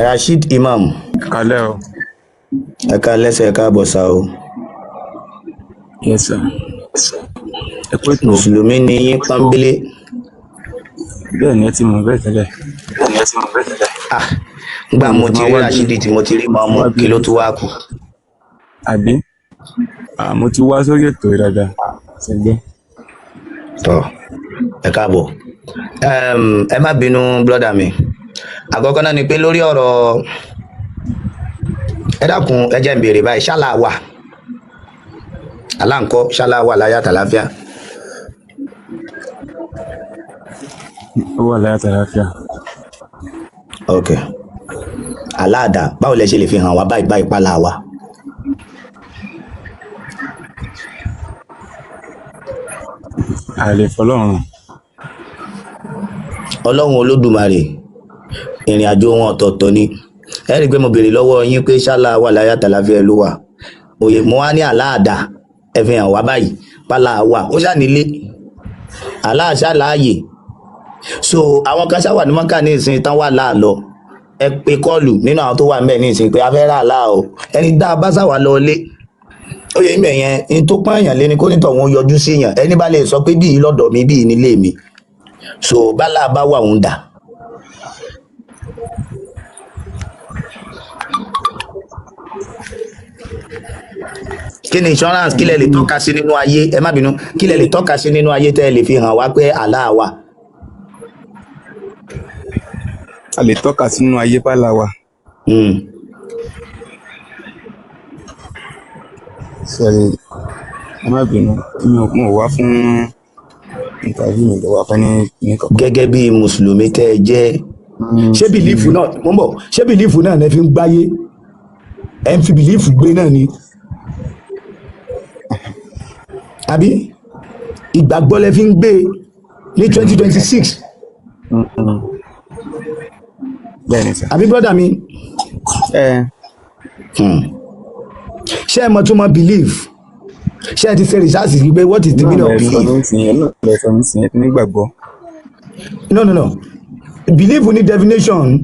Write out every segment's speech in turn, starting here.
Rasheed Imam. Kalẹ́ o. Ẹ ká lẹ́sẹ̀, ẹ káàbọ̀ sá o. Yes sir. Ẹ kú ètò. Mùsùlùmí ni yín pọ́nbélé? Bẹ́ẹ̀ ni, ẹ ti mọ̀ bẹ́ẹ̀ tẹ́lẹ̀. Ah, ngbà mo ti rí Rasheed tí mo ti rí mọ́mú, kí ló tún wá kù? Àbí? Ah, mo ti wá sórí ètò yìí dáadáa. Ṣẹ́gbẹ́. Tọ́, ẹ káàbọ̀. Ẹ má bínú, brother mi. Àkọ́kọ́ náà ni pé lórí ọ̀rọ̀, ẹ dákun, ẹ jẹ́ n béèrè báyìí: ṣálá wà aláǹkọ́, ṣálá wà láyà tàlàáfíà? Ó wà láyà tàlàáfíà. Ok, aláàdá, báwo lẹ ṣe lè fi hàn wá báyìí báyìí pálá wa? Àlè fọlọ́run. Ọlọ́run Olódùmarè, ìrìn àjò wọn ọ̀tọ̀ọ̀tọ̀ ni. Ẹ rí i pé mo béèrè lọ́wọ́ yín pé ṣálá wà láyà tàlàáfíà ló wà òye, mo wá ní aláàdá, ẹ fi hàn wá báyìí pálá wà. Ó ṣà nílé aláàṣà láàyè. So àwọn kan ṣáwà ní mọ́kà ní ìsìn tán wà láàlọ́. Ẹ pe call nínú àwọn tó wà ń bẹ̀ ní ìsìn pé a fẹ́ rà láà o. Ẹni dá a bá ṣàwà lọ lé ó yẹ ìmẹ̀ yẹn ní tó pọ́n èèyàn lé ní kó nítọ̀ wọn yọjú sí yàn. Ẹni bá lè sọ pé bíi lọ́dọ̀ mi, bíi nílé mi, so bálá bá wà òun dà. Kí ni insurance? Kí lẹ lè tọ́ka sí nínú ayé? Ẹ má bínú, kí lẹ lè tọ́ka sí nínú ayé tẹ́ ẹ lè fi hàn wá pé Allah wà? A lè tọ́ka sínú ayé pálá wa. Sorry, ẹ má bínú. Mi ò mo wá fún interview, mi lọ wá fún ní kankan. Gẹ́gẹ́ bí mùsùlùmí tẹ́ ẹ jẹ́, ṣé belief náà mo ń bọ̀, ṣé belief náà lẹ fi ń gbáyé? Ẹ ń fi belief gbé náà ni, àbí ìgbàgbọ́ lẹ fi ń gbé ní 2026? Bẹ́ẹ̀ ni sir. Àbí, brother mi? Ẹ. Ṣé ẹ mọ̀ tó mọ̀ belief? Ṣé ẹ ti ṣe research wípé what is the meaning of Náà lẹ sọ belief? nísìnyí, náà lẹ sọ nísìnyí, nígbàgbọ́. No, no, no, belief ní definition.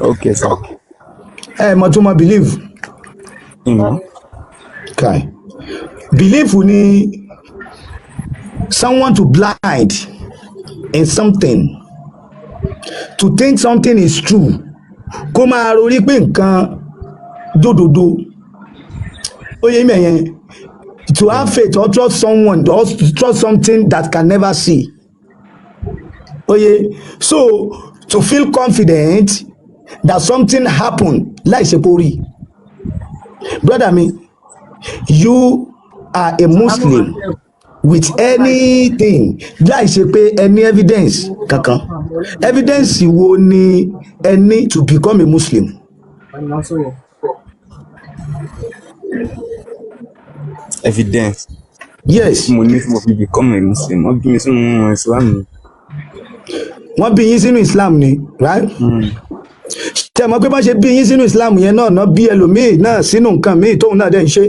Ok sir. Ẹ mọ̀ tó mọ̀ belief? Ìmọ̀. Kai. Belief ni someone to blind in something, to think something is true, kó máa rorí pé nǹkan dòdòdó. Ó yẹ mẹ́yẹn, to have faith or trust someone or trust something that can never see. Ó yẹ, so to feel confident that something happen láì ṣe kó rí. Brother mi, you are a Muslim with anything láì ṣe pé any evidence kankan. Evidence wo ni ẹ ní to become a Muslim? Evidence? Yes. Mo ní tí mo fi become a Muslim, wọ́n bí mi sínú Islam ni. Wọ́n bí yín sínú Islam ni, right? Ṣe mọ̀ pé bá ṣe bí yín sínú Islam yẹn náà bí ẹlòmíì náà sínú nǹkan míì tóun náà dẹ̀ ń ṣe.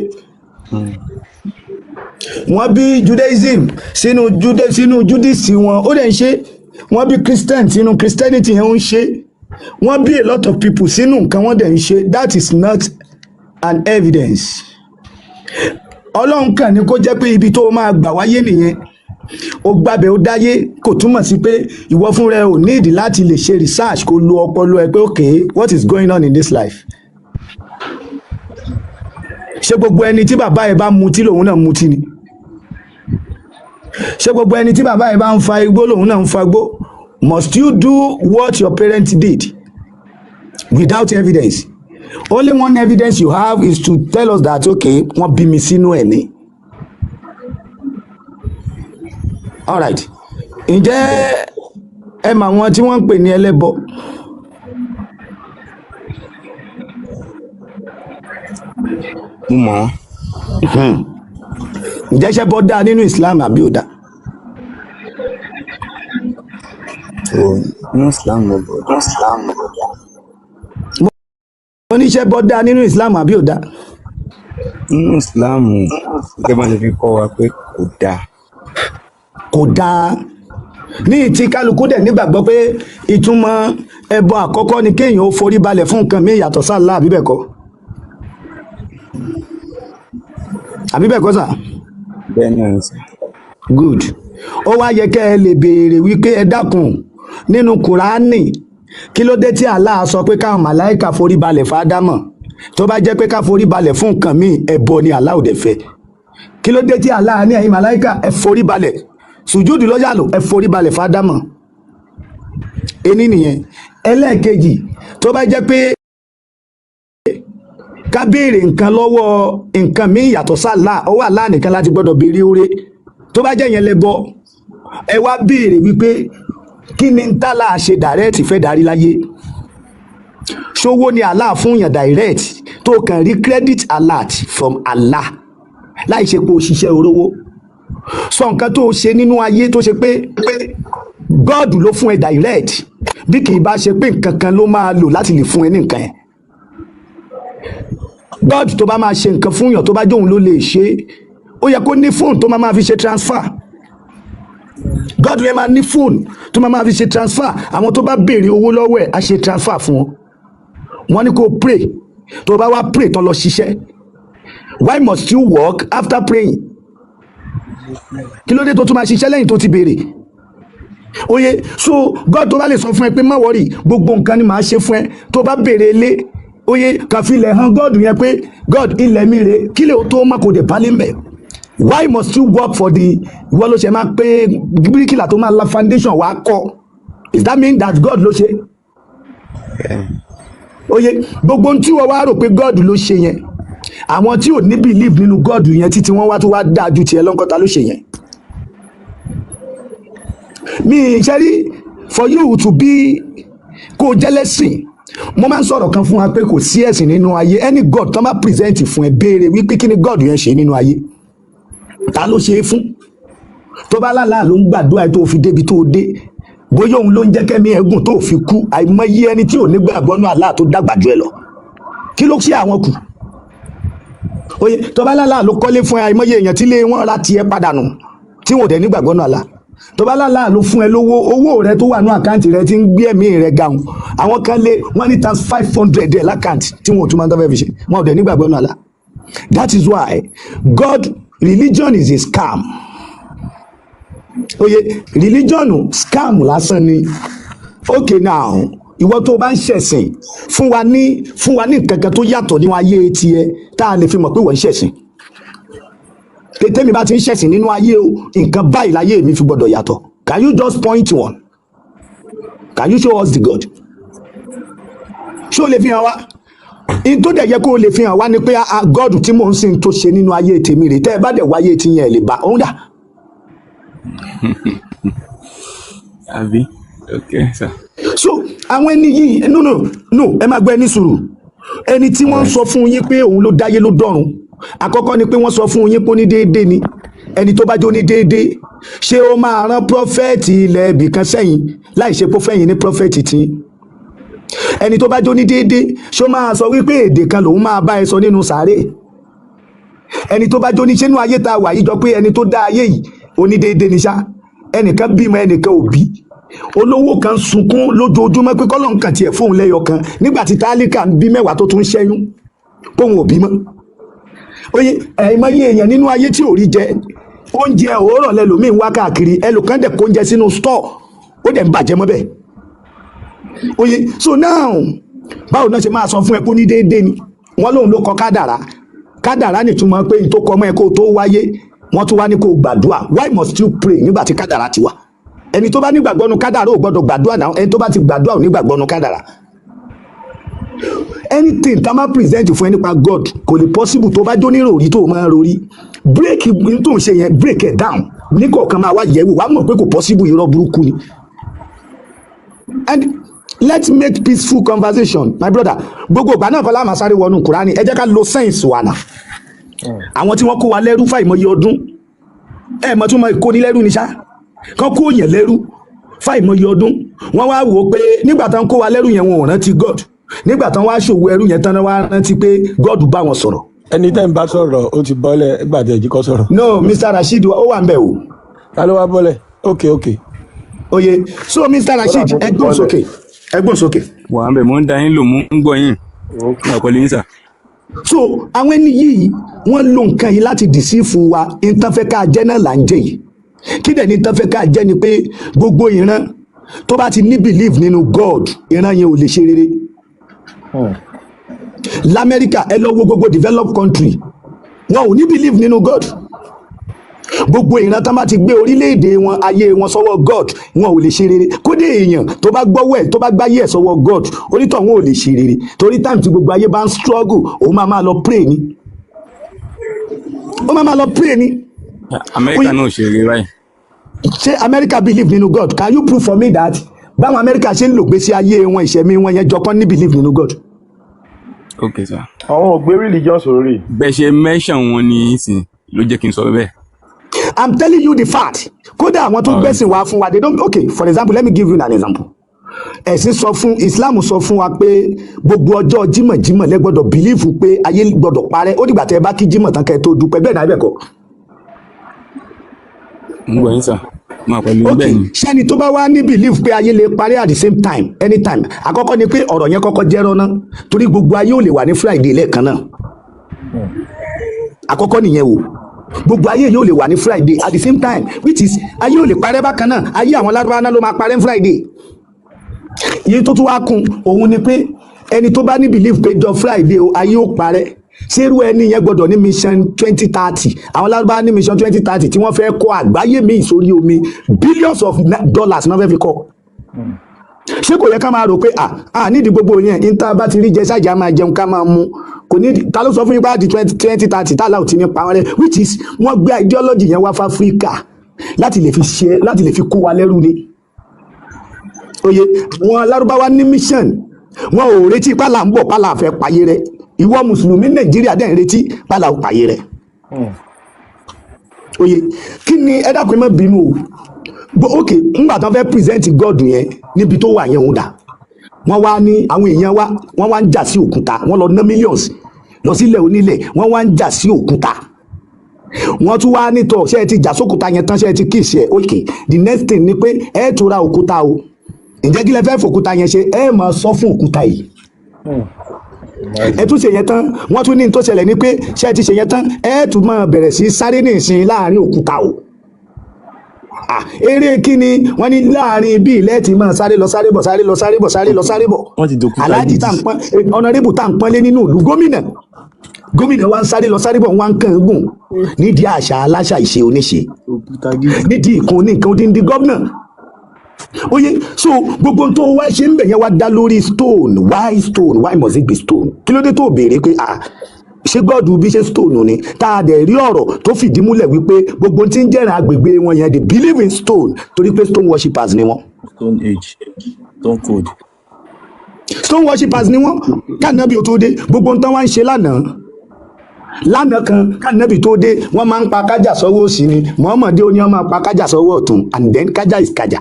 Wọ́n bí Judaism sínú Jude, sínú Judaism wọn, ó dẹ̀ ń ṣe. Wọ́n bí Christian sínú Christianity yẹn, ó ń ṣe. Wọ́n bí a lot of people sínú nǹkan, wọ́n dẹ̀ ń ṣe. That is not an evidence. Ọlọ́run kàn ní kó jẹ́ pé ibi tó máa gbà wáyé nìyẹn, ó gbàbẹ̀, ó dáyé. Kò túmọ̀ sí pé ìwọ fúnra ẹ ò nídìí láti lè ṣe research, kó lo ọpọlọ ẹ pé, okay, what is going on in this life? Ṣé gbogbo ẹni tí bàbá ẹ bá mutí lòun náà mutí ni? Ṣé gbogbo ẹni tí bàbá ẹ bá ń fa igbó lòun náà ń fa igbó? Must you do what your parents did without evidence? Only one evidence you have is to tell us that, okay, wọ́n bí mi sínú ẹ̀ ni. Alright, ǹjẹ́ ẹ mọ àwọn tí wọ́n ń pè ní ẹlẹ́bọ? Mo mọ̀ wọ́n. Ǹjẹ́ ṣẹbọ dáa nínú Islam àbí ò dáa? So nínú Islam mo bọ̀ nínú Islam mo bọ̀ dá. Mo ní ṣẹbọ dáa nínú Islam àbí ò dáa? Nínú Islam, gẹ́gẹ́ bá ṣe fi kọ́ wa pé kò dáa. Kò dáa. Ní ìtì kálukú dẹ̀ nígbàgbọ́ pé ìtumọ̀ ẹbọ àkọ́kọ́ ni kéèyàn ó forí balẹ̀ fún nǹkan míì yàtọ̀ sí Allah, àbí bẹ́ẹ̀ kọ́? Àbí bẹ́ẹ̀ kọ́ sà? Bẹ́ẹ̀ náà ni sà. Good. Ó wá yẹ kẹ́ ẹ lè béèrè wípé ẹ dákun, nínú Kùránì, kí ló dé tí Allah sọ pé káwọn màláìka forí balẹ̀ fún Ádámọ̀? Tó bá jẹ́ pé ká forí balẹ̀ fún nǹkan míì ẹbọ ni Allah ò dẹ̀ fẹ́, kí ló dé tí Allah ní ẹ̀yin màláìka ẹ forí balẹ̀, sùjúdù lọ́jà lò, ẹ forí balẹ̀ fún Ádámọ̀? Ení nìyẹn. Ẹlẹ́ẹ̀kejì, tó bá jẹ́ pé ká béèrè nǹkan lọ́wọ́ nǹkan míì yàtọ̀ sálà, ọwọ́ Allah nìkan láti gbọ́dọ̀ béèrè oore, tó bá jẹ́ yẹn lẹ́bọ, ẹ wá béèrè wípé kí ni ń tálà ṣe direct fẹ́ darí láyé? Ṣówó ni Allah fún yàn direct tó kàn rí credit alert from Allah láì ṣe pé o ṣiṣẹ́ orówó? Sọ nǹkan tó o ṣe nínú ayé tó ṣe pé God ló fún ẹ direct, bí kì í bá ṣe pé nǹkan kan ló máa lò láti lè fún ẹ ní nǹkan yẹn. God tó bá máa ṣe nǹkan fún yàn, tó bá jóun ló lè ṣe é, ó yẹ kó ní fóònù tó máa máa fi ṣe transfer. God yẹn máa ní fóònù tó máa máa fi ṣe transfer. Àwọn tó bá béèrè owó lọ́wọ́ ẹ̀, á ṣe transfer fún wọn. Wọ́n ní kó pray, tó bá wá pray tán, lọ ṣiṣẹ́. Why must you work after praying? Kí ló dé tó tún máa ṣiṣẹ́ lẹ́yìn tó ti béèrè? Oye, so God tó bá lè sọ fún ẹ pé má worry, gbogbo nǹkan ni màá ṣe fún ẹ tó bá béèrè ilé, oye, kàn fi ilẹ̀ hàn God yẹn pé God, ilẹ̀ mi rè, kí lè o tó má kò dé pálí mbẹ̀. Why must you work for the, ìwọ ló ṣe máa pé bíríkìlà tó máa la foundation wàá kọ́? Is that mean that God ló ṣe? Oye, gbogbo ohun tí wọ́n wá rò pé God ló ṣe yẹn, àwọn tí ò ní believe nínú God yẹn títí wọ́n wá tó wá dáa ju tiẹ̀ lọ́nkọ́ta ló ṣe yẹn. Mi ṣe rí, for you to be, kó o jẹ́lẹ́sìn, mo máa ń sọ̀rọ̀ kan fún wa pé kò sí ẹ̀sìn nínú ayé. Any God tó bá present fún ẹ, béèrè wípé kí ni God yẹn ṣe nínú ayé? Ta ló ṣe é fún? Tó bá lálàá ló ń gbàdúrà tó fi débi tó dé, bóyá òun ló ń jẹ́ kẹ́mi ẹ̀gùn tó fi kú. Àìmọye ẹni tí ò ní gbàgbọ́ nú Allah tó dàgbà jù ẹ lọ, kí ló ṣe àwọn kù? Oye, tó bá lálàá ló kọ́lé fún ẹ, àìmọye èèyàn tí lé wọn ra tiẹ̀ padà nù tí wọn ò dẹ̀ ní gbàgbọ́ nú Allah. Tó bá lálàá ló fún ẹ lówó, owó rẹ tó wà ní àkáǹtì rẹ tí ń gbé ẹ̀mí rẹ gàùn, àwọn kan lé wọn ní times 500 ẹ̀ lákáǹtì tí wọn ò tún máa ń tọ́ fẹ́ fi ṣe, wọn ò dẹ̀ ní gbàgbọ́ nú Allah. That is why God religion is a scam. Oye, religion scam lásán ni. Okay, now, ìwọ tó bá ń ṣẹ̀sìn, fún wa ní nǹkan kan tó yàtọ̀ nínú ayé tiẹ̀ tá a lè fi mọ̀ pé wọ́n ń ṣẹ̀sìn. Tèmi bá ti ń ṣẹ̀sìn nínú ayé o, nǹkan báyìí láyé mi fi gbọ́dọ̀ yàtọ̀. Can you just point one? Can you show us the God? Ṣó lè fi hàn wá? In tó dẹ̀ yẹ kó o lè fi hàn wá ni pé ah, God tí mò ń sìn tó ṣe nínú ayé tèmi rè. Tẹ́ ẹ bá dẹ̀ wáyé tí yẹn, ẹ̀ lè bá òun dà. Àbí? Ok sir. So àwọn ẹni yìí, no, no, no, ẹ máa gbọ́, ẹni sùúrù. Ẹni tí wọ́n ń sọ fún yín pé òun ló dáyé ló dọ̀run, àkọ́kọ́ ni pé wọ́n sọ fún yín pé ó ní déédéé ni. Ẹni tó bá jó ní déédéé, ṣé ó máa rán prophet ilẹ̀ ibì kan sẹ́yìn láì ṣe pé ó fẹ́yìn ní prophet tí? Ẹni tó bá jó ní déédéé, ṣé ó máa sọ wípé èdè kan lòun máa bá ẹ sọ nínú sàárè? Ẹni tó bá jó ní sínú ayé tá a wà yìí, jọ pé ẹni tó dá ayé yìí onídéédéé ni ṣá. Ẹnìkan bímọ, ẹnìkan ò bí. Olówó kan sunkún lójoojúmọ́ pé kọ́lọ́ nǹkan tiẹ̀ fóun lẹ́yọ kan, nígbà tí tálíkà ń bí 10 tó tún ṣẹ́yún póun ò bí mọ́. Oye, ẹ̀ẹ́mọye èèyàn nínú ayé tí ò rí jẹ. Oúnjẹ òórọ̀ lẹlòmíín wá káàkiri, ẹlòkan dẹ̀ kó oúnjẹ sínú store, ó dẹ̀ ń bàjẹ́ mọ́ bẹ́ẹ̀. Oye, so now, báwo náà ṣe máa sọ fún ẹ kó ní déédéé ni? Wọ́n lóun ló kọ kádàrá. Kádàrá nìtumọ̀ pé n tó kọ mọ́ ẹ kó tó wáyé. Wọ́n tún wá ní kó gbàdúrà. Why must you pray nígbà tí kádàrá ti wà? Ẹni tó bá nígbàgbọ́ nu kádàrá ò gbọ́dọ̀ gbàdúrà náà. Ẹni tó bá ti gbàdúrà ò nígbàgbọ́ nu kádàrá. Anything tá a máa present fún ẹ nípa God, kò lè possible. Tó bá jó ní ròrí tó máa rorí, break n tó ń ṣe yẹn, break it down ní kọ̀ọ̀kan, máa wá yẹ̀wò, wàá mọ̀ pé kò possible, irọ́ burúkú ni. And let's make peaceful conversation, my brother. Gbogbo ìgbà náà kọ́ la máa sáré wọnú Kúránì. Ẹ jẹ́ ká lo sense wa náà. Àwọn tí wọ́n kó wa lẹ́rú fáìmọye ọdún, ẹ mọ̀ tún mọ ìkónilẹ́rú ni ṣá, kán kó yẹn lẹ́rú fáìmọye ọdún, wọ́n wá wò ó pé nígbà tán kó wa lẹ́rú yẹn, wọn ò rántí God. Nígbà tán wá ṣòwò ẹrú yẹn tán, wá rántí pé God bá wọn sọ̀rọ̀. Ẹni tẹ́ ń bá sọ̀rọ̀, ó ti bọ́lẹ̀ gbàdé ẹ̀jí kọ́ sọ̀rọ̀. No, Mr Rasheed, ó wà ń bẹ̀ o. Ta ló wá bọ́lẹ̀? Ok. Oye, so Mr. Kódà Rasheed, mo ti ẹgbọ́n bọ́lẹ̀. sókè, ẹgbọ́n sókè. Wà á bẹ̀, mò ń da yín lò, mò ń gbọ́ yín. Ok. Mo wà pẹ̀lú yín sà. So àwọn ẹni yìí wọ́n lo nǹkan yìí láti dìsífù wa. Nǹkan fẹ́ ká jẹ́ náà là ń jẹ yìí. Kí dẹ̀ ní nǹkan fẹ́ ká jẹ́ ni pé gbogbo ìran tó bá ti ní belief nínú God, ìran yẹn ò lè ṣe rere. Lamẹ́ríkà, ẹ lọ wo gbogbo developed country, wọn ò ní belief nínú God. Gbogbo ìran tán bá ti gbé orílẹ̀-èdè wọn, ayé wọn sọ́wọ́ God, wọn ò lè ṣe rere. Kódé èèyàn tó bá gbọ́wọ́ ẹ̀, tó bá gbáyé ẹ̀ sọ́wọ́ God, onítọ̀ wọn ò lè ṣe rere, torí time tí gbogbo ayé bá ń struggle, òun máa máa lọ pray ni, ó máa máa lọ pray ni. Amẹ́ríkà náà ò ṣe rere báyìí. Ṣé America believe nínú God? Can you prove for me that báwọn America ṣe ń lò gbèsè ayé wọn, ìṣẹ̀mí wọn yẹn jọ kán ní believe nínú God? Ok sà. Àwọn ò gbé religion sórí. Bẹ́ẹ̀ ṣe mention wọn ní ìsìn ló jẹ́ kí n sọ bẹ́ẹ̀. I'm telling you the fact. Kódà àwọn tó Alright. gbẹ̀sìn wá fún wa, they don't. Okay, for example, let me give you an example. Ẹ̀sìn sọ fún, Islam sọ fún wa pé gbogbo ọjọ́ jímọ̀jímọ̀ lẹ gbọ́dọ̀ believe pé ayé gbọ́dọ̀ parẹ́. Ó dìgbà tẹ́ ẹ bá kí jímọ̀ tán kẹ́ ẹ tó dúpẹ́. Bẹ́ẹ̀ náà bẹ́ẹ̀ kọ́? Mo ń gbọ́ yín sà. Mo wà pẹ̀lú yín. Ok. Bẹ́ẹ̀ ni. Ṣẹ́ni tó bá wá ní belief pé ayé lè parẹ́ at the same time, anytime, àkọ́kọ́ ni pé ọ̀rọ̀ yẹn kọ́kọ́ jẹ́rọ́ ná, torí gbogbo ayé ò lè wà ní Friday lẹ́ẹ̀kan náà. Àkọ́kọ́ nìyẹn o. Gbogbo ayé yóò lè wà ní Friday at the same time, which is ayé ò lè parẹ́ bákan náà. Ayé àwọn lárúbáwá náà ló máa parẹ́ ní Friday. Iye tó tún wá kún òun ni pé ẹni tó bá ní belief pé jọ Friday o ayé ó parẹ́, ṣerú ẹni yẹn gbọ́dọ̀ ní mission 2030. Àwọn lárúbáwá ní mission 2030 tí wọ́n fẹ́ kọ́ àgbáyé míì sórí omi, billions of dollars náà fẹ́ fi kọ́. Ṣé kò yẹ ká máa rò pé à nídìí gbogbo yẹn, níta bá ti rí jẹ ṣáàjà máa jẹun ká máa mu, kò ní? Ta ló sọ fún yín pé àti 2030 tá láò ti ní pa wọn rẹ? Which is wọ́n gbé ideology yẹn wá fáfíríkà láti lè fi ṣe, láti lè fi kó wa lẹ́rú ni. Oye, wọn lárúbáwá ní mission, wọn ò retí pálá ń bọ̀, pálá fẹ́ payé rẹ. Ìwọ mùsùlùmí Nàìjíríà dẹ̀ ń retí pálá ò payé rẹ. Oye, kí ni ẹ dákun, ẹ má bínú o. Ok, ńgbà tán fẹ́ present God yẹn níbi tó wà yẹn, òun dà? Wọ́n wá ní àwọn èèyàn wa, wọ́n wá ń jà sí òkúta. Wọ́n lọ ná millions lọ sílẹ̀ onílẹ̀, wọ́n wá ń jà sí òkúta. Wọ́n tún wá nítọ̀, ṣé ẹ ti jà sókúta yẹn tán? Ṣé ẹ ti kiss ẹ? Ok, the next thing ni pé ẹ tún ra òkúta o. Ǹjẹ́ kí lẹ fẹ́ fòkúta yẹn ṣe? Ẹ máa sọ fún òkúta yìí. Ẹ tún ṣe yẹn tán, wọ́n tún ní tó ṣẹlẹ̀ ni pé ṣé ẹ ti ṣe yẹn tán, ẹ tún máa bẹ̀rẹ̀ sí sáré ní ìsìn láàrin òkúta o. Ah, eré kí ni? Wọ́n ní láàrin bí ilẹ̀ ti máa sáré lọ, sáré bọ̀, sáré lọ, sáré bọ̀, sáré lọ, sáré bọ̀. Wọ́n ti dòkúta Aláàjì gidi. tá à ń pọ́n, honourable tá à ń pọ́nlé nínú ìlú, gómìnà, gómìnà wa ń sáré lọ, sáré bọ̀, wọ́n ń kàn ń gùn nídìí àṣà aláṣà, ìṣe oníṣe, Òkúta gidi. nídìí ìkun oníkan, odindi gómìnà. Oye, so gbogbo tó wá ṣe ń bẹ̀ yẹn wá dá lórí stone. Why stone? Why must it be stone? Kí ló dé tó béèrè pé ah, ṣé God bí ṣe stone ni? Tá a dẹ̀ rí ọ̀rọ̀ tó fìdí múlẹ̀ wípé gbogbo tí ń jẹ́ràn agbègbè wọn yẹn, they believe in stone, torí pé stone worshippers ni wọ́n. Stone Age, Stone Cold. Stone worshippers ni wọ́n kánábì tó dé. Gbogbo nǹkan wá ń ṣe lánàá lánàá kan kánábì tó dé, wọ́n máa ń pa kájà sọ́wọ́ òsì ni. Muhammad ó ní wọ́n máa pa kájà sọ́wọ́ ọ̀tún, and then kájà is kájà.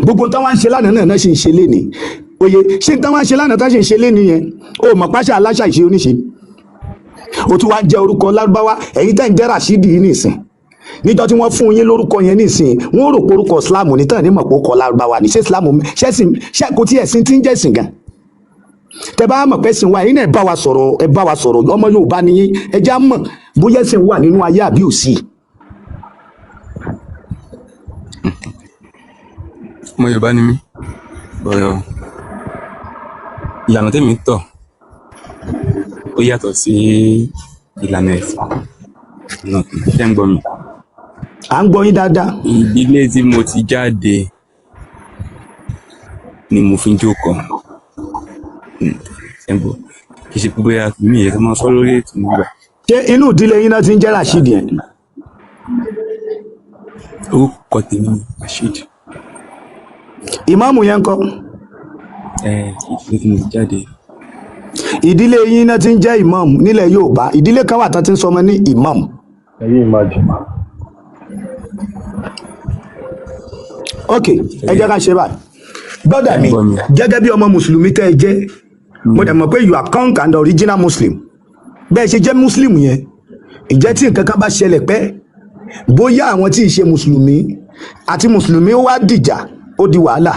Gbogbo nǹkan wá ń ṣe lánàá náà náà ṣe ń ṣe lénìí. Oye, ṣé nǹkan wá ń ṣe lánàá tá ṣe ń ṣe lénìí yẹn, o mọ̀ pàṣẹ aláṣà, ìṣe oníṣe, o tún wá ń jẹ orúkọ lárúbáwá. Ẹ̀yin tẹ́ ń jẹ́ Rashidi yìí nìsín, níjọ́ tí wọ́n fún yín lórúkọ yẹn nísìn, wọ́n rò pé orúkọ Islam ní tàn ní mọ̀ pé ó kọ lárúbáwá ní. Ṣé Islam ṣẹ́sìn ṣé kò tí ẹ̀sìn tí ń jẹ́sìn gan? Tẹ bá mọ̀ pé ẹ̀sìn wa yín náà, ẹ bá wa sọ̀rọ̀, ẹ bá wa sọ̀rọ̀. Ọmọ Yorùbá ni yín, ẹ já mọ̀ bóyá ẹ̀sìn wà nínú ayé àbí òsì. Ọmọ Yorùbá ni mí, bọ̀rọ̀ ìlànà tèmi ń tọ̀ ó yàtọ̀ sí ìlànà ẹ̀sìn náà. Ṣé ń gbọ́ mi? À ń gbọ́ yín dáadáa. Ìdílé tí mo ti jáde ni mo fi ń jókòó. Ṣé ń gbọ́? Kì í ṣe pé bóyá mi ìyẹn tó máa sọ lórí ètò nígbà. Ṣé inú ìdílé yín náà ti ń jẹ́ Rashidi yẹn? Orúkọ tèmi ni Rasheed. Ìmáàmù yẹn ń kọ́? Ìdílé tí mo ti jáde. Ìdílé yín náà ti ń jẹ́ ìmáàmù nílẹ̀ Yorùbá? Ìdílé kan wà tán ti ń sọmọ ní ìmáàmù. Can you imagine? Ok, ẹ jẹ́ ká ṣe báyìí, brother mi. Ẹ gbọ́ mi. Gẹ́gẹ́ bí ọmọ mùsùlùmí tẹ́ ẹ jẹ́, mo dẹ̀ mọ̀ pé you are conk and original Muslim. Bẹ́ẹ̀ ṣe jẹ́ Muslim yẹn, ìjẹ́ tí nǹkan kan bá ṣẹlẹ̀ pẹ́, bóyá àwọn tí ì ṣe mùsùlùmí Àti mùsùlùmí ó wá dìjà, ó di wàhálà.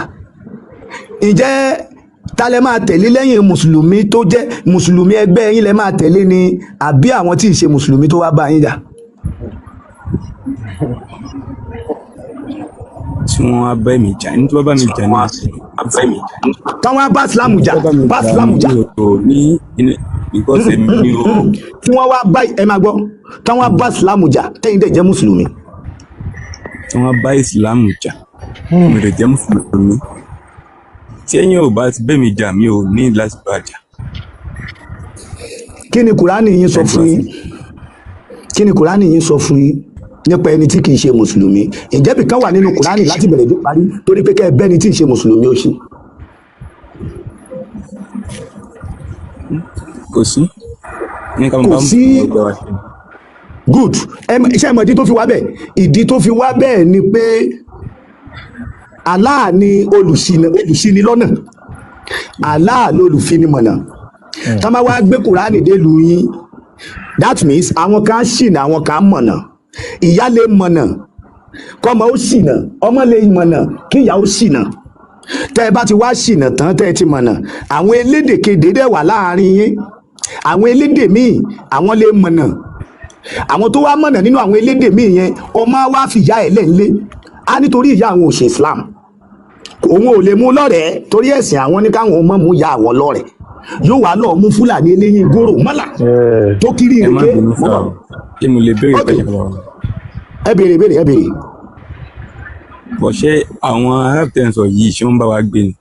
Ǹjẹ́ ta lẹ máa tẹ̀lé lẹ́yìn mùsùlùmí tó jẹ́ mùsùlùmí ẹgbẹ́ yín lẹ máa tẹ̀lé ni, àbí àwọn tí ì ṣe mùsùlùmí tó wá bá yín jà? Tí wọ́n á bá mi jà, ní tí wọ́n bá mi jà ní Táwọn á bá Islam jà, tí wọ́n bá mi bá jà Islam jà. Mi ò ní because èmi ò Tí wọ́n wá bá, ẹ máa gbọ́, táwọn á bá Islam jà, tẹ́yìn dẹ̀ jẹ́ mùsùlùmí. Tí wọ́n bá ìsìlámù jà, mi ò lè jẹ́ mùsùlùmí. Tí ẹ̀yin ò bá ti bẹ́ mi jà, mi ò ní láti bá jà. Kí ni Kùránì yín sọ fún yín? Kí ni Kùránì yín sọ fún yín nípa ẹni tí kì í ṣe mùsùlùmí? Ǹjẹ́ bìkan wà nínú Kùránì láti bẹ̀rẹ̀ dé parí torí pé kẹ́ ẹ bẹ́ni tí ì ṣe mùsùlùmí ó ṣe? Kò sí ní ká Kò bá sí. mùsùlùmí ọgbà wa ṣe. Good. Ṣé ẹ mọ̀ ìdí tó fi wá bẹ́ẹ̀? Ìdí tó fi wá bẹ́ẹ̀ ni pé Allah ni olùṣini lọ́nà, Allah lolùfinimọ̀nà. Tá a máa wá gbé Kùránì délùú yín, that means àwọn kan ṣìnà, àwọn kan mọ̀nà. Ìyá lè mọ̀nà kọ́mọ ó ṣìnà, ọmọ lè mọ̀nà kíyà ó ṣìnà. Tẹ́ ẹ bá ti wá ṣìnà tán, tẹ́ ẹ ti mọ̀nà, àwọn elédèkedè dẹ̀ wà láàrin yín. Àwọn elédè míì, àwọn lè mọ̀nà. Àwọn tó wá mọ̀nà nínú àwọn elédè míì yẹn, ọmọ á wá fìyà ẹ̀ lẹ́ńlé á, nítorí ìyá àwọn ò ṣe Islam, òun ò lè mú lọ́rẹ̀ẹ́, torí ẹ̀sìn àwọn ní káwọn ọmọ mú ya àwọn lọ́rẹ̀ẹ́. Yóò wá lọ́ọ́ mú Fúlàní eléyìn gòrò mọ́là tó kiri Ẹ má ìrèké. bínú sá o, ṣé mo lè béèrè Ok. pẹ̀lú ọ̀rọ̀? Ẹ béèrè, béèrè, ẹ béèrè. Bọ̀ ṣé àwọn Arab tẹ̀ ń sọ yìí, ṣé wọ́n bá wa gbé ni?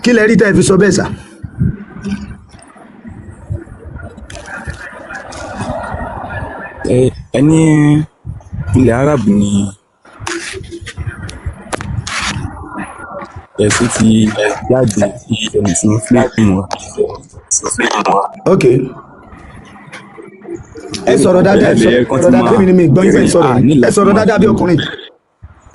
Kí lẹ rí tẹ́ ẹ fi sọ bẹ́ẹ̀ sà? Ẹ ní ilẹ̀ Arab ni ẹ̀sìn ti jáde, ẹ̀sìn Muslim wa. Ok, ẹ sọ̀rọ̀ dáadáa, ẹ Ẹ̀lẹ́ kan sọ̀rọ̀ ti dáadáa. máa Bí mi ni mi gbọ́ yín bẹ́ẹ̀ sọ̀rọ̀ Ah, yìí. ní Ẹ láti sọ̀rọ̀ máa dáadáa bí ọkùnrin.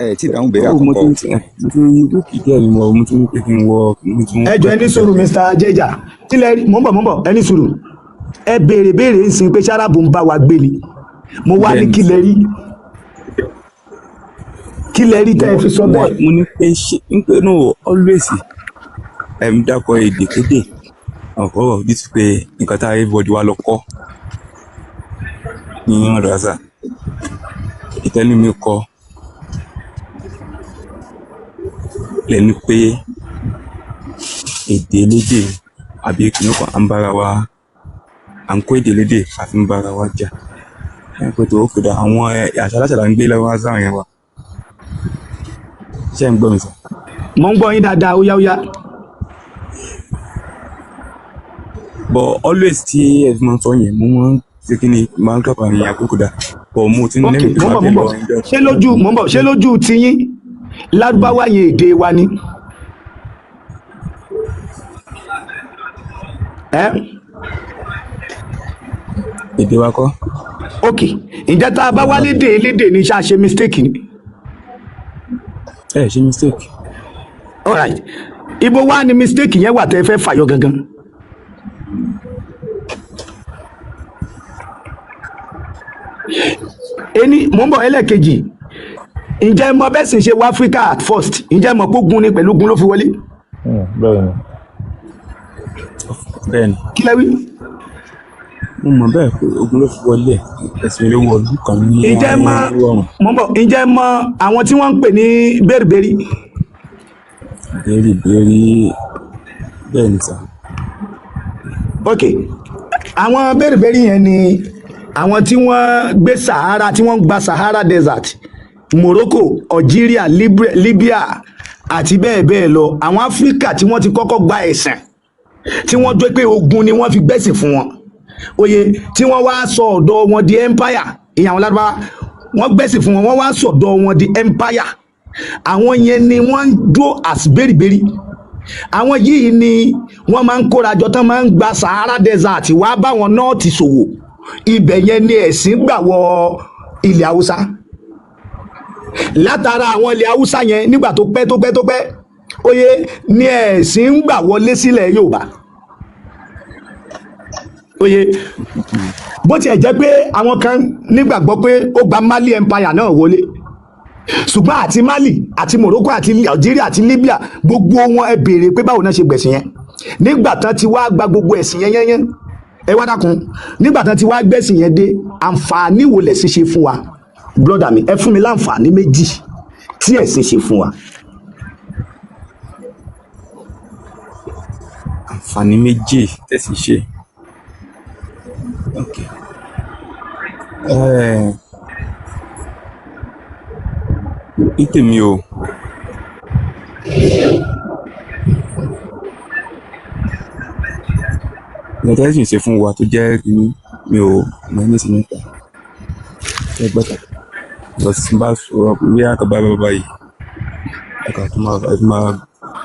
Ẹ tí ìdáhùn béèrè Ó mo àkọ́kọ́. ti mo ti ń dúkìá díẹ̀ ni mo ti ń pé kí n wọ mo ti ń. Ẹ jọ, ẹ ní sùúrù, Mr. Jeja. Kí lẹ rí? Mò ń bọ̀, mò ń bọ̀, ẹ ní sùúrù. Ẹ béèrè béèrè ń sin pé sáráàbù ń bá wa gbé ni. Mo wá ní Bẹ́ẹ̀ni. kí lẹ rí, kí lẹ rí tẹ́ ẹ fi sọ bẹ́ẹ̀? Mo ní pé ṣé ń pé no always ẹ̀ ń dákọ̀ èdè kéde ọ̀pọ̀ bí ti pé nǹkan tá everybody wa lọ kọ́ ní madrasa ìtẹ́nu mi kọ́ lẹ́nu pé èdè elédè àbí kìnìún kan à ń bára wa, à ń kó èdè elédè àfi ń bára wa jà. Ẹ pé tó kódà àwọn àṣà aláṣà là ń gbé lọ́wọ́ sáwọn yẹn wa. Ṣé ẹ̀ ń gbọ́ mi sọ? Mo ń gbọ́ yín dáadáa, ó yá, ó yá. But always tí ẹ fi máa ń sọ yẹn, mo máa ń ṣe kí ni, máa ń kábàámọ̀ yẹn àkókò dà, but mo ti ń Ok. lẹ́mìí tó Mo ń máa bọ̀, mo bẹ̀ ń bọ̀. lọ. Ṣé lójú, mo ń bọ̀, ṣé lójú tiyín, lárúbáwá yẹn èdè wa ni ẹ? Èdè wa kọ́. Ok, ǹjẹ́ tá a bá wá lédè elédè ní, ṣáà ṣe mistake ni? Ẹ ṣe mistake. Alright, ibo wá ni mistake yẹn wà tẹ́ ẹ fẹ́ fàyọ gangan? Ení, mò ń bọ̀. Ẹlẹ́ẹ̀kejì, ǹjẹ́ mọ bẹ́ẹ̀ sì ń ṣe wọ Africa at first? Ǹjẹ́ mọ̀ pé ogun ni, pẹ̀lú ogun ló fi wọlé? Bẹ́ẹ̀ ni. Bẹ́ẹ̀ ni. Kí lẹ wí? Mo mọ̀ bẹ́ẹ̀ pé ogun ló fi wọlé, ẹ̀sìn ló wọ ìlú kan ní Ǹjẹ́ mọ rọrùn. Mò ń bọ̀. Ǹjẹ́ mọ àwọn tí wọ́n ń pè ní bẹ́rìbẹ́rì? Bẹ́ẹ̀rì bẹ́ẹ̀rì, bẹ́ẹ̀ ni sà. Ok, àwọn bẹ́rìbẹ́rì yẹn ni àwọn tí wọ́n gbé Sahara, tí wọ́n gba Sahara Desert, Morocco, Algeria, Libya àti bẹ́ẹ̀ bẹ́ẹ̀ lọ. Àwọn Áfíríkà tí wọ́n ti kọ́kọ́ gba ẹ̀sìn, tí wọ́n jẹ́ pé ogun ni wọ́n fi gbẹ̀sìn fún wọn, oye, tí wọ́n wá sọ ọ̀dọ̀ wọn di empire. Ìyẹn àwọn Lárúbáwá, wọ́n gbẹ̀sìn fún wọn, wọ́n wá sọ ọ̀dọ̀ wọn di empire. Àwọn yẹn ni wọ́n ń dúró as bẹ́rìbẹ́rì. Àwọn yìí ni wọ́n máa ń kóra jọ tán, máa ń gba Sahara Desert wá báwọn nọ́ọ̀tì ṣòwò. Ibẹ̀ yẹn ni ẹ̀sìn gbà wọ ilẹ̀ Haúsá. Látara àwọn ilẹ̀ Haúsá yẹn, nígbà tó pẹ́ tó pẹ́ tó pẹ́, oye, ní ẹ̀sìn ń gbà wọlé sílẹ̀ Yorùbá, oye. Bó tiẹ̀ jẹ́ pé àwọn kan nígbàgbọ́ pé ó gba Mali Empire náà wọlé, ṣùgbọ́n àti Mali àti Morocco àti Algeria àti Libya, gbogbo wọn, ẹ béèrè pé báwo náà ṣe gbẹ̀sìn yẹn nígbà tán ti wá gba gbogbo ẹ̀sìn yẹn yẹn. Ẹ wá dákun, nígbà tán ti wá gbẹ̀sìn yẹn dé, àǹfààní wo lẹ̀sìn ṣe fún wa? Brother mi, ẹ fún mi láǹfààní méjì tí ẹ̀sìn ṣe fún wa. Àǹfààní méjì tẹ̀sí ṣe. Ok. Ní tèmi o, ìyẹn tẹ́sí ṣe fún wa tó jẹ́ kínní, mi ò mọ ẹni sí nípa ẹ gbọ́dọ̀ lọ sí bá sọ̀rọ̀ pé bí àkàbà bàbá yìí ẹ̀ka tó máa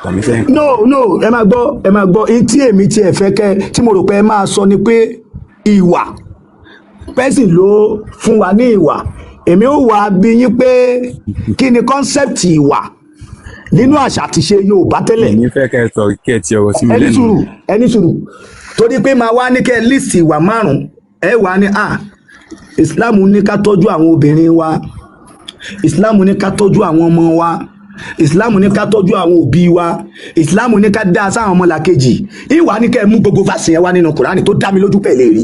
gbà mí sẹ́yìn. No, no, ẹ máa gbọ́, ẹ máa gbọ́. Ihun tí èmi tiẹ̀ fẹ́ kẹ́, tí mo rò pé ẹ máa sọ ni pé ìwà pẹ́sìn ló fún wa ní ìwà. Èmi ò wá bí yín pé kí ni concept ìwà nínú àṣà àti ṣe Yorùbá tẹ́lẹ̀? Èmi fẹ́ kẹ́ ẹ sọ, kẹ́ ẹ ti ọ̀rọ̀ sí mi Ẹni lẹ́nu. sùúrù, ẹni sùúrù, torí pé máa wá ní kẹ́ ẹ list ìwà márùn-ún, ẹ wà ní à Islam ní ká tọ́jú àwọn obìnrin wa, Islam ní ká tọ́jú àwọn ọmọ wa, Islam ní ká tọ́jú àwọn òbí wa, Islam ní ká dá sáwọn ọmọlàkejì. Ìwà ní kẹ́ ẹ mú gbogbo verse yẹn wá nínú Kùránì tó dá mi lójú pẹ̀lẹ́ rí.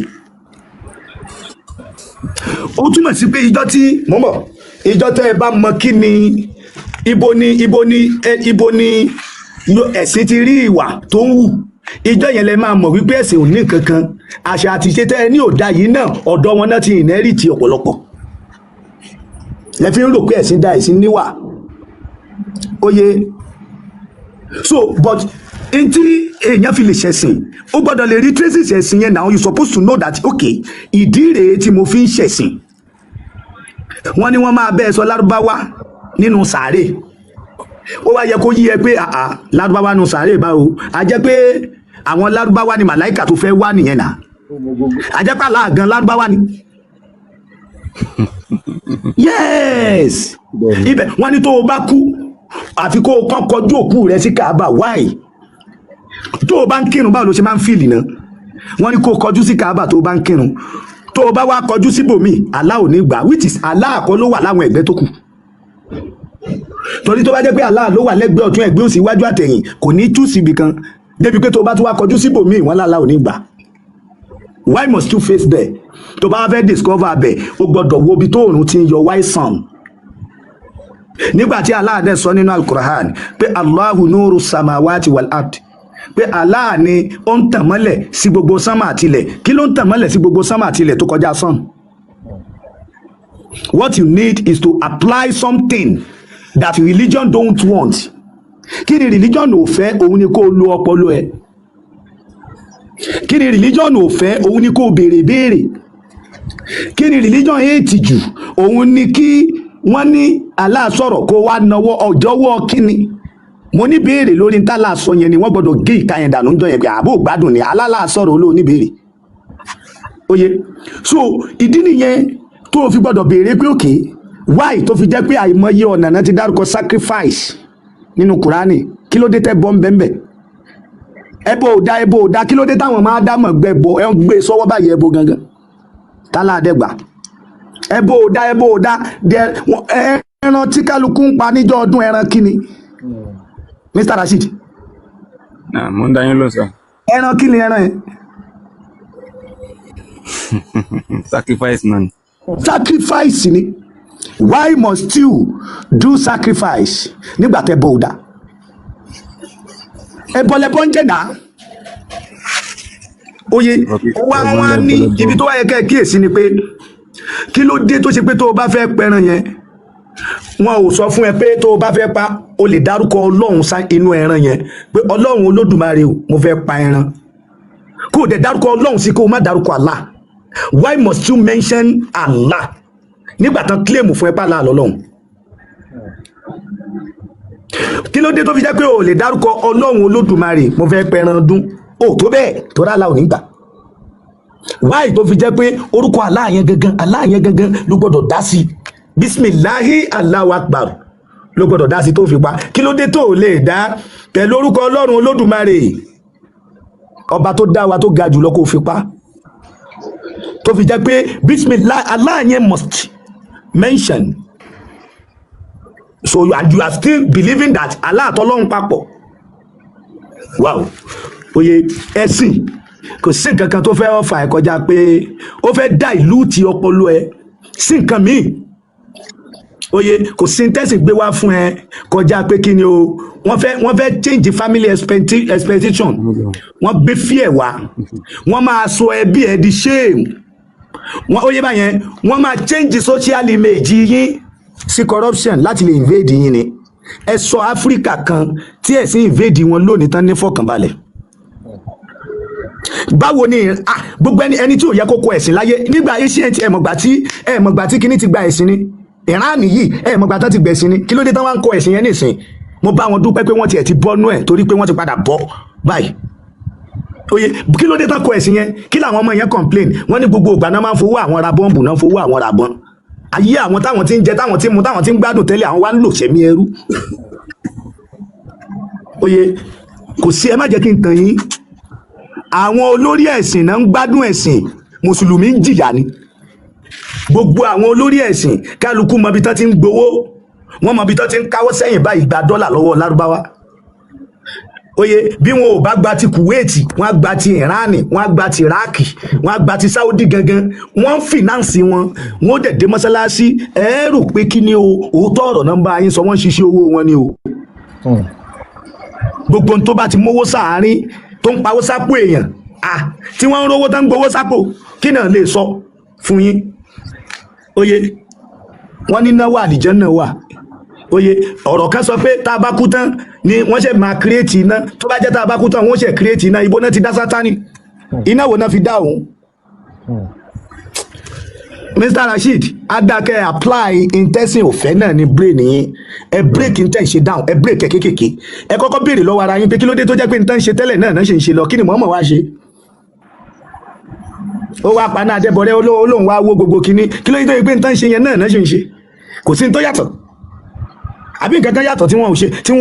Ó túmọ̀ sí pé ìjọ tí mò ń bọ̀, ìjọ tẹ́ ẹ bá mọ kí ni, ibo ni ẹ̀sìn ti rí ìwà tó ń wù, ìjọ yẹn lẹ máa mọ̀ wípé ẹ̀sìn ò ní kankan. Àṣà àti ìṣe tẹ́ ẹ ní òdà yìí náà, ọ̀dọ̀ wọn náà ti inherit ọ̀pọ̀lọpọ̀. Lẹ fi ń rò pé ẹ̀sìn dá, ẹ̀sìn níwà. Oye, so but n tí èèyàn fi lè ṣẹ̀sìn, ó gbọ́dọ̀ lè rí traces ẹ̀sìn yẹn. Now you supposed to know that, okay, ìdí rèé tí mo fi ń ṣẹ̀sìn. Wọ́n ní wọ́n máa bẹ́ẹ̀ sọ lárúbáwá nínú sàárè. Ó wá yẹ kó yí ẹ pé àà, lárúbáwá nínú sàárè báwo? A jẹ́ pé àwọn lárúbáwá ni màláìkà tó fẹ́ wá nìyẹn náà. A jẹ́ pé aláàgán lárúbáwá ni. Yes, ibẹ̀ wọ́n ní tó o bá kú, àfi kó o kọ́ kọjú òkú rẹ sí Kaaba. Why? Tó o bá ń kírun, báwo ló ṣe máa ń feel náà? Wọ́n ní kó o kọjú sí Kaaba tó o bá ń kírun. Tó o bá wá kọjú síbòmíì, Allah ò ní gbà, which is Allah kọ́ ló wà láwọn ẹ̀gbẹ́ tó kù, torí tó bá jẹ́ pé Allah ló wà lẹ́gbẹ̀ẹ́ ọ̀tún, ẹ̀gbẹ́ òsì, iwájú àtẹ̀yìn, kò ní tú síbi kan débi pé tó o bá tún wá kọjú síbòmíì, wọ́n lálá ò ní gbà. Why must you face there? Tó bá fẹ́ discover abẹ, o gbọ́dọ̀ wo ibi tó òòrùn ti ń yọ. Why sun? Nígbà tí Allah dẹ̀ sọ nínú Al-Qur'an pé Allahu nuru samawati wal ard, pé Allah ni ó ń tàn mọ́lẹ̀ sí gbogbo sánmà àtilẹ̀, kí ló ń tàn mọ́lẹ̀ sí gbogbo sánmà àtilẹ̀ tó kọjá sun? What you need is to apply something that religion don't want. Kí ni religion ò fẹ́? Òun ni kó o lo ọpọlọ ẹ. Kí ni religion ò fẹ́? Òun ni kó o béèrè béèrè. Kí ni religion hate jù? Òun ni kí wọ́n ní Allah sọ̀rọ̀, kó wá nawọ́ ọjọ́wọ́. Kí ni mo ní béèrè lórí ní tálà sọ yẹn ni wọ́n gbọ́dọ̀ gé ìka yẹn dànù ń jọ yẹn pé àbó gbádùn ni alálà sọ̀rọ̀ olóò ní béèrè oye. So ìdí nìyẹn tó o fi gbọ́dọ̀ béèrè pé, okay, why tó fi jẹ́ pé àìmọye ọ̀nà náà ti dárúkọ sacrifice nínú Kùránì? Kí ló dé tẹ́ bọ́ ń bẹ́ẹ̀? Ẹbọ ò dá, ẹbọ ò dá. Kí ló dé táwọn máa dá mọ̀ gbẹ bọ ẹ ń gbé sọ́wọ́ báyìí? Ẹbọ gangan tálá àdẹ́gbà. Ẹbọ ò dá, ẹbọ ò dá. Ẹran tí kálukú ń pa níjọ́ ọdún, ẹran kíni, Mr. Rasheed? Náà mo ń dá yín lọ sir. Ẹran kíni ẹran yẹn? Sacrifice man. Sacrifice ni. Why must you do sacrifice nígbà tẹ́ bọ ò dá? Ẹbọ lẹbọ ń jẹ náà. Oye, ó wá wá ní ibi tó wáyé kẹ́ ẹ kíyèsí ni pé kí ló dé tó ṣe pé tó o bá fẹ́ pẹran yẹn, wọn ò sọ fún ẹ pé tó o bá fẹ́ pa, o lè dárúkọ Ọlọ́run sá inú ẹran yẹn pé Ọlọ́run Olódùmarè o, mo fẹ́ pa ẹran, kó o dẹ̀ dárúkọ Ọlọ́run sí, kó o má dárúkọ Allah? Why must you mention Allah nígbà tán claim fún ẹ pàlà lọ́lọ́run? Kí ló dé tó fi jẹ́ pé o lè dárúkọ Ọlọ́run Olódùmarè, mo fẹ́ pẹran dún o, tó bẹ́ẹ̀ tó rà láò nígbà? Why tó fi jẹ́ pé orúkọ Allah yẹn gangan, Allah yẹn gangan ló gbọ́dọ̀ dá sí, bisimilahi Allahu akbar ló gbọ́dọ̀ dá sí tó fi pa? Kí ló dé tó o lè dá pẹ̀lú orúkọ Ọlọ́run Olódùmarè, ọba tó dá wa, tó ga jùlọ, kó o fi pa? Tó Tó fi jẹ́ pé bismillah Allah yẹn must mention. So you are still believing that Allah àtọlọ́run papọ̀. Wow. Oye ẹ̀sìn kò sí nǹkan kan tó fẹ́ ọ̀fà ẹ̀ kọjá pé ó fẹ́ dá ìlú ti ọpọlọ ẹ sí nǹkan míì. Oye kò sí tẹ́sìn gbé wá fún ẹ kọjá pé kí ni o, wọ́n fẹ́ change family expectation. Wọ́n gbé fear wá, wọ́n máa sọ ẹbí ẹ di shame. Wọ́n oye báyẹn, wọ́n máa change social image yín sí corruption láti lè invade yín ni. Ẹ sọ Áfíríkà kan tí ẹ̀sìn invade wọn lónìí tán ní fọkànbalẹ̀. Báwo ni gbogbo ẹni tí ò yẹ kó kọ ẹ̀sìn láyé nígbà ancient, ẹ̀mọ̀gbà tí kíní ti gba ẹ̀sìn ni Ìránì yìí, ẹ̀mọ̀gbà tán ti gbẹ̀sìn ni, kí ló dé tán wá ń kọ ẹ̀sìn yẹn nísìn? Mo bá wọn dúpẹ́ pé wọ́n tiẹ̀ ti bọ́nú ẹ̀ torí pé wọ́n ti padà bọ́ báyìí. Oye kí ló dé tán kọ ẹ̀sìn yẹn? Kí làwọn ọmọ yẹn complain? Wọ́n ní gbogbo ìgbà náà máa ń fowó àwọn ra bọ́ǹbù, náà fowó àwọn ra bọ́n. Ayé àwọn táwọn ti ń jẹ, táwọn ti ń mu, táwọn ti ń gbádùn tẹ́lẹ̀, àwọn wá ń lò sẹ́mi ẹrú. Oye kò sí, ẹ má jẹ́ kí n tàn yín, àwọn olórí ẹ̀sìn náà ń gbádùn ẹ̀sìn, mùsùlùmí ń jìyà ni. Gbogbo àwọn olórí ẹ̀sìn kálukú mọbi tán ti ń gbowó, wọ́n mọbi tán ti ń káwọ́ sẹ́yìn báyìí gba dọ́là lọ́wọ́ lárúbáwá. Oye bí wọn ò bá gba ti Kuwait, wọ́n á gba ti Iran, wọ́n á gba ti Iraq, wọ́n á gba ti Saudi gangan, wọ́n ń fìnáǹsì wọn, wọ́n ó dẹ̀ dé mọ́sálásí. Ẹ rò pé kí ni o, òótọ́ ọ̀rọ̀ náà ń bá yín sọ, wọ́n ń ṣiṣẹ́ owó wọn ni o. Gbogbo ohun tó bá ti mówó sáàárín tó ń pawó sápò èèyàn, tí wọ́n ń rówó tó ń gbowó sápò, kí náà lè sọ fún yín? Oye wọ́n ní náwó àlìjẹ́ náà wà. Oye ọ̀rọ̀ kan sọ pé tá a bá kú tán ni wọ́n ṣe máa kírètì iná. Tó bá jẹ́ tá a bá kú tán wọ́n ṣe kírètì iná. Ibo náà ti dá Sátánì, iná wo náà fi dá òun? Mr. Rasheed adake apply intestine òfẹ́ náà ní brain yín. Ẹ break intestine ṣe down, ẹ break ẹ kékèké. Ẹ kọ́kọ́ béèrè lọ́wọ́ ara yín pé kí ló dé tó jẹ́ pé nǹkan ṣe tẹ́lẹ̀ náà ṣe ń ṣe lọ, kí ni mọ̀ọ́mọ̀ wá ṣe? Ó wá paná adébọ̀rẹ́ olóhùn wá wó gbogbo kinní, kí ló dé tó jẹ́ pé nǹkan ṣe yẹn náà ṣe ń ṣe? Kò sí ní tó yàtọ̀, àbí nǹkan kan yàtọ̀ tí wọn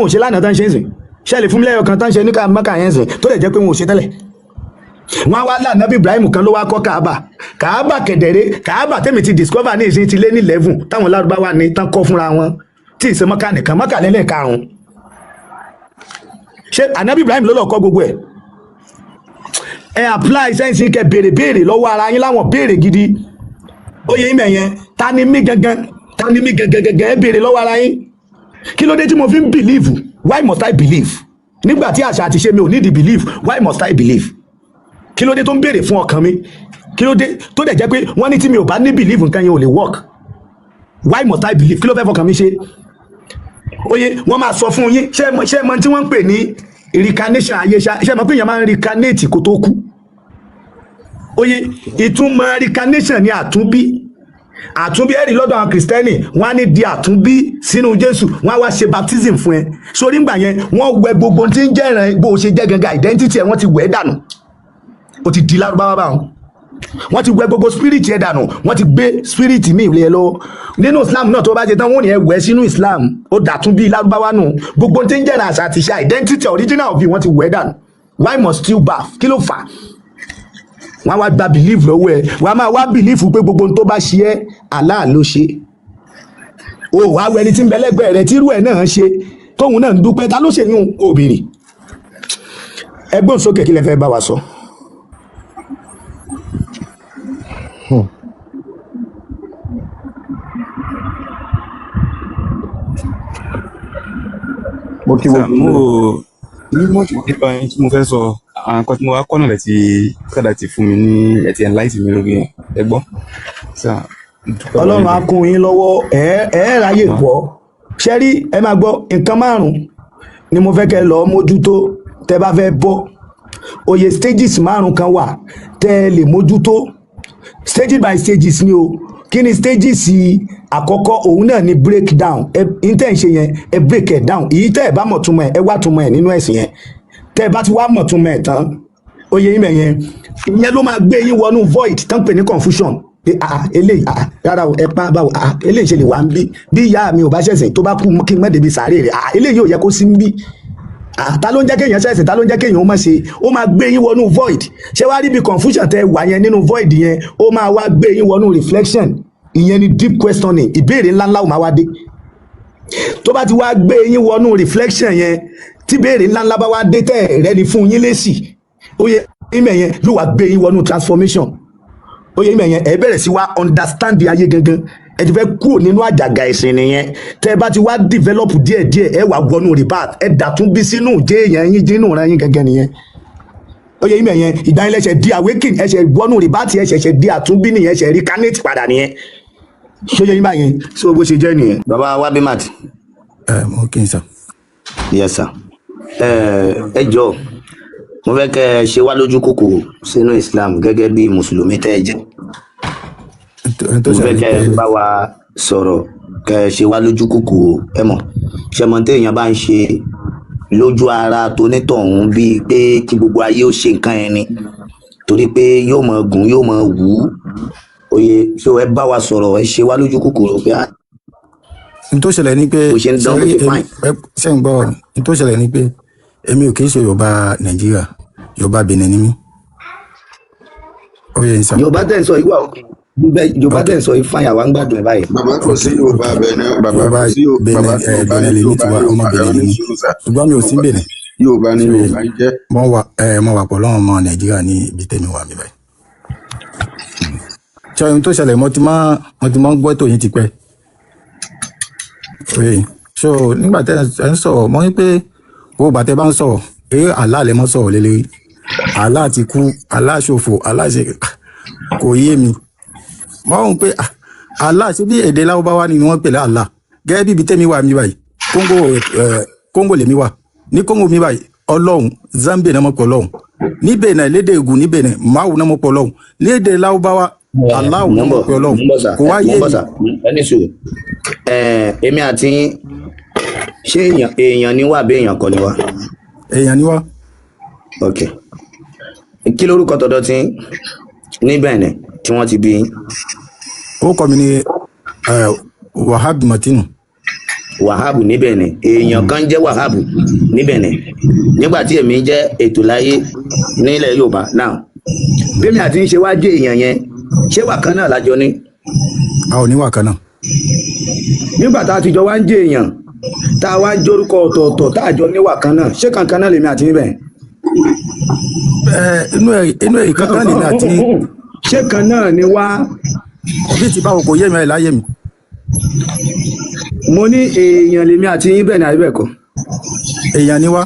ò ṣe lánàá tán ṣe ń sìn? Ṣe lè fún mi lẹ́yọ̀ kan tán ṣe ní ká mọ́kà yẹn sìn tó lè jẹ́ pé wọn ò ṣe tẹ́lẹ̀? Wọ́n wá lànà bí Ibrahim kan ló wá kọ́ Kaaba. Kaaba kẹ̀dẹ̀rẹ́, Kaaba tẹ́mi ti discover ní ìsìn ti lé ní 11 táwọn lárúbáwá ní tán kọ́ fúnra wọn, tí ìṣe mọ́kà nìkan, mọ́kà lẹ́lẹ̀ karùn-ún. Ṣé ànábì Ibrahim ló lọ kọ́ gbogbo ẹ̀? Ẹ apply sẹ́ǹsì kẹ béèrè béèrè lọ́wọ́ ara yín láwọn béèrè gidi. Ó yẹ ìmẹ̀ yẹn, ta ni mí gangan? Ta ni mí gangan gangan? Ẹ béèrè lọ́wọ́ ara yín. Kí ló dé tí mo fi ń believe? Why must I believe? Nígbà tí àṣà àti ṣe mi ò need the belief, why must I believe? Kí ló dé tó ń béèrè fún ọkàn mi? Kí ló dé tó dẹ̀ jẹ́ pé wọ́n ní tí mi ò bá ní believe nǹkan yẹn ò lè work? Why must I believe? Kí ló fẹ́ fọkàn mi ṣe? Oye wọ́n máa sọ fún yín, ṣé mọ tí wọ́n ń pè ní reincarnation ayé ṣá? Ṣé mọ pé èèyàn máa ń reincarnate kó tó kú? Oye ìtumọ̀ reincarnation ni àtúnbí. Àtúnbí ẹ̀rí lọ́dọ̀ àwọn kìrìsìtẹ́nì, wọ́n á ní di àtúnbí sínú Jésù, wọ́n á wá ṣe baptism fún ẹ. Sórí ńgbà yẹn wọ́n wẹ gbogbo tí ń jẹ́ ìran bó o ṣe jẹ́ gangan, identity ẹ wọ́n ti wẹ̀ dànù, o ti di lárúbáwá báwọn. Wọ́n ti wẹ gbogbo spirit ẹ dànù, wọ́n ti gbé spirit mi ìlẹ̀ lọ. Nínú Islam náà tó bá ṣe tán wọ́n ní ẹ wẹ̀ sínú Islam, ó dàtún bí lárúbáwá nù. Gbogbo tí ń jẹ́ ìran àṣà àti ṣe identity original of you wọ́n ti wẹ̀ dànù. Why must you bath? Kí ló fà á? Wọ́n á wá gba belief lọ́wọ́ ẹ, wọ́n á máa wá belief pé gbogbo ohun tó bá ṣe ẹ́ Allah ló ṣe. O wá wọ ẹni tí ń bẹ lẹ́gbẹ̀ẹ́ rẹ tírú ẹ̀ náà ṣe tóun náà ń dúpẹ́, ta ló ṣe yún òbèrè? Ẹgbọ́n sókè, kí lẹ fẹ́ bá wa sọ? Mo kí Sir, gbogbo mo ní mọ̀ nípa yín tí mo fẹ́ sọ, àwọn nǹkan tí mo wá kọ́nà lẹ̀ ti kàdà ti fún mi ní ẹ̀ ti enlighten mi lórí ẹ̀. Ẹ gbọ́. Sir, mo dúpẹ́ lọ́wọ́ Ọlọ́run yín á gan. kún yín lọ́wọ́, ẹ ráyè gbọ́. Ṣé rí, ẹ máa gbọ́ nǹkan márùn-ún ni mo fẹ́ kẹ́ lọ mójútó tẹ́ bá fẹ́ bọ́. Oye stages márùn-ún kan wà tẹ́ ẹ lè mójútó, stage by stages ni o. Kí ni stages àkọ́kọ́? Òun náà ni breakdown. Ẹ n tẹ́ ń ṣe yẹn, ẹ break ẹ̀ down. Èyí tẹ́ ẹ bá mọ̀ túmọ̀ ẹ̀, ẹ wá túmọ̀ ẹ̀ nínú ẹ̀sìn yẹn. Tẹ́ ẹ bá ti wá mọ̀ túmọ̀ ẹ̀ tán, oyè yín bẹ̀ yẹn, ìyẹn ló máa gbé yín wọnú void tán pè ní confusion. Pé eléyìí, rárá o, ẹ pa báwo, eléyìí ṣe lè wá ń bí, bí ìyá mi ò bá ṣẹ̀sìn tó bá kú kí n má débi sàárè rẹ̀, eléyìí ò yẹ kó sí ń bí. Ta ló ń jẹ́ kéèyàn ṣẹ̀sìn, ta ló ń jẹ́ kéèyàn ó má ṣe? Ó máa gbé yín wọnú void. Ṣé wàá rí bí confusion tẹ wà yẹn nínú void yẹn, ó máa wá gbé yín wọnú reflection. Ìyẹn ni deep questioning, ìbéèrè ńláńlá ó máa wá dé. Tó bá ti wá gbé yín wọnú reflection yẹn, tí béèrè ńláńlá bá wá dé tẹ́ rẹ ni fún yín lésì, ó yẹ ìmẹ̀ yẹn yóò wá gbé yín wọnú transformation. Ó yẹ ìmẹ̀ yẹn, ẹ bẹ̀rẹ̀ sí wá understand ayé gangan. Ẹ ti fẹ́ kúrò nínú àjàgà ẹ̀sìn nìyẹn. Tẹ́ ẹ bá ti wá develop díẹ̀díẹ̀, ẹ wà wọnú rebirth, ẹ dàtún bí sínú jẹ́ èèyàn yín jínú ra yín gangan nìyẹn. Ó yẹ ìmẹ̀ yẹn, ìgbà yẹn lẹ́sẹ̀ di awakening, ẹ ṣẹ̀ wọnú rebirth, ẹ ṣẹ̀ṣẹ̀ di àtúnbí nìyẹn, ẹ ṣẹ̀ reincarnate padà nìyẹn. Ṣó yẹ yín báyẹn? Ṣé bó ṣe jẹ́ nìyẹn? Bàbá Wabimat. Ẹ mo kí n sà. Yes sir. Ẹ jọ̀ọ́, mo fẹ́ kẹ́ ẹ ṣe wá lójú kòkòrò sínú Islam gẹ́gẹ́ bí mùsùlùmí tẹ́ ẹ jẹ́. Tó Mo fẹ́ ṣẹlẹ̀ kẹ́ ẹ pé bá wa sọ̀rọ̀, kẹ́ ẹ ṣe wá lójú kòkòrò. Ẹ mọ̀, ṣe mọ̀ téèyàn bá ń ṣe lójú ara tonítọ̀hún bíi pé kí gbogbo ayé ó ṣe nǹkan yẹn ni, torí pé yóò mọ̀ gùn, yóò mọ̀ wù ú. Oye, so ẹ bá wa sọ̀rọ̀, ẹ ṣe wá lójú kòkòrò pé á n tó ṣẹlẹ̀ ni pé bó ṣe ń dán, bó ṣe ṣe rí fine. Ṣe ń gbọ́, n tó ṣẹlẹ̀ ni pé èmi ò kì í ṣe Yorùbá Nàìjíríà, Yorùbá Benin ni mí. Ó yẹ yín sà. Yorùbá tẹ̀ ń sọ ìwà òkè, Yorùbá Ok. tẹ̀ ń sọ ifá yà wá ń gbádùn ẹ̀ báyìí. Bàbá, kò Ok. sí Yorùbá Benin, bàbá. Yorùbá Kò sí Benin, bàbá, Yorùbá Benin ní lèmi Yorùbá ti wá, ọmọ Yorùbá Benin ní ni mí, sùúrù sà. ṣùgbọ́n mi ò sí Yorùbá Benin. Yorùbá ní Ṣé Yorùbá ń jẹ́. mo wà pẹ̀lú àwọn ọmọ Nàìjíríà ní ibi tèmi wà mí báyìí. Ṣé ohun tó ṣẹlẹ̀, mo ti máa ń gbọ́ ètò yín tipẹ́. Oye, so nígbà tẹ́ ẹ ń sọ̀rọ̀, mo ní pé gbogbo ìgbà tẹ́ bá ń sọ̀rọ̀, eré Allah lẹ mọ́ sọ̀rọ̀ lé lérí. Allah ti kú, Allah ṣòfò, Allah ṣe kò yé mi. Mo rò pé Allah ṣe bí èdè Lárúbáwá ni wọ́n pè ní Allah. Gẹ́gẹ́ bí ibi tẹ́mi wà mí báyìí, Kóńgò, Kóńgò lèmi wà. Ní Kóńgò mi báyìí, Ọlọ́run, Zambia náà mọ̀ pé Ọlọ́run. Ní Benin, lédè Ègùn ní Benin, Máwù náà mọ̀ pé Ọlọ́run. Lédè Lárúbáwá, Allahu Mo náà ń mọ̀ bọ̀, pé mo Ọlọ́run. ń bọ̀ sà, Kò wá mo ń yé bọ̀ mi. sà, ẹni sùúrù. Èmi àti yín, ṣé èèyàn ni wá àbí èèyàn kọ́ ni wá? Èèyàn ni wá. Ok. Kí lorúkọ tọ̀dọ̀ tí yín ní Benin tí wọ́n ti bí yín? Orúkọ mi ni Wahab Martinu. Wahab ní Benin. Èèyàn kan jẹ́ Wahab ní Benin. Nígbà tí èmi jẹ́ ètò láyé nílẹ̀ Yorùbá now. Bẹ́ẹ̀ni àti ń ṣe wá jẹ́ èèyàn yẹn, ṣé wà kan náà lájọ ní? A ò ní wà kan náà. Nígbà tá a ti jọ wá ń jẹ́ èèyàn, tá a wá ń jórúkọ ọ̀tọ̀ọ̀tọ̀, tá a jọ níwà kan náà, ṣé kankan náà lèmi àti yín bẹ́ẹ̀? Inú ẹ kankan lèmi àti yín. Ṣé kan náà ni wá? Bí ti báwo, kò yé mi, ẹ láyé mi. Mo ní èèyàn lèmi àti yín bẹ́ẹ̀ ni, àbí bẹ́ẹ̀ kọ́? Èèyàn ni wá.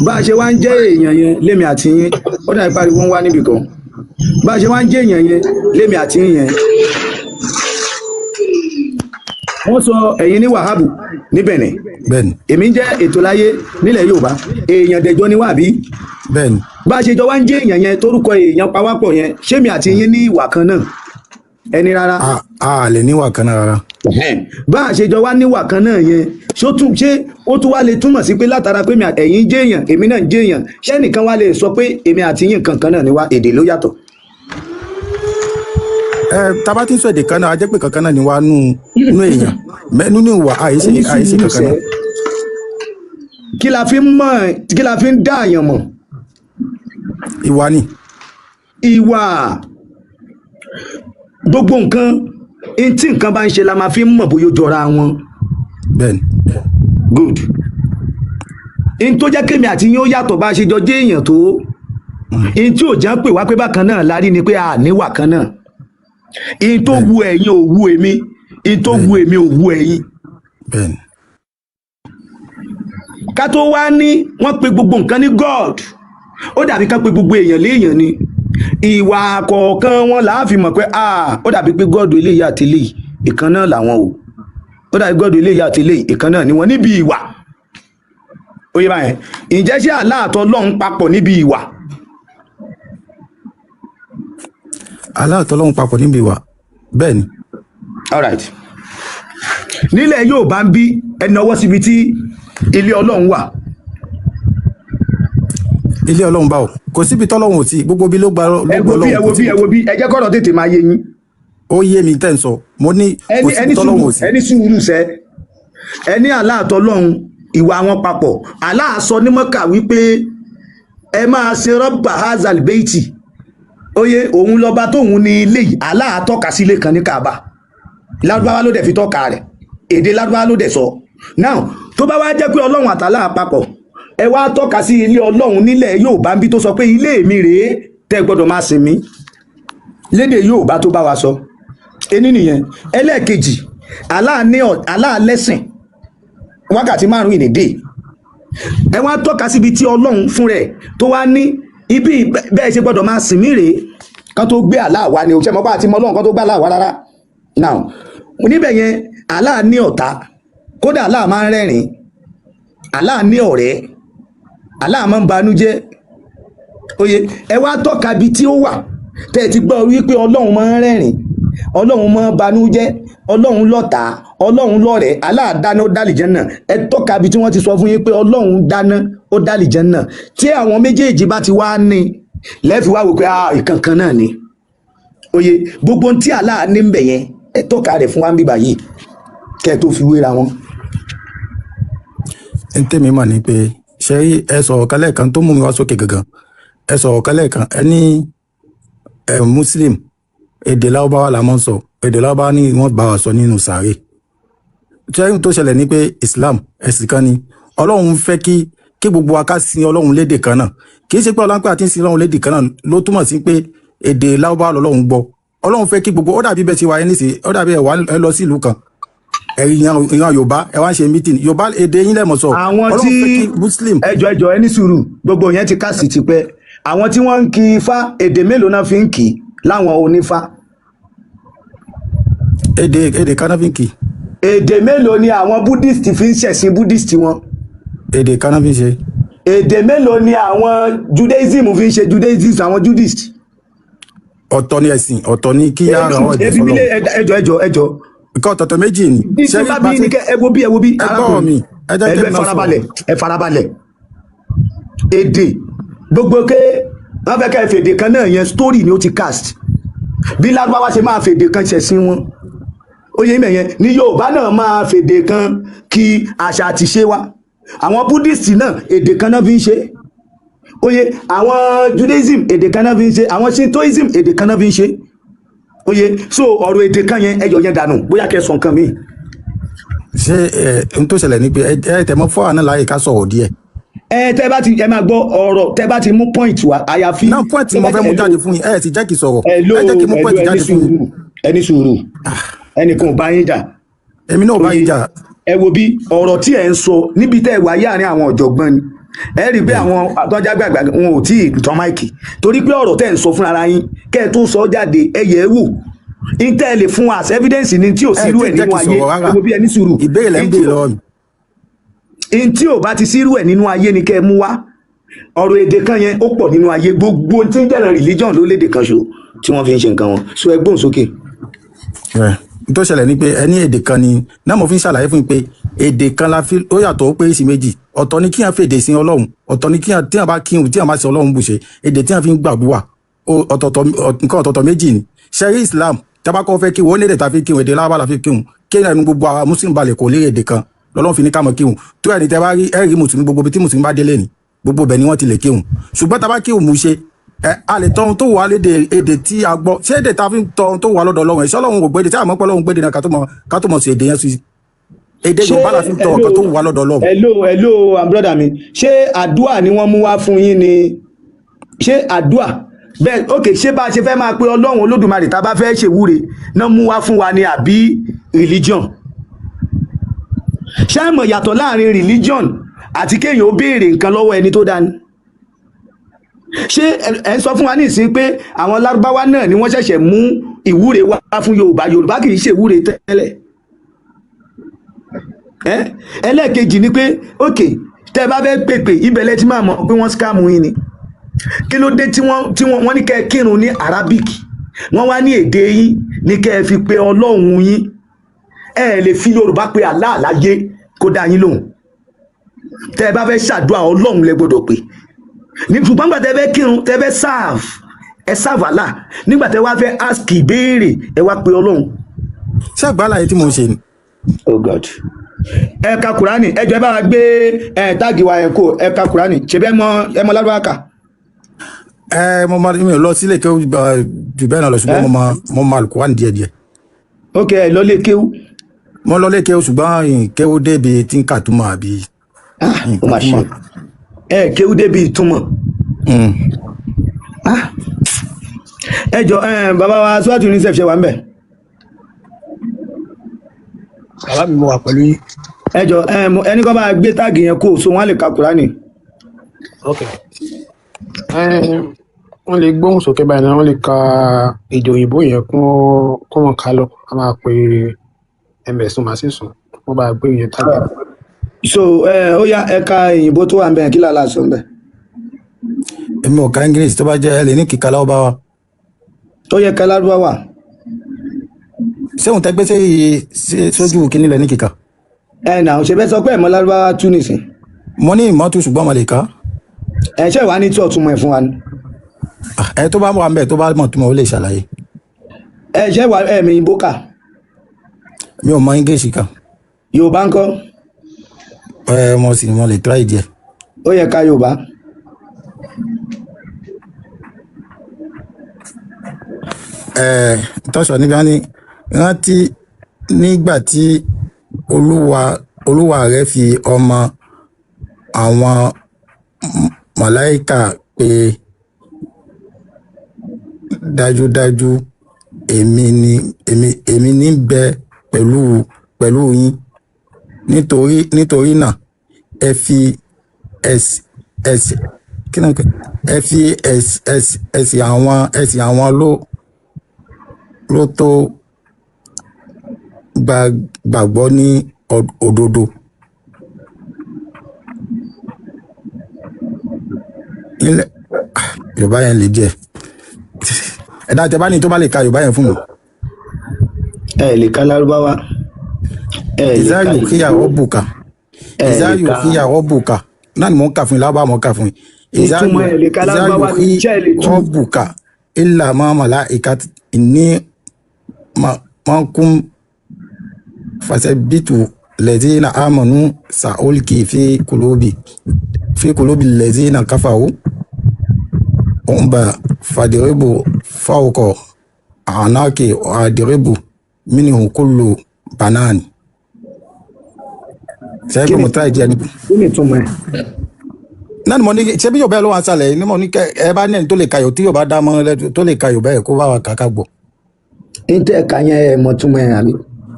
Bá a ṣe wá ń jẹ́ èèyàn yẹn lémi àti yín, ó dàbí pariwo ń wá níbì kan. Bá a ṣe wá ń jẹ́ èèyàn yẹn lémi àti yín yẹn, wọ́n sọ ẹ̀yin ní Wàhábù ní Benin. Bẹ́ẹ̀ni. Èmi ń jẹ́ ètò láyé nílẹ̀ Yorùbá. Èèyàn dẹjọ́ ni wá, àbí? Bẹ́ẹ̀ni. Bá a ṣe jọ wá ń jẹ́ èèyàn yẹn, torúkọ èèyàn pawápọ̀ yẹn, ṣé mi àti yín ní ìwà kan náà? Ẹni rárá. A lè níwà kan náà rárá. Bá a ṣe jọ wá níwà kan náà yẹn, ṣé ó tún wá lè túmọ̀ sí pé látara pé ẹ̀yin jẹ́ èèyàn, èmi náà ń jẹ́ èèyàn, ṣé ẹnìkan wá lè sọ pé èmi àti yín kankan náà ni wá, èdè ló yàtọ̀? Ẹ tá bá ti ń sọ èdè kan náà, a jẹ́ pé kankan náà ni wá nú èèyàn. Nínú ìwà, àìṣe kankan náà. Kí la fi ń mọ̀, kí la fi ń dá àyàn mọ̀? Ìwà ni. Ìwà, gbogbo nǹkan n tí nǹkan bá ń ṣe la máa fi ń mọ̀ bóyá ó jọra wọn. Bẹ́ẹ̀ni. Good. N tó jẹ́ kémi àti yín ó yàtọ̀ bá a ṣe jọ jẹ́ èèyàn tó, n tí ò jẹ́ pè wá pé bákan náà la rí ni pé a níwà kan náà. N tó wu ẹ̀yin ò wu èmi, n tó wu èmi ò wu ẹ̀yin. Bẹ́ẹ̀ni. Ká tó wá ní wọ́n pe gbogbo nǹkan ní God, ó dàbí ká pe gbogbo èèyàn léèyàn ni. Ìwà kọ̀ọ̀kan wọn là á fi mọ̀ pé ah, ó dàbí pé God eléyìí àti eléyìí ìkan náà làwọn o, ó dàbí God eléyìí àti eléyìí ìkan náà ni wọ́n níbi ìwà. Ó yé báyẹn. Ǹjẹ́ ṣé Allah àti Ọlọ́run papọ̀ níbi ìwà? Allah àti Ọlọ́run papọ̀ níbi ìwà, bẹ́ẹ̀ni. All right. Nílẹ̀ Yorùbá ń bí, ẹni ọwọ́ síbi tí ilé Ọlọ́run wà. Ilé Ọlọ́run báwo? Kò síbi tọ́lọ́run ò sí, gbogbo bí ló gba ló Ẹ gbọ́ wo bí, Ọlọ́run ẹ kò wo bí, síbi. ẹ wo bí, ẹ jẹ́ kọ́rọ̀ tètè máa yé yín. Ó yé mi tẹ́ ń sọ, mo ní kò Ẹni síbi ẹni tọ́lọ́run sùúrù ò sí. Ẹni sùúrù sẹ. Ẹni Allah àti Ọlọ́run Ìwà wọn papọ̀. Allah sọ ní Mọ́kà wípé ẹ máa ṣe rọ́bà hazal beiti, oye òun lọ́ba tóun ní ilé yìí. Allah tọ́ka sí ilé kan ní Kaaba, Lárúbáwá ló dẹ̀ fi tọ́ka rẹ̀, èdè Lárúbáwá ló dẹ̀ sọ. Now tó bá wá jẹ́ pé Ọlọ́run àtàlà papọ̀, ẹ wá tọ́ka sí ilé Ọlọ́run nílẹ̀ Yorùbá ń bí tó sọ pé ilé mi rèé tẹ́ gbọ́dọ̀ máa sìn mí lédè Yorùbá tó bá wa sọ. Ení nìyẹn. Ẹlẹ́ẹ̀kejì, Allah lẹ́sìn wákàtí 5 ìnìdè. Ẹ wá tọ́ka síbi tí Ọlọ́run fún rẹ̀ tó wá ní ibi bẹ́ẹ̀ ṣe gbọ́dọ̀ máa sìn mí rèé kan tó gbé Allah wá ni òṣèmọ́ bá àti mọ́ Ọlọ́run kan tó gbé Allah wá rárá. Now níbẹ̀ yẹn, Allah ní ọ̀tá, kódà Allah máa ń rẹ́rìn, Allah ní ọ̀rẹ́, Allah máa ń banújẹ́. Oye ẹ wá tọ́ka ibi tí ó wà tẹ́ ẹ ti gbọ́ wípé Ọlọ́run máa ń rẹ́rìn, Ọlọ́run máa ń banújẹ́, Ọlọ́run lọ́tá, Ọlọ́run lọ́rẹ̀ẹ́, Allah dáná ó dálì Jánnà. Ẹ tọ́ka ibi tí wọ́n ti sọ fún yín pé Ọlọ́run dáná ó dálì Jánnà. Tí àwọn méjèèjì bá ti wá ní lẹ́ẹ̀fi wá wò pé ìkankan náà ni. Oye gbogbo ohun tí Allah ní ń bẹ̀ yẹn, ẹ tọ́ka rẹ̀ fún wa ń bíbà yìí kẹ́ ẹ tó fi wéra wọn. N tèmi mọ̀ ni pé ṣé ẹ sọ̀rọ̀ kan lẹ́ẹ̀kan tó mú mi wá sókè gangan. Ẹ sọ̀rọ̀ kan lẹ́ẹ̀kan, ẹ ní ẹ Muslim, èdè Lárúbáwá la máa ń sọ, èdè Lárúbáwá ni wọ́n bá wa sọ nínú sàárè. Ṣé tó ṣẹlẹ̀ ni pé Islam ẹ̀sìn kan ni Ọlọ́run fẹ́ kí gbogbo wa ká sin Ọlọ́run lédè kan náà. Kì í ṣe pé Ọlọ́run pé àti sin Ọlọ́run lédè kan náà ló túmọ̀ sí pé èdè Lárúbáwá lọ́lọ́run gbọ́. Ọlọ́run fẹ́ kí gbogbo, ó dàbí bẹ́ẹ̀ ṣe wáyé nísìnyí, ó dàbí ẹ lọ sí ìlú kan, ìran Yorùbá ẹ wá ń ṣe mítìn Yorùbá, èdè yín lẹ́mọ̀ sọ. Àwọn tí Muslim. Ẹjọ ẹjọ ẹ ní sùúrù, gbogbo yẹn ti kásì tipẹ́. Àwọn tí wọ́n ń kí ifá, èdè mélòó náà fi ń kí láwọn onífá? Èdè kan náà fi ń kí. Èdè mélòó ni àwọn Buddhist fi ń ṣẹ̀sìn Buddhist wọn? Èdè kan náà fi ń ṣe. Èdè mélòó ni àwọn Judaism fi ń ṣe Judaism, àwọn Judaist? Ọ̀tọ̀ ni ẹ̀sìn, ọ̀tọ̀ ni kí yára ọ̀ ẹ̀dẹ̀ sọlọ. Ẹjọ ẹjọ ẹjọ. Nǹkan ọ̀tọ̀ọ̀tọ̀ méjì ni. Ṣé bá bí ní kẹ́ ẹ wo bí ẹ wo bí. Ẹ gbọ́ mi, ẹ jẹ́ kí n náà sọ̀rọ̀. Ẹ farabalẹ̀. Èdè gbogbo ké wọ́n fẹ́ kẹ́ fèdè kan náà yẹn, story ni ó ti cast. Bí Lárúbáwá ṣe máa fèdè kan ṣẹ̀sìn wọn, ó yẹ ìmẹ̀ yẹn ní Yorùbá náà máa fèdè kan kí àṣà àti ṣe wa. Àwọn Buddhist náà èdè kan náà fi ń ṣe. Oye àwọn Judaism èdè kan náà fi ń ṣe, àwọn Shintoism èdè kan náà fi ń ṣe. Oye so ọ̀rọ̀ èdè kan yẹn ẹyọ yẹn dànù, bóyá kẹ́ sọ nǹkan míì. Ṣé ẹ n tó ṣẹlẹ̀ ni pé ẹ tẹ̀ mọ́ fọ́ àná láàyè ká sọ̀rọ̀ díẹ̀. Ẹ tẹ́ bá ti ẹ máa gbọ́ ọ̀rọ̀, tẹ́ bá ti mú point wá àyàfi. Náà point mo fẹ́ mú jáde fún yín, ẹ ti jẹ́ kí sọ̀rọ̀, ẹ jẹ́ kí mú point jáde fún yín. Ẹ ní sùúrù, ẹnìkan ò bá yín jà. Èmi náà ò bá yín jà. Ẹ wo bí ọ̀rọ̀ tí ẹ ń sọ níbi tẹ́ ẹ wà yáàrin àwọn ọ̀jọ̀gbọ́n ni. Ẹ rí i pé àwọn àtọ́jágbàgbà wọn ò tí ì tán máìkì, torí pé ọ̀rọ̀ tẹ́ ń sọ fúnra yín kẹ́ ẹ tó sọ jáde ẹ yẹ̀ ẹ́ wò. Intẹ́ ẹ lè fún wa as evidence ni tí ò sírú ẹ̀ nínú ayé. Ẹ wo bí ẹ ní sùúrù. Ìbéèrè lẹ́ ń béèrè lọ́wọ́ mi. In tí ò bá ti sírú ẹ̀ nínú ayé ni kẹ́ ẹ mú wá. Ọ̀rọ̀ èdè kan yẹn ó pọ̀ nínú ayé, gbogbo tí ń jẹ́ràn religion ló lédè kan ṣo tí wọ́n fi ń ṣe nǹkan wọn. So ẹ gbóhùn sókè. Tó ṣẹlẹ̀ ni pé ẹni èdè kan ni náà mo fi ń ṣàlàyé fún yín pé èdè kan la fi ó yàtọ̀ ó pé èsì méjì. Ọ̀tọ̀ ni kíyàn fèdè sin Ọlọ́run, ọ̀tọ̀ ni kíyàn tíyàn bá kírun tíyàn bá sin Ọlọ́run bùṣe, èdè tíyàn fi ń gbàdúrà ọ̀tọ̀ọ̀tọ̀, nǹkan ọ̀tọ̀ọ̀tọ̀ méjì ni. Ṣẹ́rí Islam tabakọ́ fẹ́ kírun ó ní èdè tá a fi kírun, èdè Lárúbáwá la fi kírun. Kéèyàn ẹnu gbogbo ara Muslim balẹ̀ kò lérè èdè kan lọ́lọ́run fi ní ká mọ̀ kírun. Tó ẹni tẹ́ bá rí ẹ̀rí mùsùlùmí gbogbo ibi tí mùsùlùmí bá délé ni gbogbo ibẹ̀ ni wọ́n ti lè kírun. Ṣùgbọ́n tá a bá kírun mú ṣe a lè tọ́ ohun tó wà lédè èdè tí a gbọ́. Ṣé èdè tá a fi ń tọ́ ohun tó wà lọ́dọ̀ Ọlọ́run ẹ̀ṣọ́ Ọlọ́run kò gbédè tí àmọ́ pé Ọlọ́run gbédè náà ká tó mọ̀ sí èdè yẹn sí. Èdè Yorùbá la fi ń tọ́ ọ̀kan tó wà lọ́dọ̀ Ọlọ́run. Hello hello brother mi, ṣé àdúà ni wọ́n mú wá fún yín ni? Ṣé àdúà bẹ́ẹ̀ ok, ṣé bá a ṣe fẹ́ máa pe Ọlọ́run Olódùmarè tá a bá fẹ́ ṣèwúre náà mú wá fún wa ni àbí religion? Ṣé ẹ mọ̀ yàtọ̀ láàrin religion àti kéèyàn ó béèrè nǹkan lọ́wọ́ ẹni tó dání? Ṣé ẹ ń sọ fún wa nísìnyí pé àwọn Lárúbáwá náà ni wọ́n ṣẹ̀ṣẹ̀ mú ìwúre wá fún Yorùbá? Yorùbá kì í ṣe ìwúre tẹ́lẹ̀. Ẹlẹ́ẹ̀kejì ni pé ok, tẹ́ ẹ bá fẹ́ pèpè ibẹ̀ lẹ ti máa mọ̀ pé wọ́n scam yín ni. Kí ló dé tí wọ́n ní kẹ́ ẹ kírun ní Arabic, wọ́n wá ní èdè yín ní kẹ́ ẹ fi pe Ọlọ́run yín. Ẹ lè fi Yorùbá pe Allah láyé kó dá yín lóhùn. Tẹ́ ẹ bá fẹ́ ṣàdúrà Ọlọ́run lẹ gbọ́dọ̀ pè. Ṣùgbọ́n nígbà tẹ́ fẹ́ kírun, tẹ́ fẹ́ serve, ẹ serve Allah. Nígbà tẹ́ wá fẹ́ ask ìbéèrè, ẹ wá pe Ọlọ́run. Ṣé àgbàlá yìí tí mo ń ṣe ni? Oh God. Ẹ ka Kùránì, ẹ jọ̀ọ́, ẹ bá wa gbé ẹ tag wa yẹn kó. Ẹ ka Kùránì, ṣe bẹ́ẹ̀ mọ ẹ mọ lárúbáwá kà? Ẹ mo máa, mi ò lọ sílé kéwú jù bẹ́ẹ̀ náà lọ, ṣùgbọ́n Ẹ mo máa Alukurani díẹ̀ díẹ̀. Ok, ẹ lọ lé kéwú. Mo lọ lé kéwú, ṣùgbọ́n kéwú débi tí ń kà túmọ̀ àbí Ah, ó nǹkan mà ṣe. túmọ̀. Ẹ kéwú débi ìtumọ̀. Ah, ẹ jọ ẹ bàbá wa Suwatu UNICEF, ṣe wà ń bẹ̀? Bàbá mi, mo wà pẹ̀lú yín. Ẹ jọ ẹ ẹni kan bá gbé tag yẹn kó so wọn á lè ka Kùránì. Ok, ẹ wọ́n lè gbóhùn sókè báyìí náà, wọ́n lè ka èdè òyìnbó yẹn kó wọn ká lọ, a máa pe ms tó máa sì sùn, wọ́n bá gbé yẹn tag. So ẹ ó yá, ẹ ka òyìnbó tó wà ń bẹ̀, kí làlá sọ ń bẹ̀? Èmi ò ka English, tó bá jẹ́ ẹ lè ní kíkà láwọ́ bá wa. Ó yẹ ká lárúbáwá. Ṣé òun tẹ́ gbé sójú kínní lẹ ní kíkà? Ẹ nà ó ṣe bẹ́ẹ̀ sọ pé ẹ̀ mọ lárúbáwá tú nìsín. Mo ní ìmọ̀tò, ṣùgbọ́n mo lè kà. Ẹ ṣe wàá ní tí ọ̀túnmọ̀ ẹ̀ fún wa ni. Ah, ẹ tó bá wà ń bẹ̀, tó bá mọ̀ túmọ̀, ó lè ṣàlàyé. Ẹ ṣe wàá ẹ mi ìbò kà? Mi ò mọ English kà. Yorùbá ńkọ́? Ẹ mo sì mo lè try díẹ̀. Ó yẹ ká Yorùbá. Ẹ tọ́sọ̀ níbi wọn ní rántí nígbà tí olúwa rẹ fi ọmọ àwọn màláìkà pé dájúdájú èmi ní bẹ pẹ̀lú yín, nítorí náà ẹ fi ẹs ẹs kí náà ẹ fi ẹs ẹs ẹsìn àwọn ló tó gbàgbọ́ ní òdodo. Ilẹ̀ Yorùbá yẹn lè díẹ̀. Ẹ̀dá tẹ bá ní tó bá lè ka Yorùbá yẹn fún mi. Ẹ lè ka lárúbáwá, ẹ lè ka Ìzáyò kíyàwó bùkà. Ẹ lè Ìzáyò ka kíyàwó bùkà náà ni mò ń kà fún yín, lábàá mò ń kà fún yín. Ìzáyò Ìtumọ̀ ẹ lè ka ìzáyò lárúbáwá ni, ṣé ẹ lè tú? Rọ́bùkà ìlà mọ́mọ́lá ìka ní mọ́kún fàṣẹbìtù lẹ́dínà àmọ̀nù sàólkì fi kulubi lẹ́dínà káfàwó ọ̀nba fàdérébù fáwọkọ̀ ànákè àdérébù mínú kúlù banani. Sẹ́yìn Kí pé ni mo try díẹ̀ níbi. Kí ni ìtumọ̀ ẹ̀? Náà ni mo ní, ṣé bí yóò bẹ́ẹ̀ ló wà ń sàlẹ̀ ni mo ní kẹ́ ẹ bá ní ẹni tó lè kayò tí yóò bá dá mọ́ tó lè kayò bẹ́ẹ̀, kó bá wa kàkà gbọ́. Ní tẹ́ ẹ̀ka yẹn, ẹ mọ̀ túmọ̀ ẹ̀ àbí?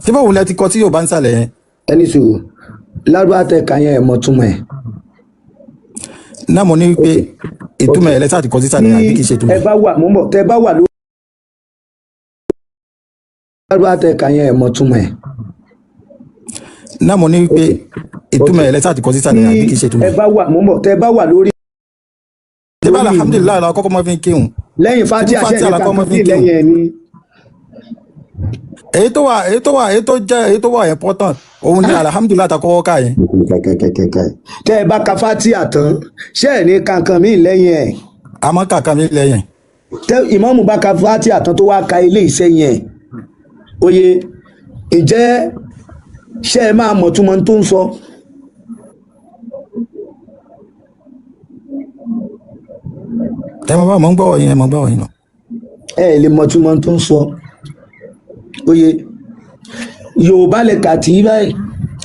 Ṣé báwo lẹ ti kọ tí yóò bá ń sàlẹ̀ yẹn? Ẹni sùúrù, lárúbáwá tẹ́ ẹ̀ka yẹn, ẹ mọ̀ túmọ̀ ẹ̀? Náà mo ní pé ìtumọ̀ ẹ̀ lẹ́sà ti kọ sísàlẹ̀ Tí àbí kì í ṣe ìtumọ̀ ẹ ẹ̀? bá wà, mò ń bọ̀, tẹ́ ẹ bá wà lórí lárúbáwá tẹ́ ẹ̀ka yẹn, ẹ mọ̀ túmọ̀ ẹ̀? Náà mo ní pé ìtumọ̀ ẹ̀ lẹ́sà ti kọ Tí sísàlẹ̀ àbí kì í ṣe ìtumọ̀ ẹ ẹ̀? bá wà, mò ń bọ̀, tẹ́ ẹ bá wà lórí Ṣé bá alhamdulilayi la kọ́kọ́ máa fi ń kírun? Lẹ́yìn Ṣé bí fatia ṣe fatia ní la kọ́kọ́ máa fi kàkí ń kírun? lẹ́yìn ẹ̀ ni. Èyí tó wà èyí tó jẹ́ èyí tó wà important òun ni alhamdulilayi ta kọ́kọ́ ká yẹn. Kẹ̀kẹ̀kẹ̀kẹ̀, tẹ́ ẹ bá ka fatia tán, ṣé ẹ̀ ní kankan míì lẹ́yìn ẹ̀? Àmọ́ kàkà mi lẹ́yìn. Tẹ́ ìmáàmù bá ka fatia tán, tó wá ka ilé iṣẹ́ yẹn, oye, ǹjẹ́ ṣé ẹ máa mọ̀ túmọ̀ tó ń sọ? Ẹ mọ̀ bá mọ̀ ń gbọ́ yẹn, ẹ mọ̀ gbọ́ yẹn lọ. Ẹ lè mọ̀ túmọ̀ tó ń sọ. Oye, Yorùbá lè kà tí báyìí,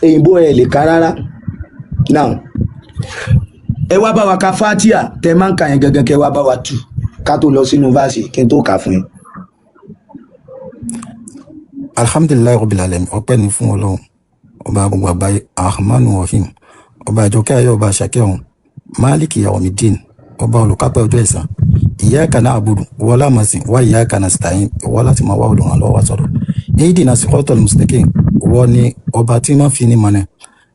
èyìnbó ẹ lè ka rárá. Now, ẹ wá bá wa ka fatia tẹ máa ń ka yẹn gangan, kẹ wá bá wa tú ká tó lọ sínú verse kí n tó kà fún yín. Alhamdulilayi rabbil alamin, ọpẹ́ ni fún Ọlọ́run ọba gbogbo àgbáyé, Arahmanu Rahim, ọba àjọkẹ́ ayé, ọba àṣàkẹ́ ọ̀run, Máàlìkì Yawmiddin, ọba olùkápẹ́ ọjọ́ ẹ̀san, iyyaka na'budu wọlá màsìn wá iyyaka nasta'in, ìwọ láti máa wá olùrànlọ́wọ́ wá sọ́dọ̀, ihdina siratal mustaqim, ìwọ ni ọba tí máa fi ní mọ̀nà,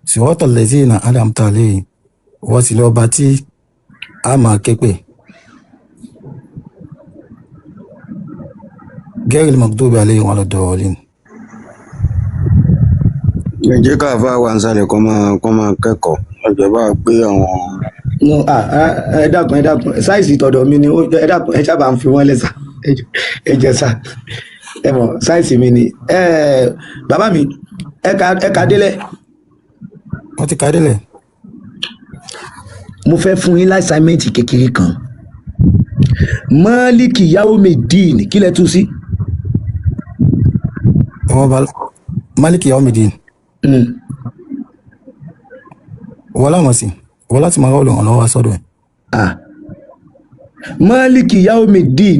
siratal ladzina an'amta alayhim, ìwọ sì ni ọba tí a máa ké pè, ghayril maghdubi alayhim waladdallin. Ẹ jẹ́ ká àfa wa ń sálẹ̀ kọ́ máa kẹ́kọ̀ọ́, ẹjọ́ bá gbé àwọn. No, ah, ah, ẹ dákun, ẹ dákun, size tọ̀dọ̀ mi ni ẹ dákun, ẹ sábà ń fi wọ́n lẹ́sà, ẹ jẹ́ sà, ẹ mọ̀ size mi ni. Ẹ bàbá mi, ẹ ka délẹ̀. Mo ti kà á délẹ̀. Mo fẹ́ fún yín láìsáímẹ́ǹtì kékeré kan. Mọ́líkì Yaomidin, kí lẹ tú sí? Ọba Maliki Yaomidin. Wọ́n láwọn sí wọ́n láti máa rọ́ olùrànlọ́wọ́ wá sọ́dọ̀ ẹ̀. Ah. Mọ́líkì Yaomidin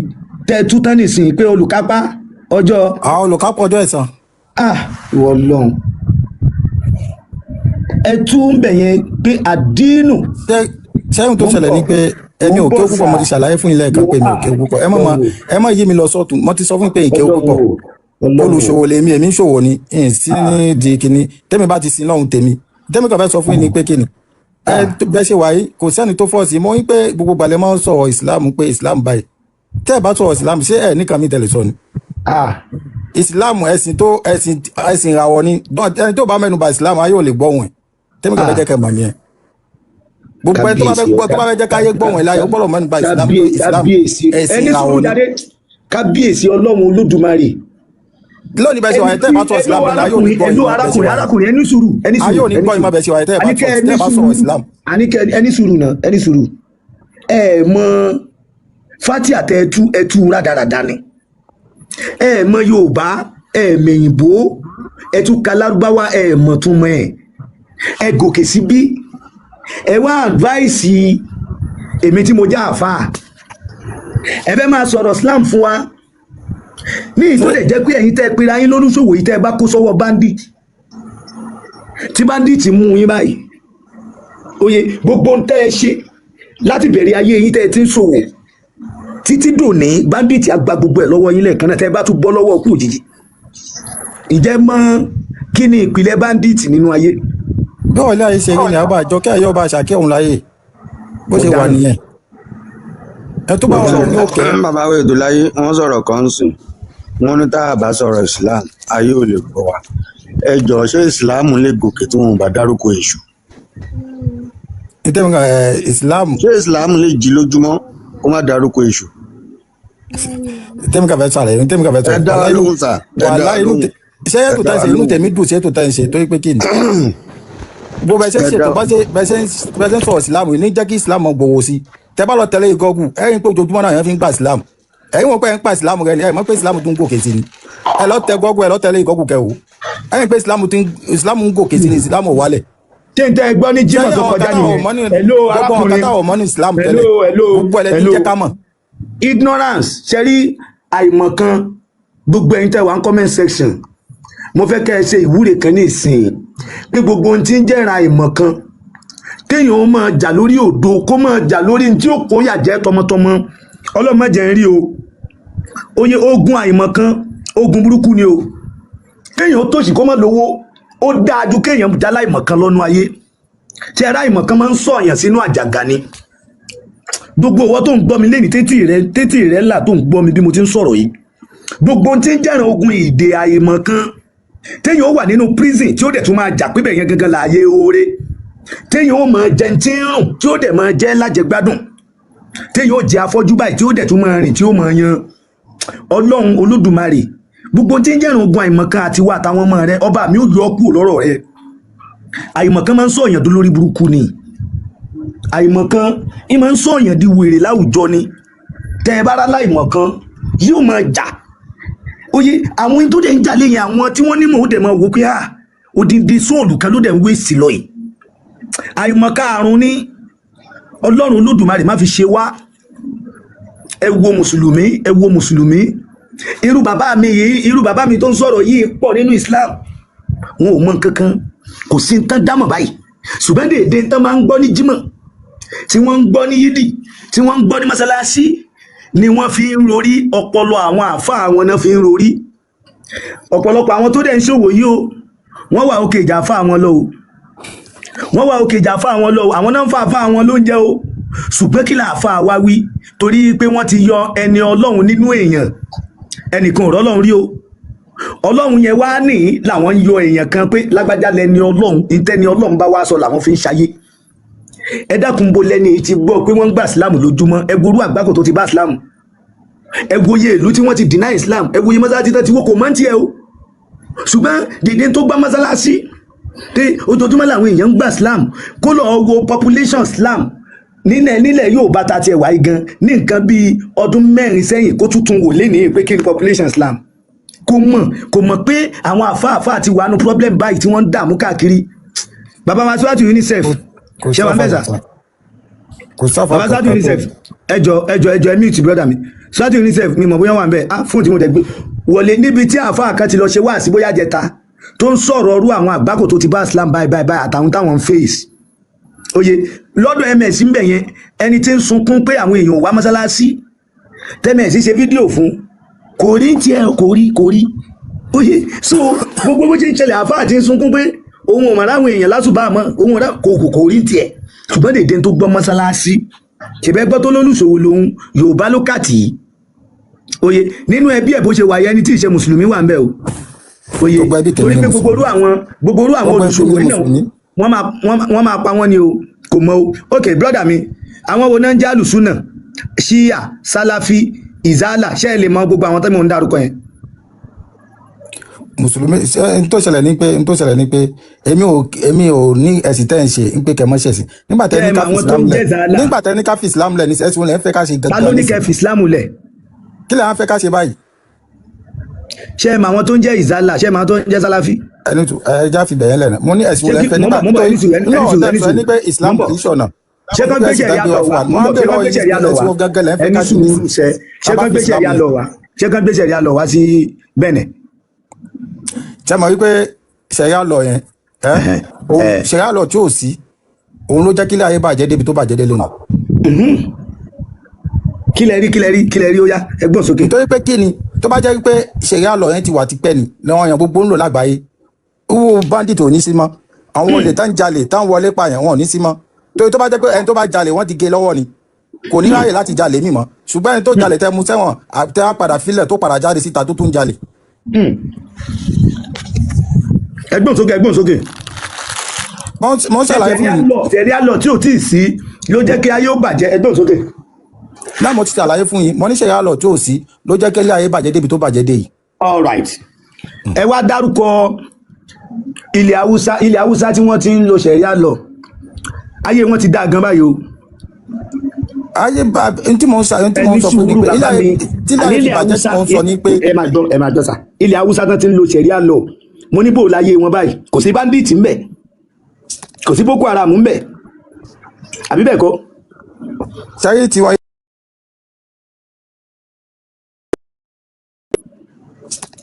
tẹ tú tán nìsín pé olùkápá ọjọ́. Àwọn olùkápá ọjọ́ ẹ̀san. Ah, ìwọ Ọlọ́run. Ẹ tú ń bẹ̀ yẹn pé àdínù. Ṣẹ́yìn tó ṣẹlẹ̀ ni pé èmi ò kéwú púpọ̀, mo ti ṣàlàyé fún ilé ẹ̀ka pé mi ò kéwú púpọ̀. Ẹ má yí mi lọ sọ́tún, mo ti sọ fún pé ìkéwú púpọ̀. Olùṣòwò lèmi, èmi ń ṣòwò ni, n sí ní di kíní. Tẹ́mi bá ti sin lọ́hùn tèmi. Tẹ́mi kàn fẹ́ sọ fún yín ni pé kíni. Ẹ bẹ́ ṣe wáyé, kò sẹ́ni tó fọ́ọ̀sì. Mo ń pé gbogbo gbalẹ̀ máa ń sọ̀rọ̀ ìsìláàmù pé ìsìláàmù báyìí. Tẹ́ ẹ bá sọ̀rọ̀ ìsìláàmù, ṣé ẹ nìkan mi tẹ̀lé sọ ni? Ìsìláàmù ẹ̀sìn tó ẹ̀sìn ìràwọ̀ ni. Ẹni tó bá mẹ́nu bà ìsìláàmù, ayé ò lè gbọ́ wọn. Tẹ́mi kàn fẹ́ jẹ́ kẹ́ mọ̀ nìyẹn. Gbogbo ẹni tó bá fẹ́ gbọ́, tó bá fẹ́ jẹ́ káyé gbọ́ wọn láyé, ó gbọ́dọ̀ mẹ́nu bà ìsìláàmù pé ìsìláàmù ẹ̀sìn ìràwọ̀ ni. Kábíyèsí Ọlọ́run Olódùmarè. Lónìí bẹ́ẹ̀ ṣe wáyé, tẹ́ ẹ bá sọ̀rọ̀ ìsìláàmù, ayé ò ní gbọ́ ẹlú arákùnrin, arákùnrin, ẹni sùúrù, ẹni sùúrù. Ayé ò ní gbọ́ ìmọ̀ bẹ́ẹ̀ ṣe wáyé, tẹ́ ẹ bá sọ̀rọ̀ ìsìláàmù. Àníkẹ́ ẹni sùúrù náà, ẹni sùúrù. Ẹ mọ Fatia tẹ ẹtú ẹtú rádaràda ni. Ẹ mọ Yorùbá, ẹ mẹyìnbó, ẹtú kalárúbáwá, ẹ mọ túmọ̀ ẹ. Ẹ gòkè síbí. Ẹ wá àdváìsì èmi tí mo já àfáà. Ẹ fẹ́ máa sọ̀rọ̀ Islam fún wa. Ní ìtò lè jẹ́ pé ẹ̀yin tẹ́ pera yín lólùṣòwò yìí tẹ́ bá kó sọ́wọ́ bandit, tí bandit mú yín báyìí, oye gbogbo ń tẹ́ ẹ ṣe láti bẹ̀rẹ̀ ayé yín tẹ́ ẹ ti ń ṣòwò títí dòní, bandit á gba gbogbo ẹ̀ lọ́wọ́ yín lẹ́ẹ̀kan náà tẹ́ ẹ bá tún bọ́ lọ́wọ́ kú òjijì. Ǹjẹ́ mọ̀ kí ni ìpìlẹ̀ bandit nínú ayé? Bí wọ́n ilé ayé ṣe rí ni àbá àjọ kí ayé ọba àṣàkẹ́ òun láyé bó ṣe wà nìyẹn. Ẹ tó bá wà lọ́wọ́ ní òkè. Bàbá wo ètò láyé, wọ́n sọ̀rọ̀ kan sùn. Wọ́n ní tá a bá sọ̀rọ̀ Islam, ayé ò lè gbọ́ wa. Ẹ jọ̀ọ́, ṣé Islam lè gòkè tí wọn ò bá dárúkọ èṣù? Ìtẹ́mi kan ẹ̀ Islam. Ṣé Islam lè jí lójúmọ́ kó má dárúkọ èṣù? Ìtẹ́mi kan fẹ́ sàlẹ̀, ìtẹ́mi kan fẹ́ sọ̀rọ̀. Ẹ dá wa lóhùn sà, ẹ dá wa lóhùn. Ṣé ètò tá ń ṣe inú tèmi dùn sí ètò tá ń ṣe torí pé kí ni? Bó bẹ ṣe ń ṣètò bá ṣe bẹ ṣe ń sọ̀rọ̀ Islam ní jẹ́ kí Islam gbòòwò sí. Tẹ bá lọ tẹ̀lé ìgọ́gù, ẹ̀yin pé ojoojúmọ́ náà yẹn fi ń gba Islam. Ẹ̀yin wọ́n pé ẹ̀ ń pa Islam rẹ ni, ẹ̀ mọ̀ pé Islam tún gòkè sí ni. Ẹ lọ tẹ gọ́gù, ẹ lọ tẹ̀lé ìgọ́gù kẹ wò. Ẹ̀yin pé Islam ń gòkè sí ni, Islam ò wálẹ̀. Ṣé n tẹ́ ẹ gbọ́ ní Jímọ̀ tó kọjá nìyẹn? Hello arákùnrin, hello, hello, hello. Ignorance, ṣe rí àìmọ̀kan gbogbo ẹ̀yin tẹ́ wà ní comment section. Mo fẹ́ kẹ́ ẹ ṣe ìwúre kan ní ìsìn pé gbogbo ohun tí ń jẹ́ra àìmọ̀kan kéèyàn ó máa jà lórí òdo, kó máa jà lórí tí ó kó yà jẹ́ tọmọtọmọ. Ọlọ́run má jẹ́ ń rí o. Oye ogun àìmọ̀kan, ogun burúkú ni o. Kéèyàn ó tòṣì kó má lówó, ó dáa ju kéèyàn já láìmọ̀kan lọ́nu ayé. Tí ẹ̀rá àìmọ̀kan máa ń sọ̀yàn sínú àjàgà ni. Gbogbo ìwọ tó ń gbọ́ mi lénìí, tétí rẹ là tó ń gbọ́ mi bí mo ti ń sọ̀rọ̀ yìí. Gbogbo ohun tí ń jẹ́ràn ogun ìdè àìmọ̀kan, téèyàn ó wà nínú prison tí ó dẹ̀ tún máa jà pípẹ̀ yẹn gangan láàyè oore. Téèyàn ó máa jẹ tí ń rùn tí ó dẹ̀ máa jẹ́ lájẹgbádùn. Téèyàn ó jẹ afọ́jú báyìí tí ó dẹ̀ tún máa rìn tí ó máa yan. Ọlọ́run Olódùmarè, gbogbo tí ń jẹ́ràn ogun àìmọ̀kan àti wà àtàwọn ọmọ rẹ, ọba mi ò yọ ọ́ kúrò lọ́rọ̀ rẹ. Àìmọ̀kan máa ń sọ̀yàn dolórí burúkú ni. Àìmọ̀kan ń máa ń sọ̀yàn di wèrè láwùjọ ni. Tẹ́ ẹ bá rá láìmọ̀kan yóò máa jà. Oye àwọn tó dẹ̀ ń jà lẹ́yìn àwọn tí wọ́n nímọ̀ ó dẹ̀ máa wò pé à odindi sóòlù kan ló dẹ̀ ń wé sí lọ yìí. Àìmọ̀kan àrùn ní Ọlọ́run Olódùmarè má fi ṣe wá. Ẹ wo mùsùlùmí, ẹ wo mùsùlùmí. Irú bàbá mi yìí, irú bàbá mi tó ń sọ̀rọ̀ yìí pọ̀ nínú Islam. Wọn ò mọ nǹkan kan, kò sí nǹkan dámọ̀ báyìí. Ṣùgbọ́n dèédé nǹkan máa ń gbọ́ ní Jímọ̀, tí wọ́n ń gbọ́ ní Yídì, tí wọ́n ń gbọ́ ní mọ́sálásí ni wọ́n fi ń rorí. Ọpọlọ àwọn àáfàá àwọn náà fi ń rorí. Ọ̀pọ̀lọpọ̀ àwọn tó dẹ̀ ń ṣòwò yìí o, wọ́n wà òkè ìjà fún àwọn lọ o. Wọ́n wà òkè ìjà fún àwọn lọ o. Àwọn náà ń fa àfáà àwọn lóúnjẹ o. Ṣùgbọ́n kí làáfàá wá wí? Torí pé wọ́n ti yọ ẹni Ọlọ́run nínú èèyàn. Ẹnìkan ò rọ́lọ́run rí o. Ọlọ́run yẹn wá ní làwọn ń yọ èèyàn kan pé lágbájá lẹni Ọlọ́run, ìtẹ́ni Ọlọ́run bá wá sọ làwọn fi ń ṣayé. Ẹ dákun, bo lẹni ti gbọ́ pé wọ́n ń gba Islam lójúmọ́. Ẹ gorú àgbákò tó ti bá Islam. Ẹ wo iye ìlú tí wọ́n ti deny Islam. Ẹ wo iye mọ́sálásí tán ti wó, kò mọ́ ń tiẹ̀ o. Ṣùgbọ́n dèdè tó gbá mọ́sálásí Tí ojoojúmọ́ làwọn èèyàn ń gba Islam, kó lọ́ọ́ wo population Islam nílẹ̀ yóò bá ta tiẹ̀ wáyé gan ní nǹkan bíi ọdún 4 sẹ́yìn, kó tuntun wò lénìí pé kí ni population Islam. Kò mọ̀ pé àwọn àfáàfáà ti wà nù problem báyìí tí wọ́n ń dààmú káàkiri. Bàbá wa síwájú UNICEF, ṣé wàá mẹ́ta? Kò sáfà Bàbá síwájú kankan tó UNICEF, ẹjọ ẹjọ ẹjọ, ẹ mute brother mi. Síwájú UNICEF, mi mọ̀ bóyá wà ń bẹ̀ ah fóònù tí mo dẹ̀ gbé wọlé níbi tí àfáà kan ti lọ ṣe wáàsí bóyá jẹta, tó ń sọ̀rọ̀ ọrú àwọn àgbákò tó ti bá Islam báyìí báyìí báyìí àtàwọn táwọn ń face. Oye lọ́dọ̀ ms ń bẹ̀ yẹn, ẹni tí ń sunkún pé àwọn èèyàn ò wá mọ́sálásí, tms ṣe fídíò fún, kò rí tiẹ̀, kò rí. Oye, so gbogbo bó ṣe ń ṣẹlẹ̀, àfáà ti ń sunkún pé òun ò mọ̀ láwọn èèyàn lásùbà mọ́ òun ò kò rí tiẹ̀, ṣùgbọ́n dèdè tó gbọ́ mọ́sálásí ṣèbẹ́ gbọ́ tó lólùṣòwò lòun Yorùbá ló kàtì í. Oye, nínú ẹbí ẹ̀ bó ṣe wà yẹn, ẹni tí ì ṣe mùsùlùmí wà ń bẹ̀ o. Oye, Gbogbo ẹbí tèmi torí ni pé gbogbo orú mùsùlùmí. àwọn gbogbo orú àwọn Gbogbo ẹbí olùṣòwò mi ni yìí náà, mùsùlùmí. wọ́n máa pa wọ́n ni o, kò mọ̀ o. Ok, brother mi, àwọn wo náà ń jẹ́ àlùsùnà, ṣíyà, sálàfí, ìzálà? Ṣé ẹ lè mọ gbogbo àwọn tó mò ń dárúkọ yẹn? Mùsùlùmí ṣe n tó ṣẹlẹ̀ ni pé èmi ò ní ẹ̀sìn tẹ́ ń ṣe ń pé kẹ́ mọ́ ṣẹ̀sìn nígbà tẹ́ Ṣé ní ẹ ká mọ fi àwọn tó Islam ń lẹ̀ jẹ́ zálà? Nígbà tẹ́ ní ká fi Islam lẹ̀ ní ẹ̀sìn wọn lẹ̀ ń fẹ́ ká ṣe Ta ló gangan ní nísìn? kẹ́ fi Islam lẹ̀? Kí lẹ̀ ń fẹ́ ká ṣe báyìí? Ṣé ẹ mọ àwọn tó ń jẹ́ ìzálà? Ṣé ẹ mọ àwọn tó ń jẹ́ sálàfí? Ẹni tó ẹ já fi bẹ̀yẹn lẹ̀ náà, mo ní ẹ̀sìn Ṣé wọn lẹ̀ kí ń fẹ́ mò ń nígbà bọ̀, mò ń bọ̀, nítorí ẹni sùúrù, ẹni náà sùúrù, tẹ́ ẹni sọ ẹni sùúrù, pé mò ń Islam bọ̀. kì í ṣọ̀nà. Ṣé kán Pé gbé ẹ̀sìn ṣẹ̀ríà tá gbé lọ wá fún wá? wa Mò ń mo bọ̀, ń ṣé bèèrè kán lọ́wọ́ gbé yín ṣẹ̀ríà nísìnyí, lọ ẹ̀sìn wá? wọn gangan lẹ̀ ń fẹ́ Ẹni ká ṣe sùúrù nísìnyí sẹ, ṣé tá bá kán fi gbé Islam ṣẹ̀ríà lẹ̀? lọ wá? Ṣé kán gbé ṣẹ̀ríà lọ wá sí Bẹ̀nẹ̀? Ṣe mọ̀ wípé ṣẹ̀ríà lọ yẹn ẹ́ òun ṣẹ̀ríà lọ tí ò sí, òun ló jẹ́ kílẹ̀ ayé bàjẹ́ débi tó bàjẹ́ dé lónìí. Kí lẹ rí, kí lẹ rí, kí lẹ rí? Ó yá, ẹgbọ́n sókè. Nítorí pé kí ni, tó bá jẹ́ pé ṣẹ̀ríà lọ yẹn ti wà tipẹ́ ni làwọn èèyàn gbogbo ń lò lágbàáyé, owó bandit ò ní sí mọ́, àwọn olè tá ń jalè tá ń wọlé pààyàn wọn ò ní sí mọ́, torí tó bá jẹ́ pé ẹni tó bá jalè wọ́n ti gé lọ́wọ́ ni, kò ní ráyè láti jalè mí mọ́. Ṣùgbọ́n ẹni tó jalè tẹ́ mú sẹ́wọ̀n, tẹ́ á padà filẹ̀ tó padà jáde síta tó tún jalè. Ẹgbọ́n sókè, ẹgbọ́n sókè. Mo ń ṣàlàyé fún Ṣẹ̀ríà yín. lọ, ṣẹ̀ríà lọ tí ò tí ì sí ló jẹ́ kí ayé ó bàjẹ́. Ẹgbọ́n sókè. Náà mo ti ṣàlàyé fún yín, mo ní ṣẹ̀ríà lọ tí ò sí ló jẹ́ kí ilé ayé bàjẹ́ débi tó bàjẹ́ dé yìí. All right, ẹ wá dárúkọ ilẹ̀ Haúsá, ilẹ̀ Haúsá tí wọ́n ti ń lo ṣẹ̀ríà lọ, ayé wọn ti dá gan báyìí o. Ayé bá n tí mo ń ṣe, n tí mo Ẹni ń sọ fún ni sùúrù pé ilé bàbá ayé mi. tí ilé Àní ayé fi ilẹ̀ bàjẹ́ tí Haúsá, mo ń sọ ni pé ẹ máa gbọ́, ẹ máa gbọ́ sà, ilẹ̀ Haúsá tán ti ń lo ṣẹ̀ríà lọ, mo ní bò láyé wọn báyìí? Kò sí bandit ńbẹ̀, kò sí Boko Haram ńbẹ̀, àbí bẹ́ẹ̀ kọ́? Ṣayé tiwa.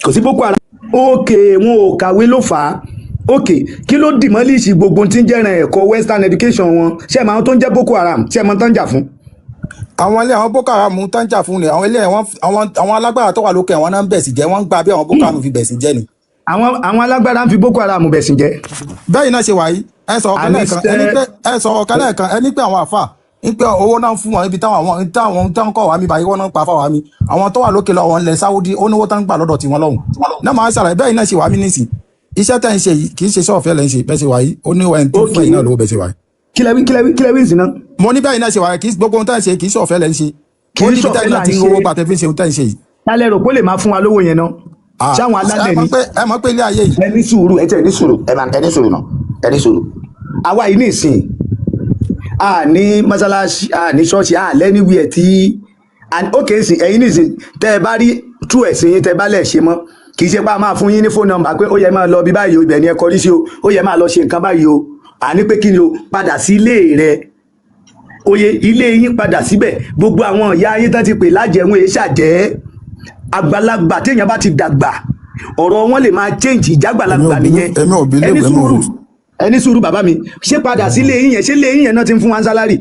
Kò sí Boko Haram. Òkè wọn ò kàwé ló fà á. Òkè kí ló demolish gbogbo tí ń jẹ́ràn ẹ̀kọ́ western education wọn? Ṣé ẹ̀ máa tó ń jẹ́ Boko Haram tí ẹ̀ máa tán jà fún? Àwọn ilé àwọn Boko Haram tó ń jà fún ni, àwọn ilé àwọn alágbára tó wà lókè, àwọn náà ń bẹ̀sì jẹ́, wọ́n ń gba bí àwọn Boko Haram fi bẹ̀sì jẹ́ ni. Àwọn alágbára ń fi Boko Haram bẹ̀sìn jẹ́. Bẹ́ẹ̀ náà ṣe wà yìí, ẹ sọ ọ̀kan lẹ́ẹ̀kan, ẹni Àníṣe pé ẹ sọ ọ̀kan lẹ́ẹ̀kan, ẹni pé àwọn àfà ń pé owó náà ń fún wọn ibi táwọn àwọn táwọn táwọn kọ̀ wá mi báyìí, wọ́n náà ń pa fáwọn mi, àwọn tó wà lókè lọ wọn lẹ̀ Sáwúdí, ó níwó tán ń gbà lọ́dọ̀ tiwọn lọ́hùn náà. Máa ń ṣàlàyé bẹ́ẹ̀ náà ṣe wà mí nísìn, iṣẹ́ tẹ́ ń ṣe yìí kì í ṣe iṣẹ́ ọ̀fẹ́ lẹ́ ń ṣe. Bẹ́ẹ̀ ṣe wà yìí, ó ní ẹni tó fún ẹ̀yin náà lówó bẹ́ẹ̀ ṣe wà yìí. Kílẹ̀ wí, kílẹ̀ wí ìsìn náà. Mo ní bẹ́ẹ̀ náà ṣe wà yìí, kì í gbogbo ohun tẹ́ ń ṣe kì í ṣe ọ̀fẹ́ lẹ́ ń ṣe. Kì Ó í níbi ṣọ̀fẹ́ tẹ́yìn là náà ń ti ń ṣe. rówó gbà tẹ́ fi ń ṣe ohun tẹ́ ń ṣe yìí. Tálẹ̀ rò pé ó lè máa fún wa lówó yẹn náà? Ah, Ṣáwọn alálẹ̀ ẹ ni? mọ̀ pé ẹ mọ̀ pé ilé ayé yìí Ẹ ní sùúrù, ẹ tẹ̀ ní sùúrù, ẹ máa ẹ ní sùúrù náà, ẹ ní sùúrù. Àwa yìí nìsín, a ní mọ́sálásí, a ní ṣọ́ọ̀ṣì, a lẹ́niwí ẹ̀ tí ó kèé sìn. Ẹ̀yin nìsín, tẹ́ ẹ bá rí tú ẹ̀sìn yín, tẹ́ ẹ bá lẹ̀ ṣe mọ́, kì í ṣe pé a máa fún yín ní fóònù nọ́mbà pé ó yẹ máa lọ bí báyìí o, ibẹ̀ ni ẹ kọrí sí o, ó yẹ máa lọ ṣe nǹkan báyìí o. Àní pé kí ni o, padà sí ilé rẹ. Oye, ilé yín, padà síbẹ̀. Gbogbo àwọn ìyá yín tán ti pè lájẹun èé ṣàjẹ́ àgbàlagbà, téèyàn bá ti dàgbà, ọ̀rọ̀ wọn lè máa change. Èmi ò Ìjágbàlagbà believe nìyẹn. Èmi ò believe Ẹni èmi ò sùúrù, ẹni sùúrù bàbá mi. Ṣé padà sílé yín yẹn, ṣé lé yín yẹn náà ti ń fún wa ń salary?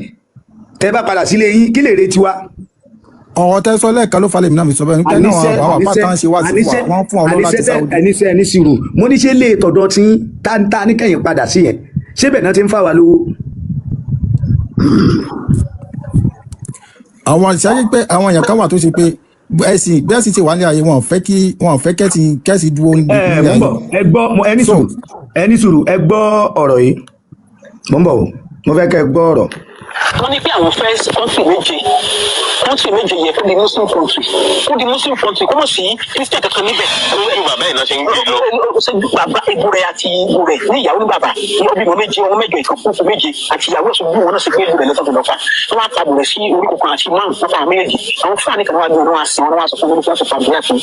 Tẹ́ bá padà sílé yín, kí lè retí wa? Ọ̀rọ̀ tẹ́ sọ lẹ́ẹ̀kan ló falẹ̀ mi náà fi sọ bẹ́ẹ̀ nípa náà Àníṣe àwọn àpá àníṣe tá ń ṣe wá sí fún àníṣe wa, wọ́n fún ọ lọ́wọ́ àníṣe láti tẹ Saudi. ẹníṣe, ẹní sùúrù. Mo ní ṣé lè tọ̀dọ̀ tí tá níkẹyìn padà sí yẹn, ṣé bẹ́ẹ̀ náà ti ń fà wá lówó? Àwọn ìṣáájú pé àwọn èèyàn kan wà tó ṣe pé ẹ̀sìn bí ẹ̀sìn ti wà ní ayé, wọn ò fẹ́ kí wọn ò fẹ́ kẹ́sì dúró Ẹ nílé mò ń ayé. bọ̀, ẹ gbọ́ ẹni So sùúrù, ẹni sùúrù, ẹ gbọ́ ọ̀rọ̀ yìí. Mò ń bọ̀ o, mo fẹ́ kẹ́ ẹ gbọ́ ọ̀rọ̀. Wọ́n ní pé àwọn fẹ́ country méje, country méje yẹ kó di Muslim country, kó di Muslim country, kó mọ̀ sí Christian kankan níbẹ̀. Ojú bàbá ẹ̀ náà ṣe ń gbé lọ. Bàbá Ìbúrẹ̀ àti Ìbúrẹ̀ ní ìyàwó ní bàbá ní ọbí méje, ọmọ mẹ́jọ, ìkókó méje àti ìyàwó ẹ̀sùn bí wọn náà ṣe gbé Ìbúrẹ̀ lọ́sọ̀tún lọ́fà. Wọ́n á pa Ìbúrẹ̀ sí orí kòkó àti márùn wọ́n pa àwọn méjèèjì. Àwọn Fúlàní kan wá gbé wọn wá sí wọn wá sọ fún wọn wọ́n sọ fún àbúrò fún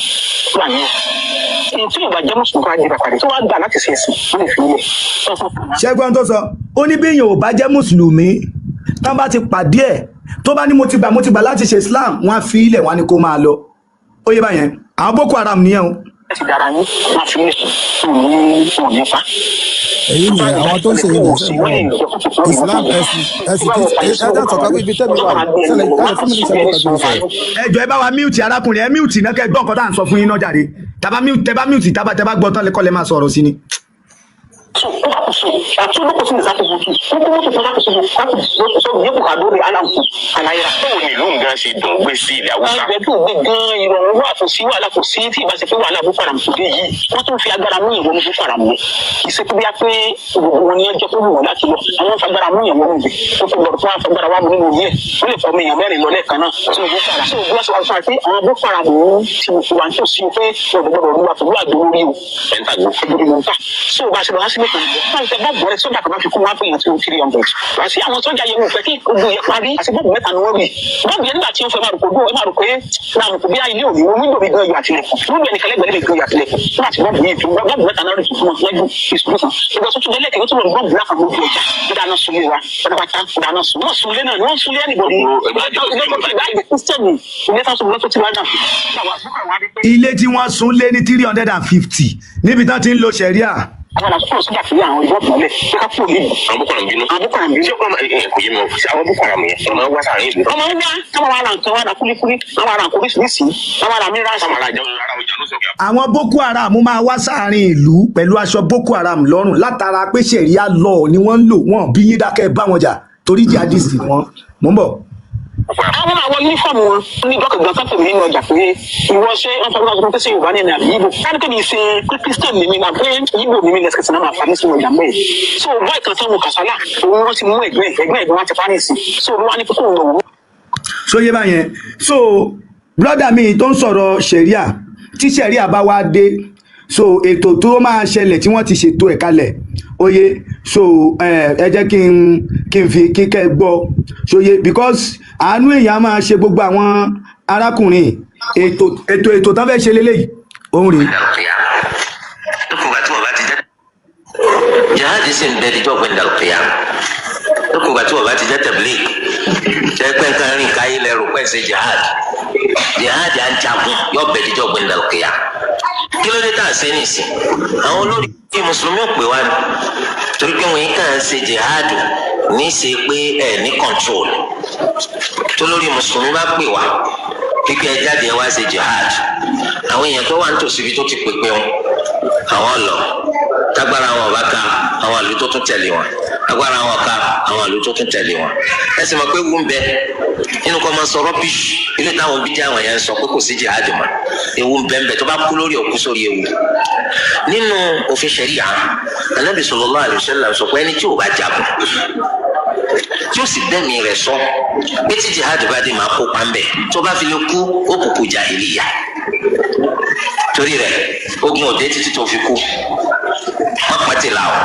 Fúlàní yẹn. Tí ìwà jẹ́ mùsùlùmí kan á di bàbá rẹ̀ tó wá gbà láti ṣe ẹ̀sìn, wọ́n lè fi ilẹ̀. Ṣẹ́gbọ́n tó sọ, ó ní bí èèyàn ò bá jẹ́ mùsùlùmí, tán bá ti pàdé ẹ̀, tó bá ní mo ti gbà, mo ti gbà láti ṣe Islam, wọ́n á fi ilẹ̀, wọ́n á ní kó máa lọ. Ó yé báyẹn, àwọn Boko Haram nìyẹn o. Ti dára yín, wọ́n fi ilẹ̀ fún òní pa. Èyí ni àwọn tó ń ṣe yìí ṣe ń Islam ẹ̀sìn ẹ̀sìn tí ẹ dá sọ̀tà pé ibi tẹ́mi wà ṣẹlẹ̀ ẹ fún mi ní ìṣẹ́jú kan tó ń sọ̀rọ̀. Ẹ jọ̀ọ́, ẹ bá wa mute arákùnrin, ẹ mute náà kẹ́ gbọ́ nǹkan tá à ń sọ fún yín náà jàre. Tàbá mute, tẹ bá mute, tàbá tẹ bá gbọ́ tán lẹ́kọ́ lẹ́ máa sọ̀rọ̀ sí ni. Báwo ni ìlú nǹkan ṣe dùn gbé sí ilẹ̀ Haúsá? Ẹgbẹ́ tó gbé gan ìrọ̀rùn wà, kò sí wàhálà, kò sí tí ìbá ṣe pé wàhálà Boko Haram kò dé yìí. Wọ́n tún fi agbára mú ìwọ ní Boko Haram ní. Kì í ṣe pé bí a pé gbogbo wọn ni wọ́n jẹ́ kó wù wọ́n láti lọ. Àwọn fagbára mú ìyàwó níbi. Ó tún gbọdọ̀ fún wọn fagbára wà mú nínú ilé ẹ̀. Ó lè fọmọ èèyàn mẹ́rin lọ lẹ́ẹ̀kan náà. Tí Boko Haram. Tí ògbó sọ fún wa pé àwọn Boko Haram ti wà nítòsí pé wọ́n gbọdọ̀ rú wa pẹ̀lú àgbo lórí o. Ẹ̀ńtàgbò ló ń tà. So bá a ṣe lọ wá sílé pẹ̀lú. Wọ́n ti bọ́ọ̀bù rẹ̀ sójà kan bá fi kún wá pé èèyàn 200-300. Wá sí àwọn sójà yẹn wò fẹ́ kí ogun yẹn parí. Àti bọ́ọ̀bù mẹ́ta ni wọ́n rí. Bọ́ọ̀bù yẹn nígbà tí wọ́n fẹ́ máa rò kó dún, ẹ máa rò pé máa rò kó bí ilé òní wọn wíńdò mi gan yọ àtìlẹ̀kùn. Wíńdò ẹnìkan lẹ́gbẹ̀ẹ́ lè gan yọ àtìlẹ̀kùn. Nígbà tí bọ́ọ̀bù yẹn fi bọ́ọ̀bù mẹ́ta náà rí fún wọn lẹ́gbẹ̀ẹ́ ìṣòro kan. Ìgbà tó tún dé lẹ́kẹ̀ẹ́ tó tún lọ bọ́ọ̀bù náà kan lójú ọjà. Dáná sunlé wa pátápátá, dáná sun. Wọ́n sunlé náà, wọ́n sunlé ẹnìbọ̀dì. Ilé tí wọ́n sun lé ní 350 níbi tán ti ń lo ṣẹ̀ríà. Àwọn àkókò sójà fi àwọn ìbọn mọ́lẹ̀ pé ká kúrò nílùú. Àwọn Boko Haram bínú. Àwọn Boko Haram bínú. Ṣé ọmọ ẹ kò yé mi o, ṣé àwọn Boko Haram yẹn wọ́n máa ń wá sáàrin ìlú? Wọ́n máa ń wá, wọ́n máa ra nǹkan, wọ́n ra kúlíkúlí, wọ́n máa ra nǹkan oríṣiríṣi, wọ́n máa ra mìíràn. Wọ́n máa ra jẹun ara ọjà ló sọ̀kẹ́. Àwọn Boko Haram máa wá sáàrin ìlú pẹ̀lú aṣọ Boko Haram lọ́rùn látara pé ṣẹ̀ríà law ni wọ́n ń lò. Wọ́n bí yín dákẹ́ bá wọn jà torí jihadist ni wọ́n. Mò ń bọ̀. Àwọn máa wọ yúnífọ̀mù wọn ní dọ́kítà gan sápò mi nínú ọjà pé ìwọ ṣé wọ́n fọwọ́ sọ pé ṣé Yorùbá ní ẹni àbí Ìgbò káni pé mi ṣe pé Christian ni mi náà pé Ìgbò ni mi lẹ́sìkẹsì náà máa fa ní sínú ọjà mẹ́ẹ̀. So báyìí kan sáwọn Kàsálà òun wọ́n ti mú ẹ̀gbẹ́ ẹ̀gbẹ́ ẹ̀gbẹ́ wọn ti pa ní ìsìn, so wọ́n á ní kókó òun lọ́wọ́. So yé báyẹn, so brother mi tó ń sọ̀rọ̀ ṣẹ̀ríà, tí ṣẹ̀ríà bá wá dé, so ètò tó máa ṣẹlẹ̀ tí wọ́n ti ṣètò ẹ̀ kalẹ̀, oye. So ẹ jẹ́ kí n fi kíkẹ́ gbọ́ ṣòye, because àánú èèyàn á máa ṣe gbogbo àwọn arákùnrin. Ètò tán fẹ́ ṣe leléyìí òun rèé. Lókùngbà tí wọ́n bá ti jẹ́ jihad sì ń bẹ díjọ́ gbẹ̀ndà òkèèyà, lókùngbà tí wọ́n bá ti jẹ́ tabligh, jẹ́ pé nǹkan rìn káyé lẹ́rù pẹ́ ṣe jihad, jihad à ń jagun yọ bẹ díjọ́ gbẹ̀ndà òkèèyà. Kí ló dé tá a ṣe nìsín? Àwọn olórí mùsùlùmí ò pè wá ní torí pé wọ́n yìí kàn ń ṣe jihad ní í ṣe pé ẹ ní control. Tó lórí mùsùlùmí bá pè wá pípẹ́ ẹ jáde ẹ wá ṣe jihad, àwọn èèyàn tó wà nítòsí ibi tó ti pèpè wọn àwọn lọ, tágbára wọn bá ka àwọn ìlú tó tún tẹ̀lé wọn, agbára wọn ká àwọn ìlú tó tún tẹ̀lé wọn. Ẹ sì mọ̀ pé ewu ń bẹ nínú kọ́ máa sọ rọ́bìṣì ilé táwọn bídí àwọn yẹn ń sọ pé kò sí jihad mọ́. Ewu ń bẹ ń bẹ, tó bá kú lórí òkú sórí ewu. Nínú òfin ṣẹ̀ríà, Ànábì sallallahu alaihi wasallam sọ pé ẹni tí ò bá jagun tí ó sì dẹ́mi rẹ̀ sọ pé tí jihad bá dé máa kópa ń bẹ̀, tó bá fi lè kú ó kúkú jàhílíyà. Torí rẹ̀ ogun òde títí tó fi kú má pàtì là ó,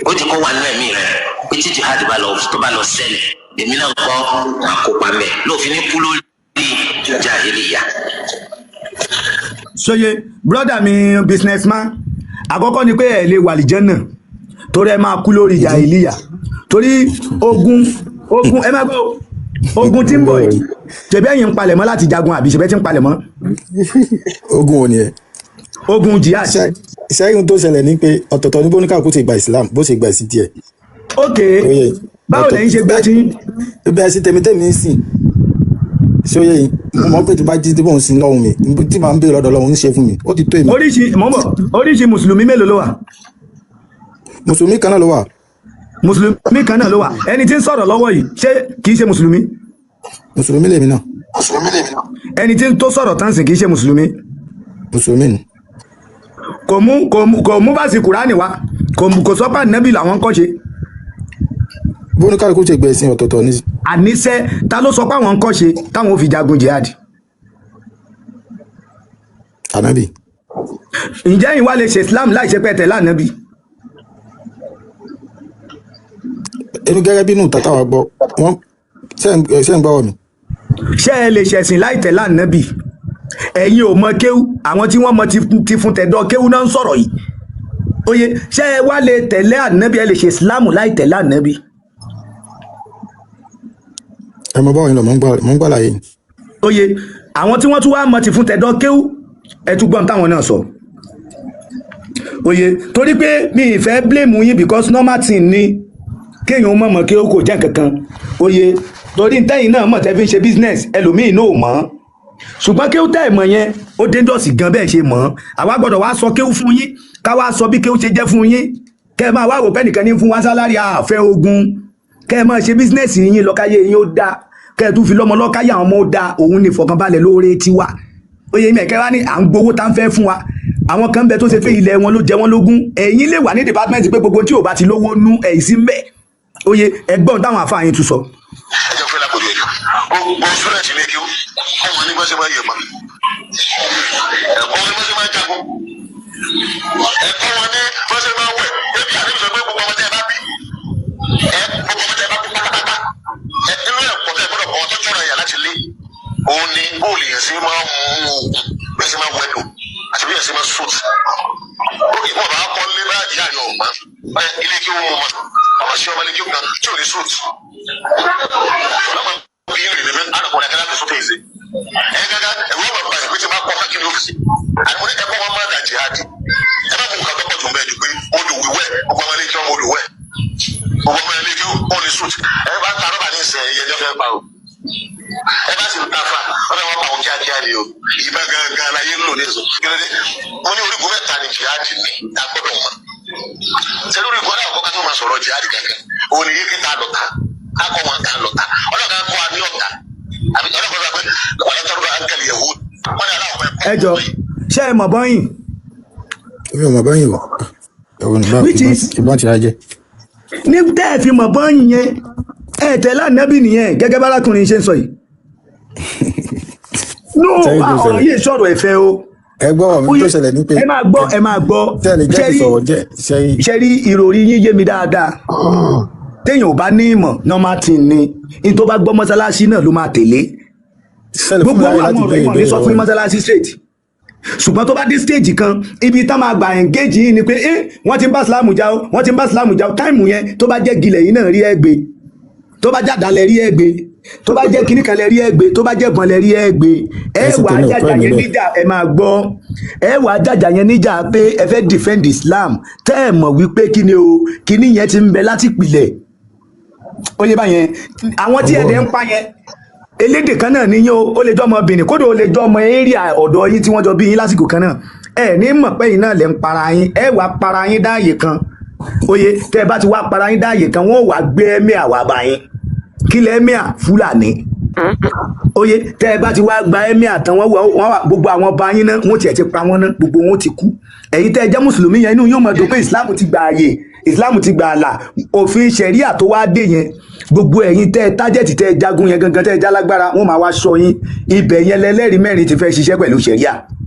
ó ti kó wà nínú ẹ̀mí rẹ̀ pé tí jihad bá lọ tó bá lọ ṣẹlẹ̀ èmi náà kọ́ máa kópa ń bẹ̀ lófin ní kú lórí jàhílíyà. Ṣòye brother mi businessman, àkọ́kọ́ ni pé ẹ lè wà lìjẹ́ náà torí ẹ máa kú lórí jàhílíyà, torí ogun ẹ máa gbọ́ ogun tí ń bọ̀ yìí, ṣebí ẹ̀yin ń palẹ̀mọ́ láti jagun àbí ṣebí ẹ ti ń palẹ̀mọ́? Ogun wo ni ẹ? Ogun jihad. Ṣẹ́yìn tó ṣẹlẹ̀ ni pé ọ̀tọ̀ọ̀tọ̀ ní bóníkàkú ti gba Islam bó ṣe gba ẹ̀sìn tiẹ̀. Ok, báwo lẹ́yìn ṣe gbá tí? Bẹ́ẹ̀ sí tèmi ń sìn ṣóyè yìí, mo mọ̀ pé tí bá jí tí mò ń sin lọ́hùn mi tí màá ń béèrè lọ́dọ̀ lọ́hùn ń ṣe fún mi, ó ti tó èmi. Oríṣi mọ̀ ń bọ̀, oríṣi mùsùlùmí mélòó ló wà? Mùsùlùmí kan náà ló wà. Mùsùlùmí kan náà ló wà. Ẹni tí ń sọ̀rọ̀ lọ́wọ́ yìí, ṣé kì í ṣe mùsùlùmí? Mùsùlùmí lèmi náà. Ẹni tí ń tó sọ̀rọ̀ tán sì kì í ṣe mùsùlùmí? Mùsùlùmí ni. Kò mú báàsì kùránì wá, kò sọ pé ànábì làwọn kọ́ ṣe. Bóníkálukú ṣe gbẹ̀sìn ọ̀tọ̀ọ̀tọ̀ ní. Àníṣe ta ló sọ pé àwọn ń kọ́ṣe táwọn ò fi jagun jihad? Ànábì. Ǹjẹ́ ìwà lè ṣe Islam láì ṣe pé ẹ tẹ̀lé ànábì? Èmi gẹ́gẹ́ bínú tàtà wa gbọ́ wọ́n ṣe ń gbọ́ mi. Ṣé ẹ lè ṣẹ̀sìn láì tẹ̀lé ànábì? Ẹ̀yin ò mọ kéwú, àwọn tí wọ́n mọ ti fún tẹ̀dọ̀ kéwú náà ń sọ̀rọ̀ yìí. Oye, ṣé ẹ wá lè tẹ̀lé ànábì, ẹ lè ṣe Islam láì tẹ̀lé ànábì? Ẹ mọ báwo ni lọ, mò ń gbà láàyè. Oye, àwọn tí wọ́n tún wá mọ ti fún tẹ̀dọ̀ kéwú, ẹ tún gbọ́n táwọn náà sọ. Oye, torí pé mi ì fẹ́ blame yín because normal thing ni kéèyàn mọ̀ mọ̀ kí ó kò jẹ́ kankan. Oye, torí tẹ́yìn náà mọ̀ tẹ́ fi ń ṣe business, ẹlòmíì náà ò mọ̀. Ṣùgbọ́n kéwú tẹ́ ẹ̀ mọ̀ yẹn, ó dangerous gan bẹ́ẹ̀ ṣe mọ̀. Àwa gbọ́dọ̀ wá sọ kéwú fún yín, ká wá sọ bí kéwú ṣe jẹ́ fún yín. Kẹ́ ẹ máa wá wò pé nìkan ní fún wa sálárì àfẹ́ ogun. Kẹ́ ẹ máa ṣe business yín lọ́káyé yín ó dáa. Kẹ́ ẹ tún fi lọ́mọ lọ́káyé àwọn ọmọ ó dáa, òun ní ìfọ̀kànbalẹ̀ lóore tiwa. Oye, mẹ̀kẹ́ wá ní à ń gbowó tá ń fẹ́ fún wa. Àwọn kan bẹ tó ṣe pé ilẹ̀ wọn ló jẹ wọ́n lógún. Ẹ̀yin lè wà ní department pé gbogbo tí ò bá ti lówó nú ẹ̀yìn sí mbẹ̀. Oye, ẹgbọ́n táwọn àfáà yín tún sọ. Ẹ jẹ́ fún lápòjú ẹ̀jọ̀ gbogbo student ilé kí ó wọn ní bá ṣe máa yẹ̀pà, ẹ̀kọ́ wọn ní bá ṣe máa jagun, ẹ̀kọ́ wọn ní bá ṣe máa wẹ̀. Ebi àti ìṣòro pé gbogbo ọmọ tẹ́ ẹ bá bí, ẹ gbogbo ọmọ tẹ́ ẹ bá bí pátápátá, ẹ inú ẹ̀kọ́ tẹ́ ẹ gbọ́dọ̀ kọ́ tó jọra yà láti lé òun ni bóòlù yẹn ṣe máa mú oògùn, bí ẹ ṣe máa wẹ̀dò àti bí ẹ ṣe máa sùt. Ó kì í bọ̀ bá kọ́ lé bá ìyá rẹ̀ ọ̀gbọ́n ilé kí ó mú ọmọ ọmọ sí ọmọ ilé kí ó kan tí ò ní sùt. Ẹ bá sì ń tafa wọn fẹ́ wọn pa òun kíákíá ni o, ìbá gangan láyé ń lò ní ẹsùn kí ló dé? Mo ní orígun mẹ́ta ni jihadi ní ta gbọ́dọ̀ mọ̀. Sẹ́ni orígun aláwọ̀ kọ́kọ́ tó máa sọ̀rọ̀ jihadi kankan òun ni yéé ká lọ́ta ká kọ́ wọn ká lọ́ta ọlọ́ka kọ́ wa ní ọ̀tá àbí ọlọ́ka sọ pé wàlá tọ́lú àǹkàlì yahoo wọn ni aláwọ̀ Ẹ jọ, ṣé ẹ mọ̀ bọ́yìn? Èmi ò mọ̀ bọ́yìn o. Which is ìbọn ti ra jẹ. Ní tẹ́ ẹ fi mọ̀ bọ́yìn yẹn, ẹ tẹ̀lé ànábì nìyẹn gẹ́gẹ́ bá arákùnrin ṣe ń sọ yìí. No, ọ̀rọ̀ yìí sọ̀rọ̀ ẹ̀fẹ̀ o. Ẹ gbọ́ ọ̀rọ̀ mi tó ṣẹlẹ̀ ní pé ẹ máa gbọ́, ẹ máa gbọ́. Tẹ́lẹ̀ jẹ́ kí sọ̀rọ̀ jẹ́ ṣe rí ìròrí yín yé mi dáadáa. Téèyàn ò bá ní ìmọ̀ normal thing ni, ní tó bá gbọ́ mọ́sálásí náà ló máa tẹ̀lé. Gbogbo àwọn ọ̀rọ̀ ìmọ̀ ní sọ fún mọ́sálásí straight. Ṣùgbọ́n tó bá dé stage kan, ibi tá máa gbà engage yìí ni pé wọ́n ti ń bá Islam jà o, wọ́n ti ń bá Islam jà o. Táìmù yẹn tó bá jẹ́ gilẹ̀ yìí náà rí ẹgbẹ́, tó bá jàdá lẹ rí ẹgbẹ́, tó bá jẹ́ kíní kan lẹ rí ẹgbẹ́, tó bá jẹ́ bọ́n lẹ rí ẹgbẹ́. Ẹ wà á jàjà yẹn níjà, ẹ máa gbọ́, ẹ wà á jàjà yẹn níjà pé ẹ fẹ́ defend Islam, tẹ́ ẹ mọ̀ wípé kíni o, kíní yẹn ti ń bẹ láti pìlẹ̀. Ó yẹ báyẹn, àwọn tí ẹ̀dẹ̀ ń pa yẹn elédè kan náà níyìn o, ó lè jọ ọmọ Benin, kódà ó lè jọ ọmọ area ọ̀dọ̀ yín tí wọ́n jọ bí yín lásìkò kan náà. Ẹ ní mọ̀ pé yín náà lè ń para yín, ẹ wàá para yín dáàyè kan. Oye, tẹ́ ẹ bá ti wá para yín dáàyè kan, wọ́n wàá gbé ẹ́míà wá bá yín. Kí lẹ ẹ́míà? Fúlàní. Oye, tẹ́ ẹ bá ti wá gba ẹ́míà tán, wọ́n wá gbogbo àwọn ọba yín náà, wọ́n tiẹ̀ ti pa wọ́n náà, gbogbo wọn ti kú. Ẹ̀yin tẹ́ ẹ jẹ́ mùsùlùmí yẹn, inú yóò mọ̀ dùn pé Islam ti gba ààyè, Islam ti gba àlà, òfin ṣẹ̀ríà tó wá dé yẹn, gbogbo ẹ̀yin tẹ́ ẹ tájẹ̀tì tẹ́ ẹ jagun yẹn gangan tẹ́ ẹ jálágbára, wọ́n máa wá sọ yín. Ibẹ̀ yẹn lẹ́lẹ́rìí mẹ́rin ti fẹ́ ṣiṣẹ́ pẹ̀lú ṣẹ̀ríà.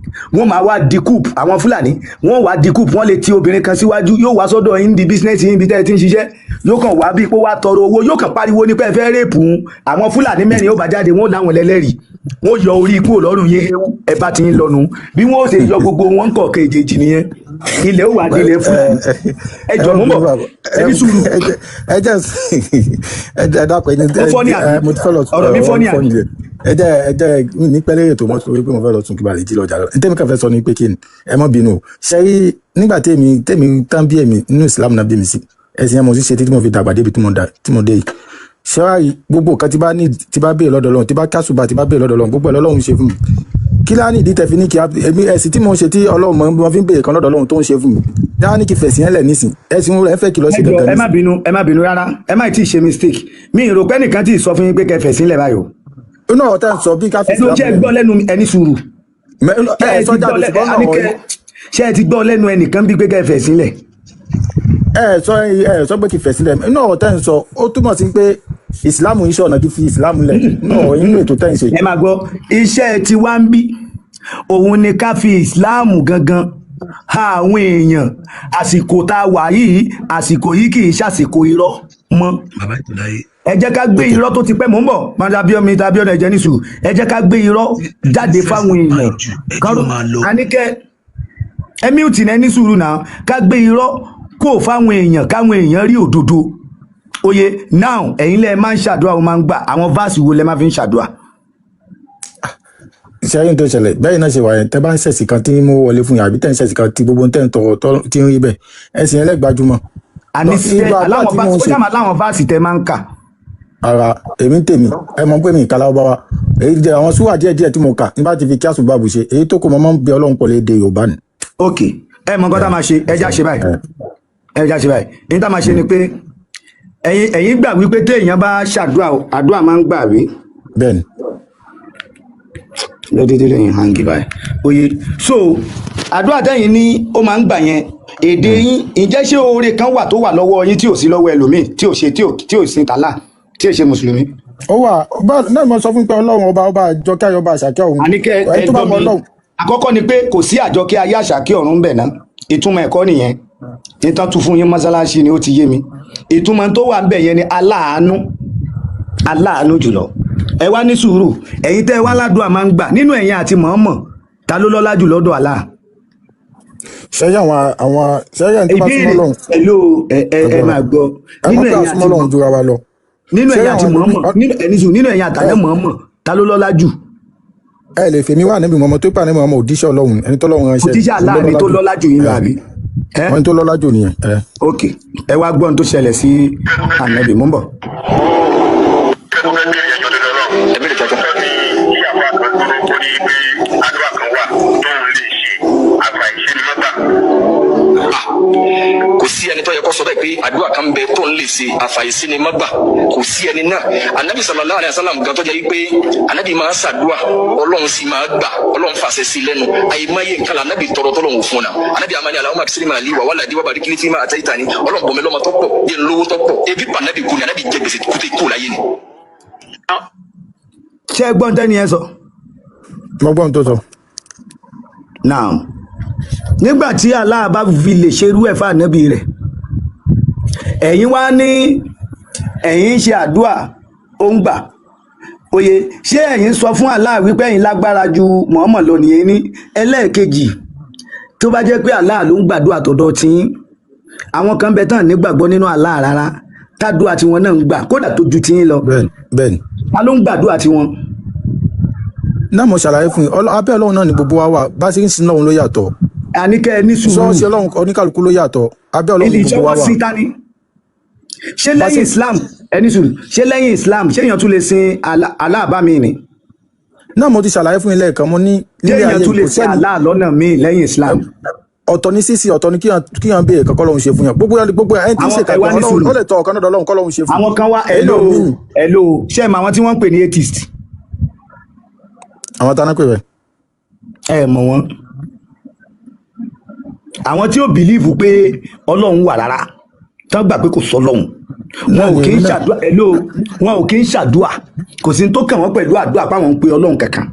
Wọ́n máa wá di coup àwọn Fúlàní, wọ́n wá di coup, wọ́n lè ti obìnrin kan síwájú, yóò wá sọ́dọ̀ yín di business yín ibi tẹ́ ẹ ti ń ṣiṣẹ́, yóò kàn wá bí pé wá tọrọ owó, yóò kàn pariwo nípa ẹ fẹ́ rèpù un. Àwọn Fúlàní mẹ́rin ó bá jáde, wọ́n láwọn lẹ́lẹ́rìí, wọ́n yọ orí ikú ọlọ́run yín, ẹ bá ti ń lọnu bí wọ́n ó ṣe yọ gbogbo wọn kọ̀ kejì nìyẹn. Ilẹ̀ ó wà dilẹ̀ fún ẹ jọ mú bọ̀ ẹ ní sùúrù. Ẹ jẹ́ ẹ dákọ̀ ẹni mo ti fẹ́ lọ ọ̀rọ̀ mi fọ́ ní àná. Ẹ jẹ́ ní pẹ́lẹ́ ètò mọ́tò wípé mo fẹ́ lọ tún kí balẹ̀ jí lọ́jà lọ. Tẹ́mi kan fẹ́ sọ ni pé kí ni ẹ má bínú o. Ṣé rí nígbà tèmi tán bí èmi nínú Islam náà bí mi sí, ẹ̀sìn yẹn mo sì ṣe títí mo fi dàgbà débi tí mo dé yìí. Ṣé wàá rí gbogbo nǹkan tí bá ní tí bá béèrè lọ́dọ̀ Ọlọ́run, tí bá kásùbà tí bá béèrè lọ́dọ̀ Ọlọ́run, gbogbo ẹ̀ lọ́lọ́run ṣe fún mi. Kí láá ní ìdí tẹ̀ fi ní kí èmi ẹ̀sìn tí mo ń ṣe tí Ọlọ́run mo fi ń béèrè kan lọ́dọ̀ Ọlọ́run tó ń ṣe fún mi. Dáhà ní kí fẹ̀sìn ẹ̀ lẹ̀ nísìn, ẹ̀sìn rẹ̀ fẹ́ kí lọ ṣe dandan nísìn. Ẹ má bínú, ẹ má bínú rárá, ẹ má tí ì ṣe mistake. Mi ì rò pé ẹnìkan tí ì sọ fún yín pé kẹ́ fẹ̀sìn lẹ̀ báyìí o. Inú ọ̀rọ̀ tẹ́ ń sọ bí ká fi ẹnu jẹ́ gbọ́ lẹ́nu ẹni sùúrù. Ẹ sọ jáde ṣùgbọ́n náà ọ̀rọ̀ ṣé ẹ ti gbọ́ lẹ́nu ẹnìkan bí pé kẹ́ fẹ̀sìn lẹ̀. Ẹ sọ pé kí fẹ̀sìn lẹ̀. Inú ọ̀rọ̀ tẹ́ ń sọ, ó túmọ̀ sí pé ìsìláàmù ń ṣe ọ̀nà kí fi ìsìláàmù lẹ̀ inú ọ̀rọ̀, inú ètò tẹ́ ń ṣe. Ẹ máa gbọ́, iṣẹ́ tiwa ń bí òun ni ká fi ìsìláàmù gangan ha àwọn èèyàn. Àsìkò tá a wà yìí, àsìkò yìí kì í ṣàsìkò irọ́ mọ́. Bàbá Ìtòláyé. Ẹ jẹ́ ká gbé irọ́ tó ti pẹ́. Mò ń bọ̀, máa bí ọmọ tàbí ọ̀nà ẹ̀jẹ̀ níṣù. Ẹ jẹ́ ká gbé irọ́ jáde fáwọn èèyàn. Ẹ jẹ́ ó máa lọ. Àníkẹ́, ẹ mute náà, ní sùúrù náà. Ká gbé irọ́ kó fáwọn èèyàn, káwọn èèyàn rí òdodo. Oye, now, ẹ̀yin lẹ máa ń ṣàdúrà, ó máa ń gbà. Àwọn verse wo lẹ máa fi ń ṣàdúrà? Ṣẹ́yìn tó ṣẹlẹ̀ bẹ́ẹ̀ náà ṣe wà yẹn, tẹ́ bá ń ṣẹ̀sì kan tí ń mú wọlé fún yàrá, àbí tẹ́ ń ṣẹ̀sì kan tí gbogbo tẹ́ ń tọrọ tí ń rí bẹ́ẹ̀, ẹ̀sìn ẹlẹ́gbàjúmọ̀. Àní ṣe aláwọn verse ó ṣàmà láwọn verse tẹ máa ń kà. Ara èmi ń tèmi, ẹ mọ̀ pé mi ìkàlà ọba wa, èyí jẹ́ àwọn súwà díẹ̀ díẹ̀ tí mo kà nígbà tí fi kí àsùbàbù ṣe, èyí tó kù mo máa ń bẹ Ọlọ́run pọ̀ lédè Yorùbá ni. Ok, ẹ mọ nǹkan tá a máa ṣe. Ẹ já ṣe báyìí, ẹ já ṣe báyìí. Ní tá a máa ṣe ni pé ẹ̀yin gbà wípé téèyàn bá ṣàdúrà, àdúrà máa ń gbà wí. Bẹ́ẹ̀ni. Lóde tí lẹ́yìn hangi báyìí. Oye, so àdúrà tẹ́yìn ní ó máa ń gbà yẹn, èdè yín, ǹjẹ́ ṣé oore kan wà tó wà lọ́wọ́ yín tí ò sí lọ́wọ́ ẹlòmíì, tí ò ṣe tí ò sin tàlà, tí ò ṣe mùsùlùmí? Ó wà náà, mo sọ fún pé Ọlọ́run ọba, ọba àjọkẹ́ ayọ̀, ọba àṣàkẹ́ ọ̀run. Àníkẹ́ ẹni tó bá ẹgbọ́n mọ mi. Ọlọ́run. Àkọ́kọ́ ni pé kò sí àjọkẹ́ ayé àṣàkẹ́ ọ̀run ń bẹ̀ náà. Ìtumọ̀ ẹ̀kọ́ nìyẹn nítorí tún fún yín mọ́sálásí ni ó ti yé mi. Ìtumọ̀ tó wà ń bẹ̀ yẹn ni aláàánú, aláàánú jùlọ. Ẹ wá ní sùúrù, ẹ̀yin tẹ́ ẹ wá ládùúgbò máa ń gbà nínú ẹ̀yin àti mọ̀ọ́mọ̀, ta ló lọ́lá jù lọ́dọ̀ Allah? Ṣẹ́yìn àwọn ṣẹ́yìn ẹni tó bá súnmọ́ Ìbéèrè Ọlọ́run. Pẹ̀lú ẹ máa gbọ́. Ẹ Nínú mọ̀ pé ẹ̀yin àti àsúnmọ́ Ọlọ́run jura wa lọ. Nínú ẹ̀yin Ṣẹ́yìn àti àwọn mọ̀ọ́mọ̀, nínú ẹni sùn, nínú ẹ̀yin àtàlẹ́ mọ̀ọ́mọ̀, ta ló lọ́lá jù? Ẹ lè fèmí wà níbi mọ̀mọ́ tó pàdé mọ̀mọ́ òdíṣẹ́ Ọlọ́run, ẹni tọ́lọ́run ránṣẹ́. Òjíṣẹ́ Allah ni tó lọ́lá jù yín lọ, àbí? Wọ́n tó lọ́lá jù nìyẹn. Ẹ. Ok, ẹ wá gbọ́n tó ṣẹlẹ̀ sí ànábì, mú bọ̀. Ẹbí lè jọjọ. Ìyàwó kan dúró, ó ní pé àdúrà kan wà tóun lè ṣe, àgbà ìṣe ni mọ́gbà. Kò sí ẹni tó yẹ kó sọ bẹ́ẹ̀ pé àdúrà kan bẹ tó ń lè ṣe, àfàìsí ni má gbà. Kò sí ẹni náà. Anabi sallallahu alayhi wa sallam gan tó jẹ́ wípé anabi máa ń ṣàdúrà, Ọlọ́run sì máa gbà, Ọlọ́run fàṣẹ sí lẹ́nu. Àyèmáyé nǹkan la anabi tọrọ tọ́lọ́run fún un. Anabi amani Allahumma aksir mali wa waladi wa barik li fima ataitani. Ọlọ́run bọ̀ mí lọ́mọ tó pọ̀, yẹn lówó tó pọ̀. Ebi pa anabi kú ni, anabi jẹ gbèsè kúté kú láyé ni. Ṣé ẹ gbọ́n tẹ́ni ẹ sọ? Mo gbọ́n tó sọ. Now, nígbà tí Allah bá fi lè ṣerú ẹ̀ fún ànábì rẹ̀, ẹ̀yin wá ní ẹ̀yin ń ṣe àdúà, ó ń gbà. Oye, ṣé ẹ̀yin sọ fún Allah wípé ẹ̀yin lágbára ju Muhammad lọ nìyẹn? Ní ẹlẹ́ẹ̀kejì, tó bá jẹ́ pé Allah ló ń gbàdúrà tọ̀dọ̀ tí àwọn kan bẹ tán nígbàgbọ́ nínú Allah rárá, tádùá tiwọn náà ń gbà kódà tó ju tiyín lọ. Bẹ́ẹ̀ni, bẹ́ẹ̀ni. Ta ló ń gbàdúrà tiwọn? Náà mo ṣàlàyé fún yín, abẹ́ Ọlọ́run náà ni gbogbo wa wà. Bá ṣe ń sin Ọlọ́run ló yàtọ̀. Àníkẹ́, ní sùúrù. Ṣọ́ọ̀ṣì Ọlọ́run oníkàlùkù ló yàtọ̀. Abẹ́ Ọlọ́run ni gbogbo wa Ìṣọwọ́ wà. sí tani? Ṣé lẹ́yìn Islam, ẹni sùúrù, ṣé lẹ́yìn Islam, ṣé èèyàn tún lè sin Allah bá mi ni? Náà mo ti ṣàlàyé fún yín lẹ́ẹ̀kan, mo ní Ṣé nílé èèyàn ayé tún lè kò sin sẹ́ni. Allah lọ́nà míì lẹ́yìn Islam? Ọ̀tọ̀ ní sísì, ọ̀tọ̀ ní kíyàn béèrè kankan lọ́hùn ṣe fún yàn. Gbogbo ẹni tí ń Àwọn ṣe ẹ wá kàgbọ́n ní sùúrù. ó lè tọ ọ̀kan náà lọ́hùn kọ́lọ́hùn ṣe fún. Àwọn kan wá. Èyí Hello. náà mí. Hello, ṣé ẹ mọ àwọn tí wọ́n ń pè ní atheist? Àwọn táná pè bẹ́ẹ̀. Ẹ mọ̀ wọ́n, àwọn tí ó believe pé Ọlọ́run wà rárá, tán gbà pé kò sọ́lọ́run, wọn ò kí ń ṣàdúà. Hello, wọn ò kí ń ṣàdúà, kò sí ní tó kàn wọ́n pẹ̀lú àdúà páwọn ń pe Ọlọ́run kankan.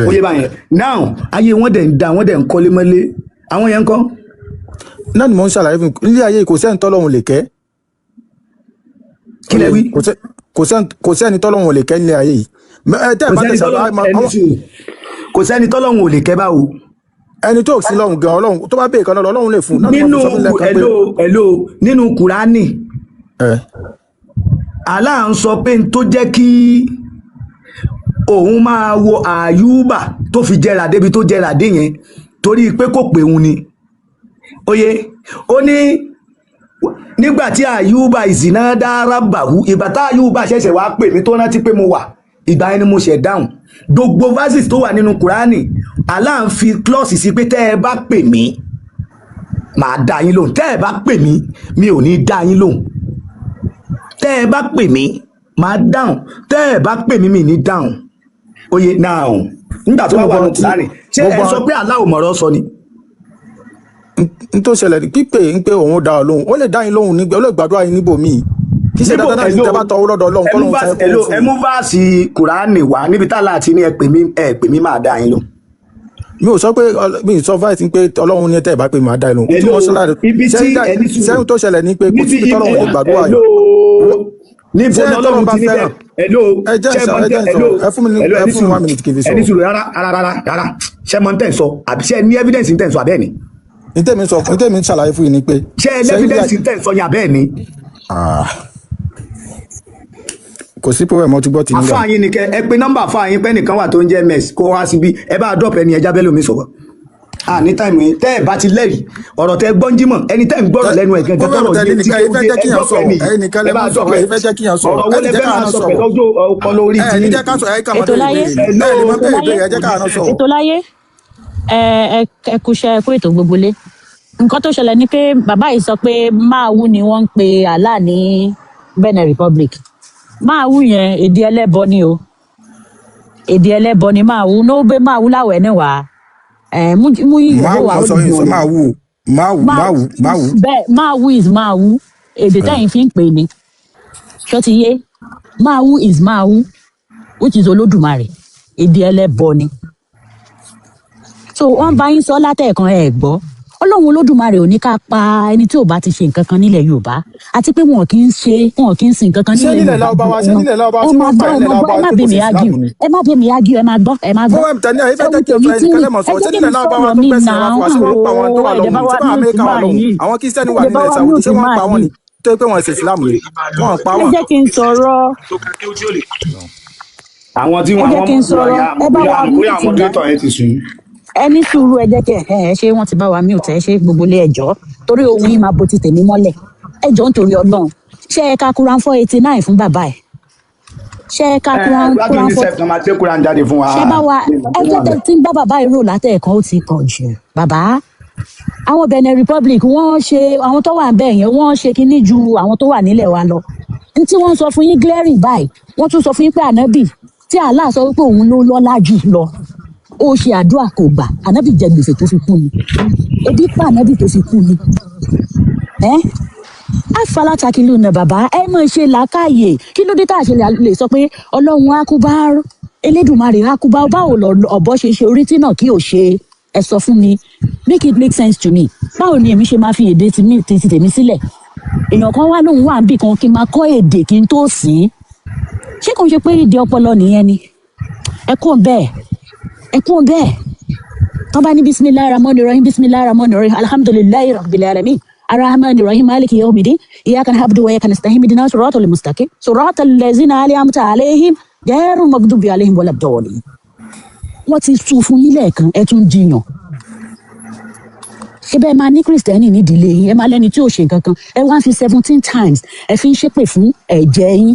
Ó yé báyẹn. Now, ayé wọn dẹ̀ ń da, wọ́n dẹ̀ ń kọ́lé mọ́lé. Àwọn yẹn ń kọ́. Náà ni mo ń ṣàlàyé fún yín, nílé ayé kò sẹ́ni tọ́lọ́hun lè kẹ́. Kí lẹ wí? Kò sẹ́ni tọ́lọ́hun lè kẹ́ nílé ayé yìí. Ẹ tẹ́ ẹ Kò bá sẹ́ni tẹ̀sán tọ́lọ́run, ẹni sùúrù, kò sẹ́ni tọ́lọ́run ò lè kẹ́ báwo? Ẹni tó sí lọ́hùn gan, Ọlọ́run tó bá béèrè kan náà, Ọlọ́run lè fún un. Náà ni mo Nínú fi sọ fún lẹ́ẹ̀kan pé Hello, hello, nínú Kùránì, ẹ Allah ń sọ pé n tó jẹ́ kí òun máa wo Àyùbá tó fi jẹrà débi tó jẹrà dé yẹn, torí pé kò pé òun ni. Oye, ó ní nígbà tí Àyùbá ìsìná dára bàwú, ìgbà tá Àyùbá ṣẹ̀ṣẹ̀ wá pè mí, tó rántí pé mo wà, ìgbà yẹn ni mo ṣẹ̀ dáhùn. Gbogbo verses tó wà nínú Kùránì, Allah ń fi clause sí pé tẹ́ ẹ bá pè mí, màá dá yín lóhùn, tẹ́ ẹ bá pè mí, mi ò ní dá yín lóhùn. Tẹ́ ẹ bá pè mí, màá dáhùn, tẹ́ ẹ bá pè mí, mi ní dáhùn. Oye, now, nígbà tó Tí wà gbogbo wà nínú àwọn tí Kùránì, ṣé ẹ gbogbo sọ àwọn pé Allah ò mọ̀rọ̀ sọ ni? N tó ṣẹlẹ̀ ní pípé ń pé òun ó dá ọ lóhùn, ó lè dá yín lóhùn nígbà ó lè gbàdúrà yín níbòmíì. Kì í ṣe Níbo dandan náà ní hello tẹ́ bá tọwọ́ lọ́dọ̀ Ọlọ́run ẹ mú kọ́lọ́hun verse sáré kó hello fún ẹ yín. mú verse Kùránì wá níbi tá láti ní ẹ pè mí, ẹ pè mí máa dá yín lóhùn. Mi ò sọ pé mi ò sọ fáìsì pé Ọlọ́run ní tẹ́ ẹ bá pè mí máa dá yín lóhùn. Tí Hello mo sọ láti ibi tí ẹni sùúrù sẹ́yìn tó ṣẹlẹ̀ ní pé kò níbi síbi tọ́lọ́run lè gbàdúrà hello yín. níbo Ṣé tọ́lọ́run lọ́lọ́run bá ti ní fẹ́ràn? bẹ́ẹ̀ hello Ẹ jẹ́ ṣé ń mọ sọ, ẹ tẹ jẹ́ ń hello sọ̀rọ̀, ẹ fún mi ní hello ẹ ẹni fún mi sùúrù 1 minute kí n fi ẹni sọ̀rọ̀. sùúrù rárá rárá rárá rárá, ṣé mọ tẹ ń sọ àbí ṣé ní evidence tẹ ń sọ àbẹ́ẹ̀ ni? Ní tèmi sọ, ní tèmi ń ṣàlàyé fún yín ni pé Ṣé ẹ sẹ́yìn evidence tẹ ń sọ yẹn àbẹ́ẹ̀ ni? Ah, kò sí problem, mo ti gbọ́ ti yín Àfáà báyìí. yín ni kẹ ẹ pé nọ́mbà àfáà yín pé nìkan wà tó ń jẹ́ ms kó wá síbí, ẹ bá drop ẹni ẹja bẹ́ẹ̀ lómi sọ̀rọ̀. À ní táìmù yín tẹ́ ẹ bá ti lẹ́rìí ọ̀rọ̀ tẹ́ gbọ́n jímọ̀, ẹni tẹ́ ń gbọ́rọ̀ lẹ́nu ẹ̀ gangan Problem tọ́rọ̀ tẹ yé ní tí nìkan, kéwú ẹ fẹ́ dé jẹ́ ẹ kíyàn drop sọ̀rọ̀, ẹni yìí ẹ̀yin nìkan ẹ lẹ bá máa ń drop sọ̀rọ̀, ẹ ẹ fẹ́ jẹ́ kíyàn sọ̀rọ̀, ọ̀rọ̀ wo ẹ sì lẹ jẹ́ fẹ́ káwa máa náà sọ sọ̀rọ̀. pẹ̀lú ọjọ́ ọpọlọ orí Ẹ ti ní yín jẹ́ ká sọ, ẹ kàn máa Ètò béèrè láyé, ìbéèrè ni. hello Ẹ lè máa ètò béèrè láyé, ìbéèrè, ẹ jẹ́ káwa náà sọ̀rọ̀. ètò láyé, ẹ ẹ ẹ kúṣẹ́, ẹ kú ètò gbogbo lé. Nǹkan tó ṣẹlẹ̀ ni pé bàbá yìí sọ pé Máàwù ni wọ́n ń pe Allah ní Benin Republic. Máàwù yẹn èdè ẹlẹ́bọ ni o, èdè ẹlẹ́bọ ni Máàwù, ní ó bẹ Máàwù láwẹ̀ níwà ẹ mú mú Máa ìyòwò wù wà kan ó sọ yín sọ dùn máa wù o, máa wù máa wù máa wù. bẹ́ẹ̀. Máàwù is Máàwù, èdè tẹ́yìn fi ń pè ní ṣó ti yé? Máàwù is Máàwù, which is Olódùmarè, èdè ẹlẹ́bọ ni. So wọ́n bá yín sọ látẹ̀ẹ̀kan ẹ̀ gbọ́. Ọlọ́run Olódùmarè ò ní ká pa ẹni tí ò bá ti ṣe nǹkan kan nílẹ̀ Yorùbá, àti pé wọn kì í ṣe, wọn kì í sin nǹkan kan Ṣé nílẹ̀ nílẹ̀ Yorùbá ju Lárúbáwá, ṣé ẹran. nílẹ̀ Lárúbáwá Ẹ ṣé máa wọ́n gbọ́, pa ẹ ilẹ̀ máa gbọ́, ẹ Lárúbáwá má pé bẹ̀ kò mí sí argue, Ìsìlámù ni? ẹ má bẹ̀ mí argue, ẹ máa gbọ́, ẹ máa gbọ́. Problem tẹ ní ẹ fẹ́ Ẹ wo jẹ́ kí tèmi ẹ tí nìkan ẹ lẹ́mọ̀ sọ̀rọ̀, jẹ́ ṣé kí nílẹ̀ mi Lárúbáwá sọ̀rọ̀ tó mi gbẹ̀sìn náà wá fún wa, ṣé wọ́n ń pa wọn tó o wà ẹ̀dẹ̀ lọ́hùn bá ni? wa Ṣé bá mute Amẹ́ríkà wà máa lọ́hùn? yìí, Àwọn Kírísítẹ́nì wà ẹ̀dẹ̀ bá nílẹ̀ wa Saudi, mute ṣé wọ́n ń máa pa wọ́n ni? yìí. Tó yẹ pé wọ́n ṣe Ìsìlámù ni, wọ́n ń pa Ẹ wọ́n. jẹ́ kí n sọ̀rọ̀, àwọn tí ẹ wọn jẹ́ àwọn kí n sọ̀rọ̀, bóyá ẹ bá bóyá wa bóyá mute àwọn náà. moderator yẹn ti sùn. Ẹ ní sùúrù, ẹ jẹ́ kí ẹ ẹ ṣé wọ́n ti bá wa mute, ẹ ṣe gbogbo ilé ẹjọ́ torí ohun yìí máa bo ti tèmi mọ́lẹ̀. Ẹjọ́ nítorí Ọlọ́run, ṣé ẹ ka Quran 489 fún bàbá ẹ̀? Ṣé ẹ ka Ẹ Quran láti Quran four UNICEF náà máa gbé Quran jáde fún wa. Ṣé bá wa Mi ò mọ̀ tó ẹjọ́ wà tẹ bẹ́ẹ̀. tí ń bá bàbá yìí rò látẹ̀ẹ̀kan ó ti pọ̀ jù. Bàbá, àwọn Benin Republic wọ́n ṣe, àwọn tó wà bẹ́ẹ̀ yẹn wọ́n ṣe kinní ju àwọn tó wà nílẹ̀ wa lọ. N tí wọ́n ń sọ fún yín glaring báyìí, wọ́n tún sọ fún yín pé ànábì tí Allah sọ wípé òun ló lọ́lá jù lọ, ó ṣe àdúrà kò gbà, ànábì jẹ gbèsè tó fi kú ni, ebi pa ànábì tó fi kú ni. Ẹ́ afalatakilu na bàbá, ẹ mọ̀ ṣe làákàyè. Kí ló dé tá a ṣe lè sọ pé Ọlọ́run akúbár, Elédùmarè akúbár? Báwo lọ ọ̀bọ ṣe ṣe orí tí náà kí ò ṣe? Ẹ sọ fún mi, make it make sense to me. Báwo ni èmi ṣe máa fi èdè ti tèmi sílẹ̀? Èèyàn kan wá lóun wà níbì kan kí n máa kọ́ èdè kí n tó sìn ín, ṣé kò ń ṣe pé èdè ọpọlọ nìyẹn ni? Ẹ kú bẹ́ẹ̀, ẹ kú bẹ́ẹ̀. Tó bá ní bisimilahi rahman rahim, bisimilahi rahman rahim, alhamdulilayi rabbil alamin, arrahman rahim, maliki yawmidin, iyaka na'budu wa iyaka nasta'in, ihdina siratal mustaqim, siratal ladzina an'amta alaihim ghayril maghdubi alaihim waladdallin. Wọ́n ti sún fún yín lẹ́ẹ̀kan, ẹ tún jiyàn. Ṣé bẹ́ẹ̀ máa ní kristẹni nídìílé yín, ẹ máa lẹ́ni tí ò ṣe nǹkan kan, ẹ wá ń fi 17 times ẹ fi ń ṣépè fún ẹ̀jẹ̀ yín.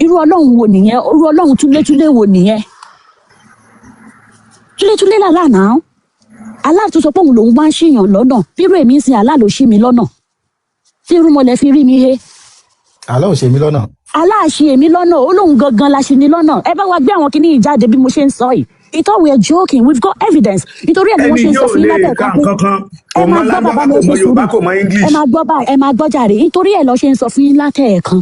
Irú Ọlọ́run wo nìyẹn? Irú Ọlọ́run túlétúlé wo nìyẹn? Túlétúlé làlá náà. Allah tún sọ pé òun lòun máa ń ṣìyàn lọ́nà. Bírò èmi ń sin Allah ló ṣí mi lọ́nà tí irúnmọlẹ̀ fi rí mi he. Àlọ́ ò ṣe mí lọ́nà. Allah ṣì èmi lọ́nà, ó lóun gangan la ṣì ní lọ́nà. Ẹ bá wa gbé àwọn kinní yìí jáde bí mo ṣe ń sọ yìí. He thought we are joking, we've got evidence. Nítorí ẹ̀ ni wọ́n Ẹni ṣe ń sọ yóò fún yín lè látẹ̀ẹ̀kan ka pé nǹkan kan, ẹ kò mọ máa gbọ́ bàbá Lárúbáwá, mi, kò ẹ mọ ṣe Yorùbá, sùúrù, kò mọ ẹ English. máa gbọ́ báyìí, ẹ máa gbọ́ jàre. Nítorí ẹ̀ lọ ṣe ń sọ fún yín látẹ̀ẹ̀kan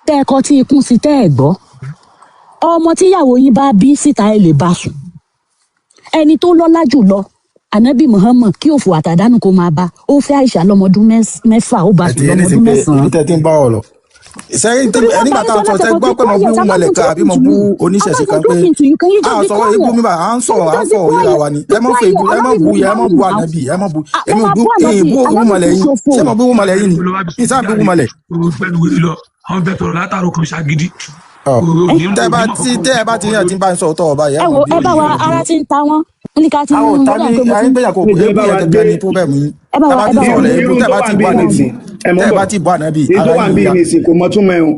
tẹ́ ẹ kọ tí ikún sí tẹ́ ẹ gbọ́. Ọmọ tíyàwó yín bá bí síta ẹ lè bá sùn. Ẹni tó lọ́lá jù lọ, anabi Muhammad, kí òfò àtàdánù kó máa bá, ó fẹ́ Àìṣà lọ́mọdún 6, ó bá Ẹ sùn ti yé ní lọ́mọdún sí pé ibi 9. tẹ́ ti ń bá ọ lọ. Sẹ́yìn tí Nítorí wọ́n nígbà bá tá yín à ń sọ sọ tẹ́ látẹ̀kọ́ gbọ́ be pé mo bú quiet, I'm mọ̀lẹ̀ not kan àbí talking mo to bú you, I'm oníṣẹ̀ṣe not kan pé talking to you, can you à just ń be sọ̀rọ̀ ebú quiet? mi bá à ń Can sọ̀rọ̀ you à ń just be fọ̀rọ̀ yíra quiet? wa ni. Be Ẹ mọ́ fẹ́ quiet, ebú, ẹ mọ́ alábì bú mi ẹ bá mọ́ mi bú nà ànábì, ẹ mọ́ bú á. èmi Mo ò máa bú bú ànábì, ìbú ànábì òwúmọlẹ̀ ti yín. ṣòfò. Ṣé mo bú òwúmọlẹ̀ yín ni? Ìsá bú òwúmọlẹ̀. Pẹ̀lú wèrè lọ, àwọn fẹ́ tọrọ látàrọ kan ṣagídí. Ọ Òní tẹ́ bá ti tẹ́ ẹ bá ti yàn tí ń bá ń sọ ọ̀tọ̀ ọba yẹn Ẹ mọ̀ wo bí ẹ bá wa òyìnbó. ara ti ń ta wọn ní ká ti ń Àwọn ó ọ̀tá dà ní pé mo ti ayé ń gbéyà kò Mi jẹ́ ebú bá yẹn wa gẹ́gẹ́ gbé ní pọ́bẹ́mù yín. ẹ bá Tẹ́ wa bá ẹ ti bá wa sọ̀rọ̀ irú ebú irú tẹ́ tó bá wà ti ń bú bí ànábì nìsín ẹ mọ̀ tẹ́ bọ̀ bá ti bú ànábì èyí tó ara wà ń yín bí ò yá. nìsín kò mọ túmọ̀ ẹ̀ o.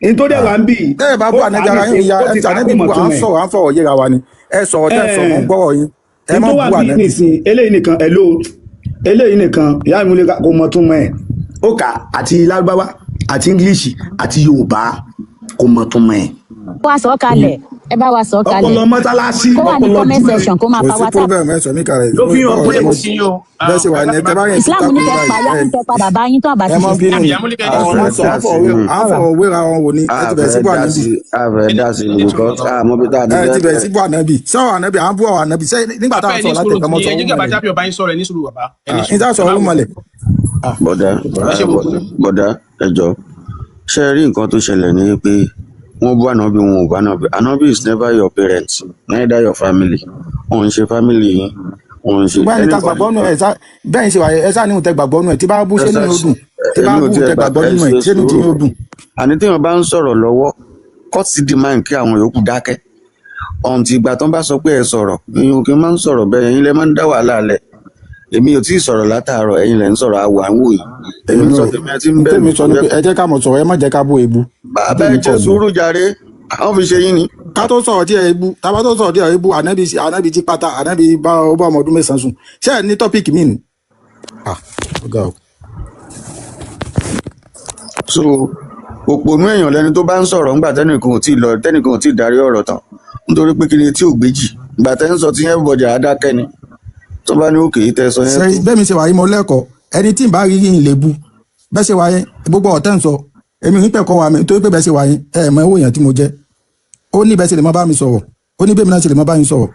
Èyí tó dẹ̀ wà ń bí Tẹ́ ẹ bá ó bú kà á ànábì ara yín ò nìsín yá ó ẹ ti ti kà á kò ànábì mọ̀ bú à ń túmọ̀ ẹ̀. sọ̀rọ̀ à ń fọ̀rọ̀ yéra wa ni. Ẹ sọ̀rọ̀ tẹ́ ẹ sọ mò ń gbọ́rọ̀ yín. Ẹ Èyí má tó wà bú ń bí ànábì. nìsín eléyìí nìkan hello eléyìí nìkan ìyá mi lè kò mọ túmọ̀ ẹ̀. Ó kà àti Lárúbáwá àti English àti Yorùbá kò mọ túmọ̀ ẹ̀. Wá sọ kalẹ̀. Ẹ bá wa sọ kalẹ̀. Ọpọlọ mọ́sálásí, Kó wà ní ọpọlọ comment jù section, kó máa Kò pa sí WhatsApp. problem, ẹ sọ mí kalẹ̀. Ló fi hàn Bọ́ọ̀ pé ẹ mọ bẹ́ẹ̀ ṣe wà ní ẹ tẹ bá rẹ̀ sí Islam tako ní kẹ́ báyìí pa yá, ẹ kẹ́ pa bàbá yín tó àbá ẹ ti mọ ṣe bínú Islam. ni. Àwọn sọ A fẹ́ dá sí à ń fọwọ́ wéra wọn wò ni. A Ẹ ti bẹ̀rẹ̀ sí fẹ́ bú dá ànábì. sí, a fẹ́ dá sí ni because àmọ́ bí tá a ti Ẹ fẹ́ ti bẹ̀rẹ̀ sí bẹ̀rẹ̀. bú ànábì. Sọ̀rọ̀ ànábì, à ń bú àwọn ànábì. Ṣé nígbà tá à Bàbá, ń ẹ ní sọ̀rọ̀ sùúrù látẹ̀kọ́ mọ́ tí sọ ẹ jẹ́ kí wúmọ̀ bàbá lẹ̀. Champion bá yín sọ̀rọ̀. Ẹ ní sùúrù, bàbá, ẹ ní Ní sùúrù. tá Ẹ sọ̀rọ̀ má wúmọ̀ wò lẹ̀. Bọ̀dá, ẹ ṣe gbogbo. bọ̀dá, ẹ jọ, ṣé ẹ rí nǹkan tó ṣẹlẹ̀ ni pé wọ́n bú ànábì, wọn ò bú ànábì. Ànábì is never your parents, neither your family. Wọn ń ṣe family yín, wọn ń ṣe Ṣùgbọ́n ẹni tá anybody. gbàgbọ́ nù ẹ̀ sá bẹ́ẹ̀ ṣe wà ẹ sá níhùn tẹ gbàgbọ́ nù ẹ̀ tí bá bú Ẹ ṣé sá nínú ó dùn, tí bá èmi ò bú tiẹ̀ tẹ gbà gbàgbọ́ ẹ nínú ẹ̀ ṣe ṣé nínú tí sùúrù. yóò dùn. Àní téèyàn bá ń sọ̀rọ̀ lọ́wọ́, court demand kí àwọn yòókù dákẹ́ ọ̀ǹtì ìgbà tó ń bá sọ pé ẹ sọ̀rọ̀. Èèyàn kì í máa ń sọ̀rọ̀ bẹ́ẹ̀. Ẹ̀yin lẹ máa ń dá wàhálà lẹ̀. Èmi ò tí ì sọ̀rọ̀ látàárọ̀, ẹ̀yin lẹ ń sọ̀rọ̀. Àwọ̀ àwọn òyìn èmi ń Èmi sọ ò tèmi, ẹ ti ń n bẹ̀ tèmi mí. sọ ni pé ẹ jẹ́ ká mọ̀ sọ̀rọ̀, ẹ má jẹ́ ká bú ebu. N Bàbá, tèmi ẹ kọ̀ jẹ́ nìyẹn. sùúrù jàre, àwọn fi ṣe yín ni. Ká tó sọ̀rọ̀ díẹ̀ ebu, tábà tó sọ̀rọ̀ díẹ̀ ebu, ànábì, ànábì jí pátá, ànábì bá ó bá ọmọ ọdún 9 sùn. Ṣé ẹ ní tọ́pìkì mi nù? Ah, ó ga o. So òpònú èèyàn lẹni tó bá ń sọ̀rọ̀ ńgbà tẹ́nìkan ò tí ì lọ, tẹ́nìkan ò tí ì darí ọ̀rọ̀ tán, nítorí pé kí ni tí ò gbéjì ìgbà tẹ́ ń sọ tí everybody á dákẹ́ ni tó bá ní òkè yìí tẹ́ sọ yẹn Ṣe tó. bẹ́ẹ̀ mi ṣe wà yìí, mo lẹ́kọ̀ọ́. Ẹni tí n bá rí yìí lè bu bẹ́ẹ̀ ṣe wà yẹn, gbogbo ọ̀tẹ́ ń sọ èmi ò ní pẹ̀kọ́ wa mi, nítorí pé bẹ́ẹ̀ ṣe wà yẹn, ẹ mọ owó èèyàn tí mo jẹ́. Ó ní bẹ́ẹ̀ ṣe lè mọ bá mi sọ̀rọ̀, ó ní bẹ́ẹ̀ mi náà ṣe lè mọ bá yín sọ̀rọ̀.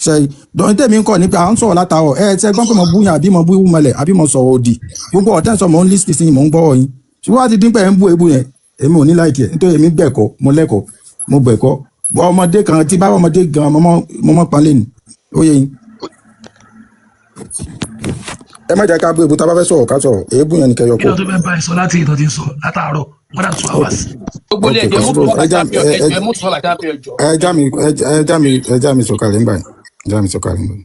Ṣe dọ̀yìn tèmi ń kọ̀ ní pé à ń sọ̀rọ̀ látàárọ̀, ẹ ṣe gbọ́n pé mo bú yàn àbí mo bú mọlẹ̀ àbí mo sọ̀rọ̀ òdì? Gbogbo ọ̀tẹ́ ń sọ, mo ń lísì sí yín, mo ń gbọ́rọ̀ yín, ṣùgbọ́n wá ti dín pé ẹ̀ ń bú ebú yẹn, èmi ò ní láìkì ẹ̀, nítorí èmi gbẹ̀kọ́, mo lẹ́kọ̀ọ́, mo gbẹ̀kọ́. Ọmọdé kan tí bá ọmọdé gan, mo mọ́ panlé ni ó yẹ yín. Ẹ má jẹ́ ká bú ebú. Tá a bá fẹ́ sọ̀rọ̀, ká sọ̀rọ̀. Èébú yẹn ni kẹ́ yọ Kí kó. ló tó fẹ́ bá ẹ sọ láti ìtọ́ ti ń sọ látàárọ̀ more than two Ok. hours. Gbogbo ilé, Ok, ẹjọ kò ẹ sí mú problem. sọlá Ẹ já Champion, ẹ ẹjọ ẹ ẹ mú sọlá Champion, ẹjọ. ẹ já mi, ẹ já mi sọ̀kalẹ̀ ńgbà yẹn, ẹ já mi sọ̀kalẹ̀ ńgbà yẹn.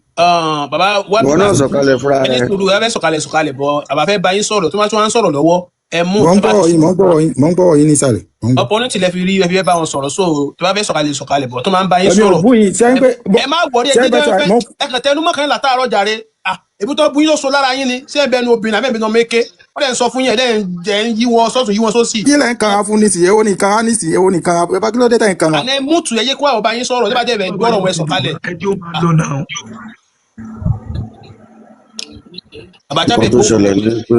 Bàbá Ìwọ Wábìbà, náà sọ̀kalẹ̀ fúnra ẹ ní rẹ. sùúrù. Ẹ fẹ́ sọ̀kalẹ̀, sọ̀kalẹ̀ bọ̀. Bàbá fẹ́ bá yín sọ̀rọ̀, tó máa tún wá ń sọ̀rọ̀ lọ́wọ́, ẹ mú Mò ń tó bá gbọ́rọ̀ ti yín, mò ń gbọ́rọ̀ yín, mò ń gbọ́rọ̀ yín nísàlẹ̀, mò ń gbọ́. opportunity lẹ fi rí, ẹ fi fẹ́ bá wọn sọ̀rọ̀. So tó bá fẹ́ sọ̀kalẹ̀, sọ̀kalẹ̀ bọ̀, tó máa ń bá yín Èmi ò sọ̀rọ̀. bú yín ṣé ń pé Ẹ má wọrí, ẹ ṣé ń jẹ́ pẹ́ sọ fẹ́ mò ẹ kàn tẹnu mọ́kànlá látàárọ̀ jàre. Ah, èbú tó bú yín ló so lára yín ni. Ṣé ẹ bẹnu obìnrin àbẹ́ bẹnu ọmọ èké? Wọ́n dẹ̀ ń sọ fún yín, ẹ̀ dẹ̀ ń jẹ́ ń yí wọn sọ́tún, yí wọn sósì. Kí lẹ̀ ń kanra fún nísìnyí? Èwo ni kanra nísìnyí? Èwo ni kanra? Ẹ bá kí ló dé tẹ̀ ń kanra? Àná ẹ mútu, ẹ yé kó àwọn bá yín sọ̀rọ̀. Tó bá jẹ́ bẹ̀ gbọ́rọ̀ wọn, ẹ sọ̀kalẹ̀. Ẹ jẹ́ ó máa lọ náà. Bàbá Nǹkan Champion tó kó ṣẹlẹ̀ ni pé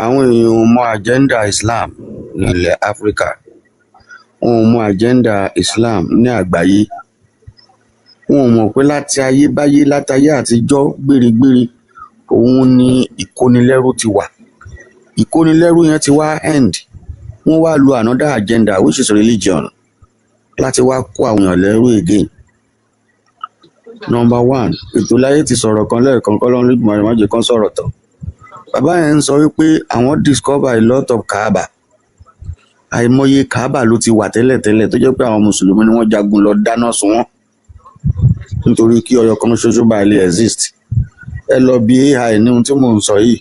àwọn èèyàn ò mọ agenda Islam nílẹ̀ Áfíríkà, wọn ò mọ agenda Islam ní àgbáyé. Wọn ò mọ̀ pé láti ayébáyé, látayé àtijọ́ gbéregbére òun ni ìkónilẹ́rú ti wà. Ìkónilẹ́rú yẹn ti wá end, wọ́n wá lo another agenda, which is religion, láti wá kó àwọn èèyàn lẹ́rú again. Number one, ètò láyé ti sọ̀rọ̀ kan lẹ́ẹ̀kan kọ́ lọ́run lójúmọ́ rẹ̀ májè kan sọ̀rọ̀ tán. Bàbá yẹn ń sọ wípé àwọn discover a lot of Kaaba. Àìmọye Kaaba ló ti wà tẹ́lẹ̀tẹ́lẹ̀ tó jẹ́ pé àwọn mùsùlùmí ni wọ́n jagun lọ dáná sun wọ́n nítorí kí ọyọ kan ṣoṣo bá lè exist. Ẹ lọ bí AI ní ohun tí mò ń sọ yìí.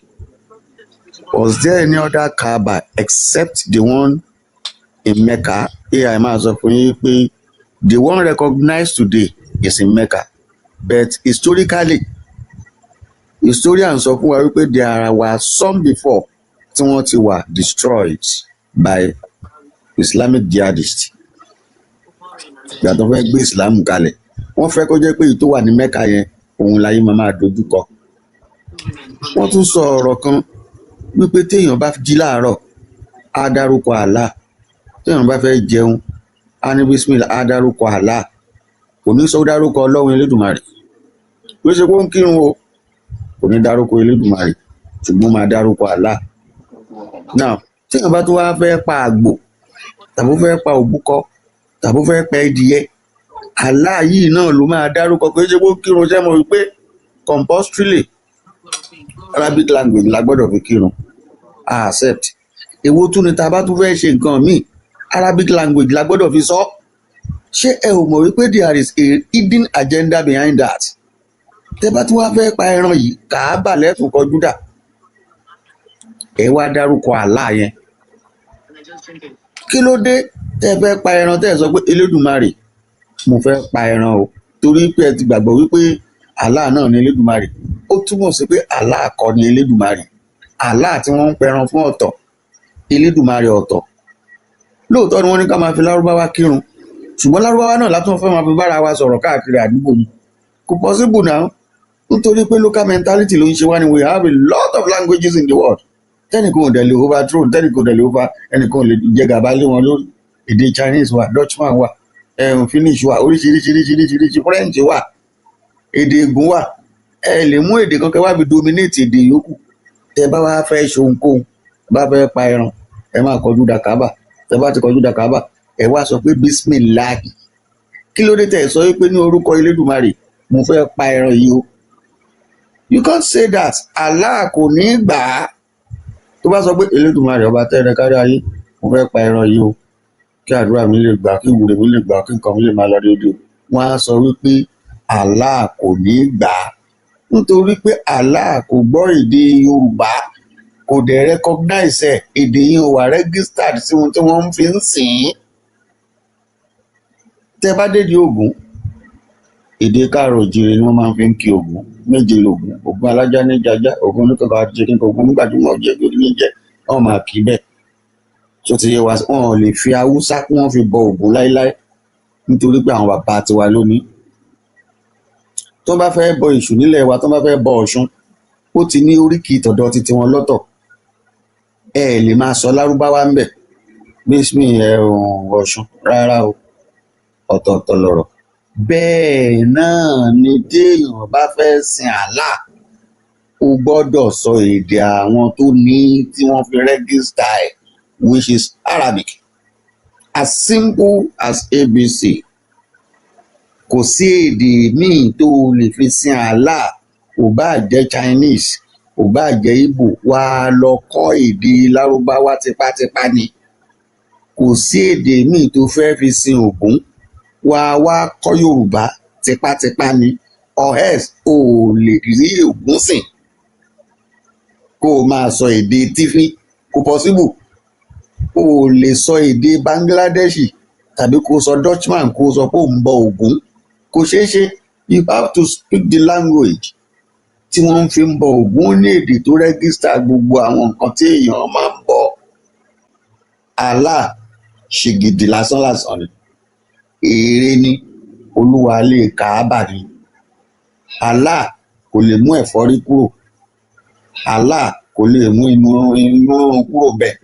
Was there any other Kaaba except the one in Mecca? AI máa sọ fún yín pé the one recognized today is in Mecca, but historically, historians sọ fún wa wípé there were some before tí wọ́n ti wà destroyed by Islamic jihadists. Ìgbà tó fẹ́ gbé Islam kalẹ̀, wọ́n fẹ́ kó jẹ́ pé èyí tó wà ní Mecca yẹn òun láyé máa máa dojú kọ. Wọ́n tún sọ ọ̀rọ̀ kan wípé téèyàn bá jí láàárọ̀, á dárúkọ Allah, téèyàn bá fẹ́ jẹun, á ní bismillah, á dárúkọ Allah, kò ní sọ dárúkọ Ọlọ́run Elédùmarè. Kò ṣe pé ó ń kírun o, kò ní dárúkọ Elédùmarè, ṣùgbọ́n máa dárúkọ Allah. Now, téèyàn bá tún wá fẹ́ pa àgbò tàbí ó fẹ́ pa òbúkọ tàbí ó fẹ́ pa ẹdìyẹ, Allah yìí náà ló máa dárúkọ. Kò ṣe pé ó kírun. Ṣẹ́ mo wí pé compulsorily Arabic language la gbọ́dọ̀ fi kírun? A accept. Èwo tún ni tá a bá tún fẹ́ ṣe nǹkan míì, Arabic language la gbọ́dọ̀ fi sọ? Ṣé ẹ ò mọ̀ wípé there is a hidden agenda behind that? Tẹ́ bá tún wá fẹ́ pa ẹran yìí, Kàábà lẹ́tùn kọjú dà, ẹ wá dárúkọ Allah yẹn. Kí ló dé tẹ́ fẹ́ pa ẹran tẹ́ ẹ sọ pé Elédùmarè, mo fẹ́ pa ẹran o? Torí pé ẹ ti gbàgbọ́ wípé Allah náà ni Elédùmarè. Ó túmọ̀ sí pé Allah kọ́ ni Elédùmarè. Allah tí wọ́n ń pẹran fún ọ̀tọ̀, Elédùmarè ọ̀tọ̀. Lóòótọ́ ni wọ́n ní ká máa fi Lárúbáwá kírun, Ṣùgbọ́n lárúbáwá náà látún fẹ́ máa fi bára wa sọ̀rọ̀ káàkiri àdúgbò ni. Kò possible now, nítorí pé local mentality ló ń ṣe wá ni. We have a lot of languages in the world tẹ́nìkan ò dẹ̀ lè overthrow, tẹ́nìkan ò dẹ̀ lè over, ẹnìkan ò lè jẹ gàba lé wọn lórí. Èdè Chinese wà, Dutchman wà, Finnish wà, oríṣiríṣiríṣiríṣiríṣi, French wà, èdè Ègùn wà. Ẹ lè mú èdè kan kẹ́ wá fi dominate èdè yòókù. Tẹ bá wá fẹ́ ṣe ohunkóhun, bá fẹ́ pa ẹran, ẹ máa kọjú da Kábà. Tẹ bá ti kọjú da Kábà, ẹ wá sọ pé bisimilahi. Kí ló dé tẹ sọ pé ní orúkọ Elédùmarè mo fẹ́ pa ẹran yìí o? You can't say that. Allah kò ní í gbà á. Tó bá sọ pé Elédùmarè ọba tẹ́rẹ kárí ayé, mo fẹ́ pa ẹran yìí o, kí àdúrà mi lè gbà, kí ìwúre mi lè gbà, kí nǹkan mi lè máa lọ déédéé, wọ́n á sọ wípé Allah kò ní í gbà á, nítorí pé Allah kò gbọ́ èdè Yorùbá, kò dẹ̀ recognize ẹ̀. Èdè yìí ò wà registered sí ohun tí wọ́n fi ń sìn ín. Tẹ́ bá dédé Ògún, èdè káàrọ̀ òjìrè ni wọ́n máa fi ń kí Ògún. Méje lògún: Ògún alájá ní jajá, Ògún oníkàkà àti kíkọ, Ògún onígbàjúmọ̀ jẹ ní jẹ. Wọ́n máa kí bẹ́ẹ̀ tó ti yé wa. Wọn ò lè fi Haúsá kí wọ́n fi bọ Ògún láéláé, nítorí pé àwọn bàbá tiwa lónìí. Tó bá fẹ́ bọ Èṣù nílẹ̀ wa, tó bá fẹ́ bọ Ọ̀ṣun, ó ti ní oríkì tọ̀dọ̀ titi wọn lọ́tọ̀. Ẹ lè máa sọ lárúbáwá ń bẹ̀ bísí ẹ Ọ̀ṣun rárá o, ọ̀tọ̀ọ̀tọ̀ lọ̀rọ̀. Bẹ́ẹ̀ náà ni téèyàn bá fẹ́ sin Allah, ó gbọ́dọ̀ sọ èdè àwọn tó ní tí wọ́n fi register ẹ̀, which is Arabic, as simple as ABC. Kò sí èdè míì tó o lè fi sin Allah. Ò bá jẹ́ Chinese, ò bá jẹ́ Igbo, wà á lọ kọ́ èdè lárúbáwá tipátipá ni. Kò sí èdè míì tó fẹ́ fi sin Ògún, wà á wá kọ́ Yorùbá tipátipá ni, or else o ò lè rí Ògún sìn kó o máa sọ èdè tífí. Kò possible. O ò lè sọ èdè Bangladeshi tàbí kó o sọ Dutchman kó o sọ pé ò ń bọ Ògún. Kò ṣeé ṣe. You have to speak the language tí wọ́n fi ń bọ Ògún. Ó ní èdè tó register gbogbo àwọn nǹkan tí èèyàn máa ń bọ. Allah ṣìgìdì lásán lásán ni, ère ni, olúwa lè Káábà ni. Allah kò lè mú ẹ̀fọ́rí kúrò. Allah kò lè mú inú inú rúnrún kúrò bẹ́ẹ̀.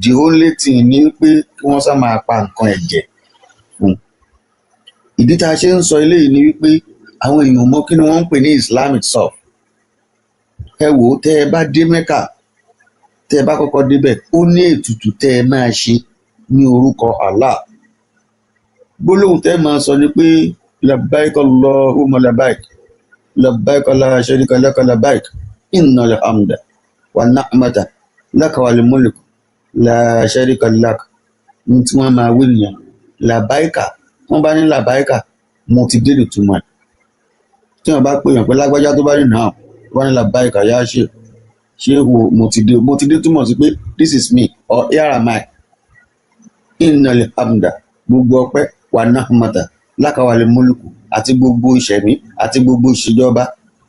The only thing ni pé kí wọ́n sá máa pa nǹkan ẹ̀jẹ̀ fún un. Ìdí tá a ṣe ń sọ eléyìí ni wípé àwọn èèyàn mọ kí ni wọ́n ń pè ní Islam itself. Ẹ wò ó, tẹ́ ẹ bá dé Mecca, tẹ́ ẹ bá kọ́kọ́ débẹ̀, ó ní ètùtù tẹ́ ẹ máa ṣe ní orúkọ Allah. Gbólóhùn tẹ́ ẹ máa sọ ni pé labbaik Allahumma labbaik, labbaik la sharika laka labbaik, innal hamda wa na'mata laka wal mulk la sharika lak. Ní tí wọ́n máa wí nìyẹn, làbáìkà. Wọ́n bá ní làbáìkà, mo ti dé ìtumọ̀ ẹ̀. Tí wọ́n bá pè yàn pé lágbájá, tó bá ní náà, tó bá ní làbáìkà yá ṣe ṣé wo mo ti dé. Mo ti dé túmọ̀ sí pé this is me or here am I. Innal hamda, gbogbo ọpẹ́, wa na'mata laka wal mulku, àti gbogbo ìṣẹ̀mí àti gbogbo ìṣèjọba,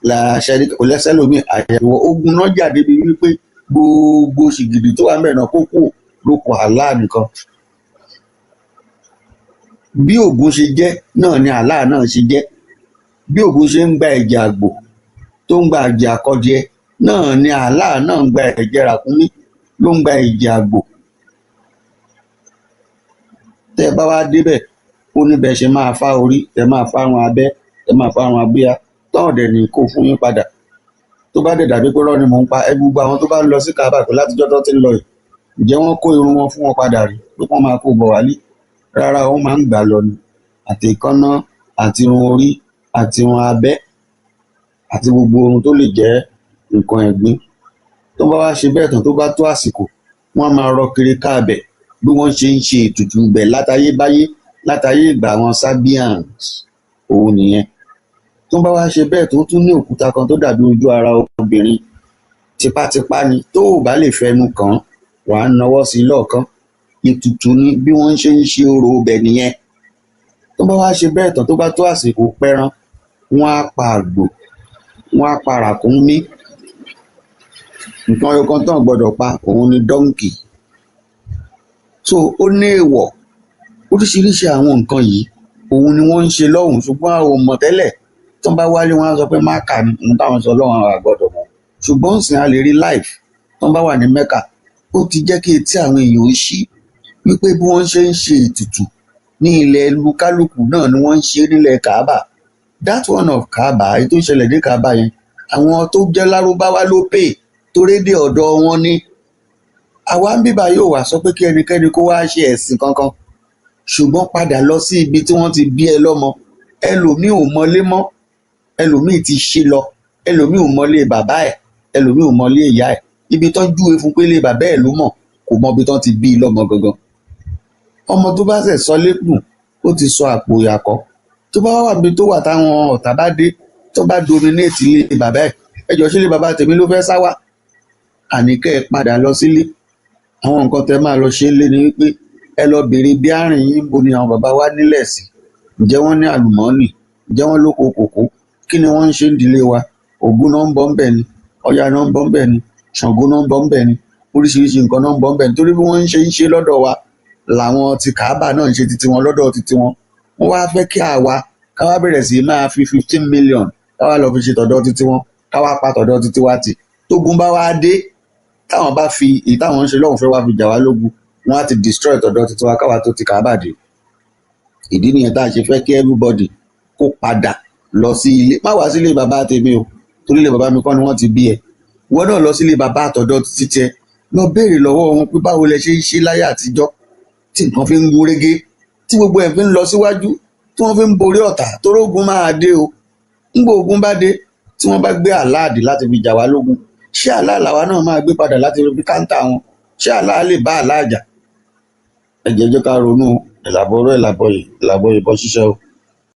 la sharika, kò lẹ́sẹ̀ lómi àyẹ̀wò. Ogun náà jáde bíi wípé gbogbo ṣìgìdì tó wà ń bẹ̀ náà kó kù ló kọ Allah nìkan. Bí Ògún ṣe jẹ́ náà ni Allah náà ṣe jẹ́. Bí Ògún ṣe ń gba ẹ̀jẹ̀ àgbò, tó ń gba ẹ̀jẹ̀ àkọjẹ náà ni Allah náà ń gba ẹ̀jẹ̀ ràkúnmí, ló ń gba ẹ̀jẹ̀ àgbò. Tẹ́ ẹ bá wá débẹ̀, ó ní bẹ́ẹ̀ ṣe máa fá orí, tẹ́ máa fárun abẹ́, tẹ́ máa fárun abíyá, tán ọ̀dẹ̀ ní kó fún yín padà. Tó bá dẹ̀ dàbí pé rọ́ ni mò ń pa ẹ, gbogbo àwọn tó bá ń lọ sí Kaaba pé látijọ́ tó ti ń lọ yìí, ǹjẹ́ wọ́n kó irun wọn fún wọn padà rí pé wọ́n máa kó bọ̀ wálé? Rárá, wọ́n máa ń gbà lọ ni, àti ìkànnà àti irun orí àti irun abẹ́ àti gbogbo ohun tó lè jẹ́ nǹkan ẹ̀gbin. Tó bá wá ṣe bẹ́ẹ̀ tán, tó bá tó àsìkò, wọ́n á máa rọ kiri káàbẹ̀ bí wọ́n ṣe ń ṣe ètùtù ibẹ̀ látayébáyé, látayé ìgbà àwọn Sabians òun nìyẹn. Tó bá wá ṣe bẹ́ẹ̀, tó tún ní òkúta kan tó dàbí ojú ara obìnrin, tipátipá ni. Tó ò bá lè fẹnu kàn án, wàá nawọ́ sí i lọ́ọ̀kan. Ètùtù ni, bí wọ́n ṣe ń ṣe orò ibẹ̀ nìyẹn. Tó bá wá ṣe bẹ́ẹ̀ tán, tó bá tó àsìkò pẹran, wọ́n á pa àgbò, wọ́n á pa ràkúnmí. Nǹkan ẹyọ kan tán gbọ́dọ̀ pa òun ni donkey. So ó ní èèwọ̀, ó Oríṣiríṣi àwọn nǹkan yìí òun ni wọ́n ń ṣe lọ́hùn, ṣùgbọ́n a ò mọ̀ tẹ́lẹ̀. Tó ń bá wálé, wọn á sọ pé Mákà ni ohun táwọn sọ lọ́hùn, àwọn àgbọ̀dọ̀ mọ̀. Ṣùgbọ́n ǹsìn a lè rí live tó ń bá wà ní Mẹ́kà. Ó ti jẹ́ kí etí àwọn èèyàn ó ṣí wípé bí wọ́n ṣe ń ṣe ètùtù ní ilẹ̀ lukaluku náà ni wọ́n ń ṣe nílẹ̀ Kaaba. That one of Kaaba, èyí tó ṣẹlẹ̀ ní Kaaba yẹn, àwọn tó jẹ́ Lárúbáwá ló pè torédé ọ̀dọ̀ wọn ni. Àwa ń bíbá yóò wá sọ pé kí ẹnikẹ́ni kó wá ṣe ẹ̀sìn kankan, ṣùgbọ́n padà lọ sí ibi tí wọ́n ti bí ẹ lọ́mọ. Ẹlòmíì ò mọlé mọ́, ẹlòmíì ti ṣe lọ, ẹlòmíì ò mọlé bàbá ẹ̀, ẹlòmíì ò mọlé ìyá ẹ̀. Ibi tán júwe fún pé ilé bàbá ẹ̀ ló mọ̀, kò mọ ibi tán ti bí i lọ́mọ gangan. Ọmọ tó bá ṣẹ̀ sọ lẹ́kùn, ó ti sọ àpò ìyàkọ́. Tó bá wà níbi tó wà, táwọn ọ̀tá bá dé, tó bá dominate ilé bàbá ẹ̀, ẹjọ́ sílé bàbá tèmi ló fẹ́ sá wá. Àní kẹ́ ẹ padà lọ sílé. Àwọn nǹkan tẹ́ máa lọ ṣe lé ni wípé ẹ lọ bèrè bí àárín yín, bo ni àwọn bàbá wa nílẹ̀ sí? Ǹjẹ́ wọ́n ní àlùmọ́ọ́nì? Ǹjẹ́ wọ́n lóko kòkó? Kí ni wọ́n ń ṣe nídìílé wa? Ògún náà ń bọ̀ ńbẹ̀ ni, Ọya náà ń bọ̀ ńbẹ̀ ni, Ṣàngó náà ń bọ̀ ńbẹ̀ ni, oríṣiríṣi nǹkan náà ń bọ̀ ńbẹ̀ ni. Torí bí wọ́n ń ṣe lọ́dọ̀ wa làwọn ti Kàábà náà ń ṣe titi wọn lọ́dọ̀ titi wọn. Wọ́n wá fẹ́ kí àwa káwá bẹ̀rẹ̀ sí máa fi 15 million káwá lọ fi ṣe tọ̀dọ̀ titi wọn, káwá pa tọ̀dọ̀ titi wa tì. Tógun bá wá dé, táwọn bá fi èyí táwọn ń ṣe lọ́hùn fẹ́ wá fi jà wá lógun, wọ́n á ti destroy tọ̀dọ̀ titi wa káwa tó ti Kàábà dé. Ìdí nìyẹn tá a ṣe fẹ́ kí everybody kó padà lọ sí ilé. Má wá sílé bàbá tèmi o, torí ilé bàbá mi kọ́ ni wọ́n ti bí ẹ. Wọ́n náà lọ sílé bàbá àtọ̀dọ̀ títí tiẹ, lọ béèrè lọ́wọ́ wọn pé báwo lẹ ṣe ń ṣe láyé àtijọ́ tí nǹkan fi ń gún régé, tí gbogbo ẹ̀ fi ń lọ síwájú, tí wọ́n fi ń borí ọ̀tá. Torógun máa dé o. Ńgbà ogun bá dé, tí wọ́n bá gbé aláàdì láti fi jà wá lógun, ṣé àlá làwa náà máa gbé padà láti fi káńtà wọn? Ṣé àlá lè bá àlá jà? Ẹ jẹ́ ká ronú. Ìlàbọ̀rọ̀ ìlàbọ̀yè ìlàbọ̀yè bọ́ ṣiṣẹ́ o.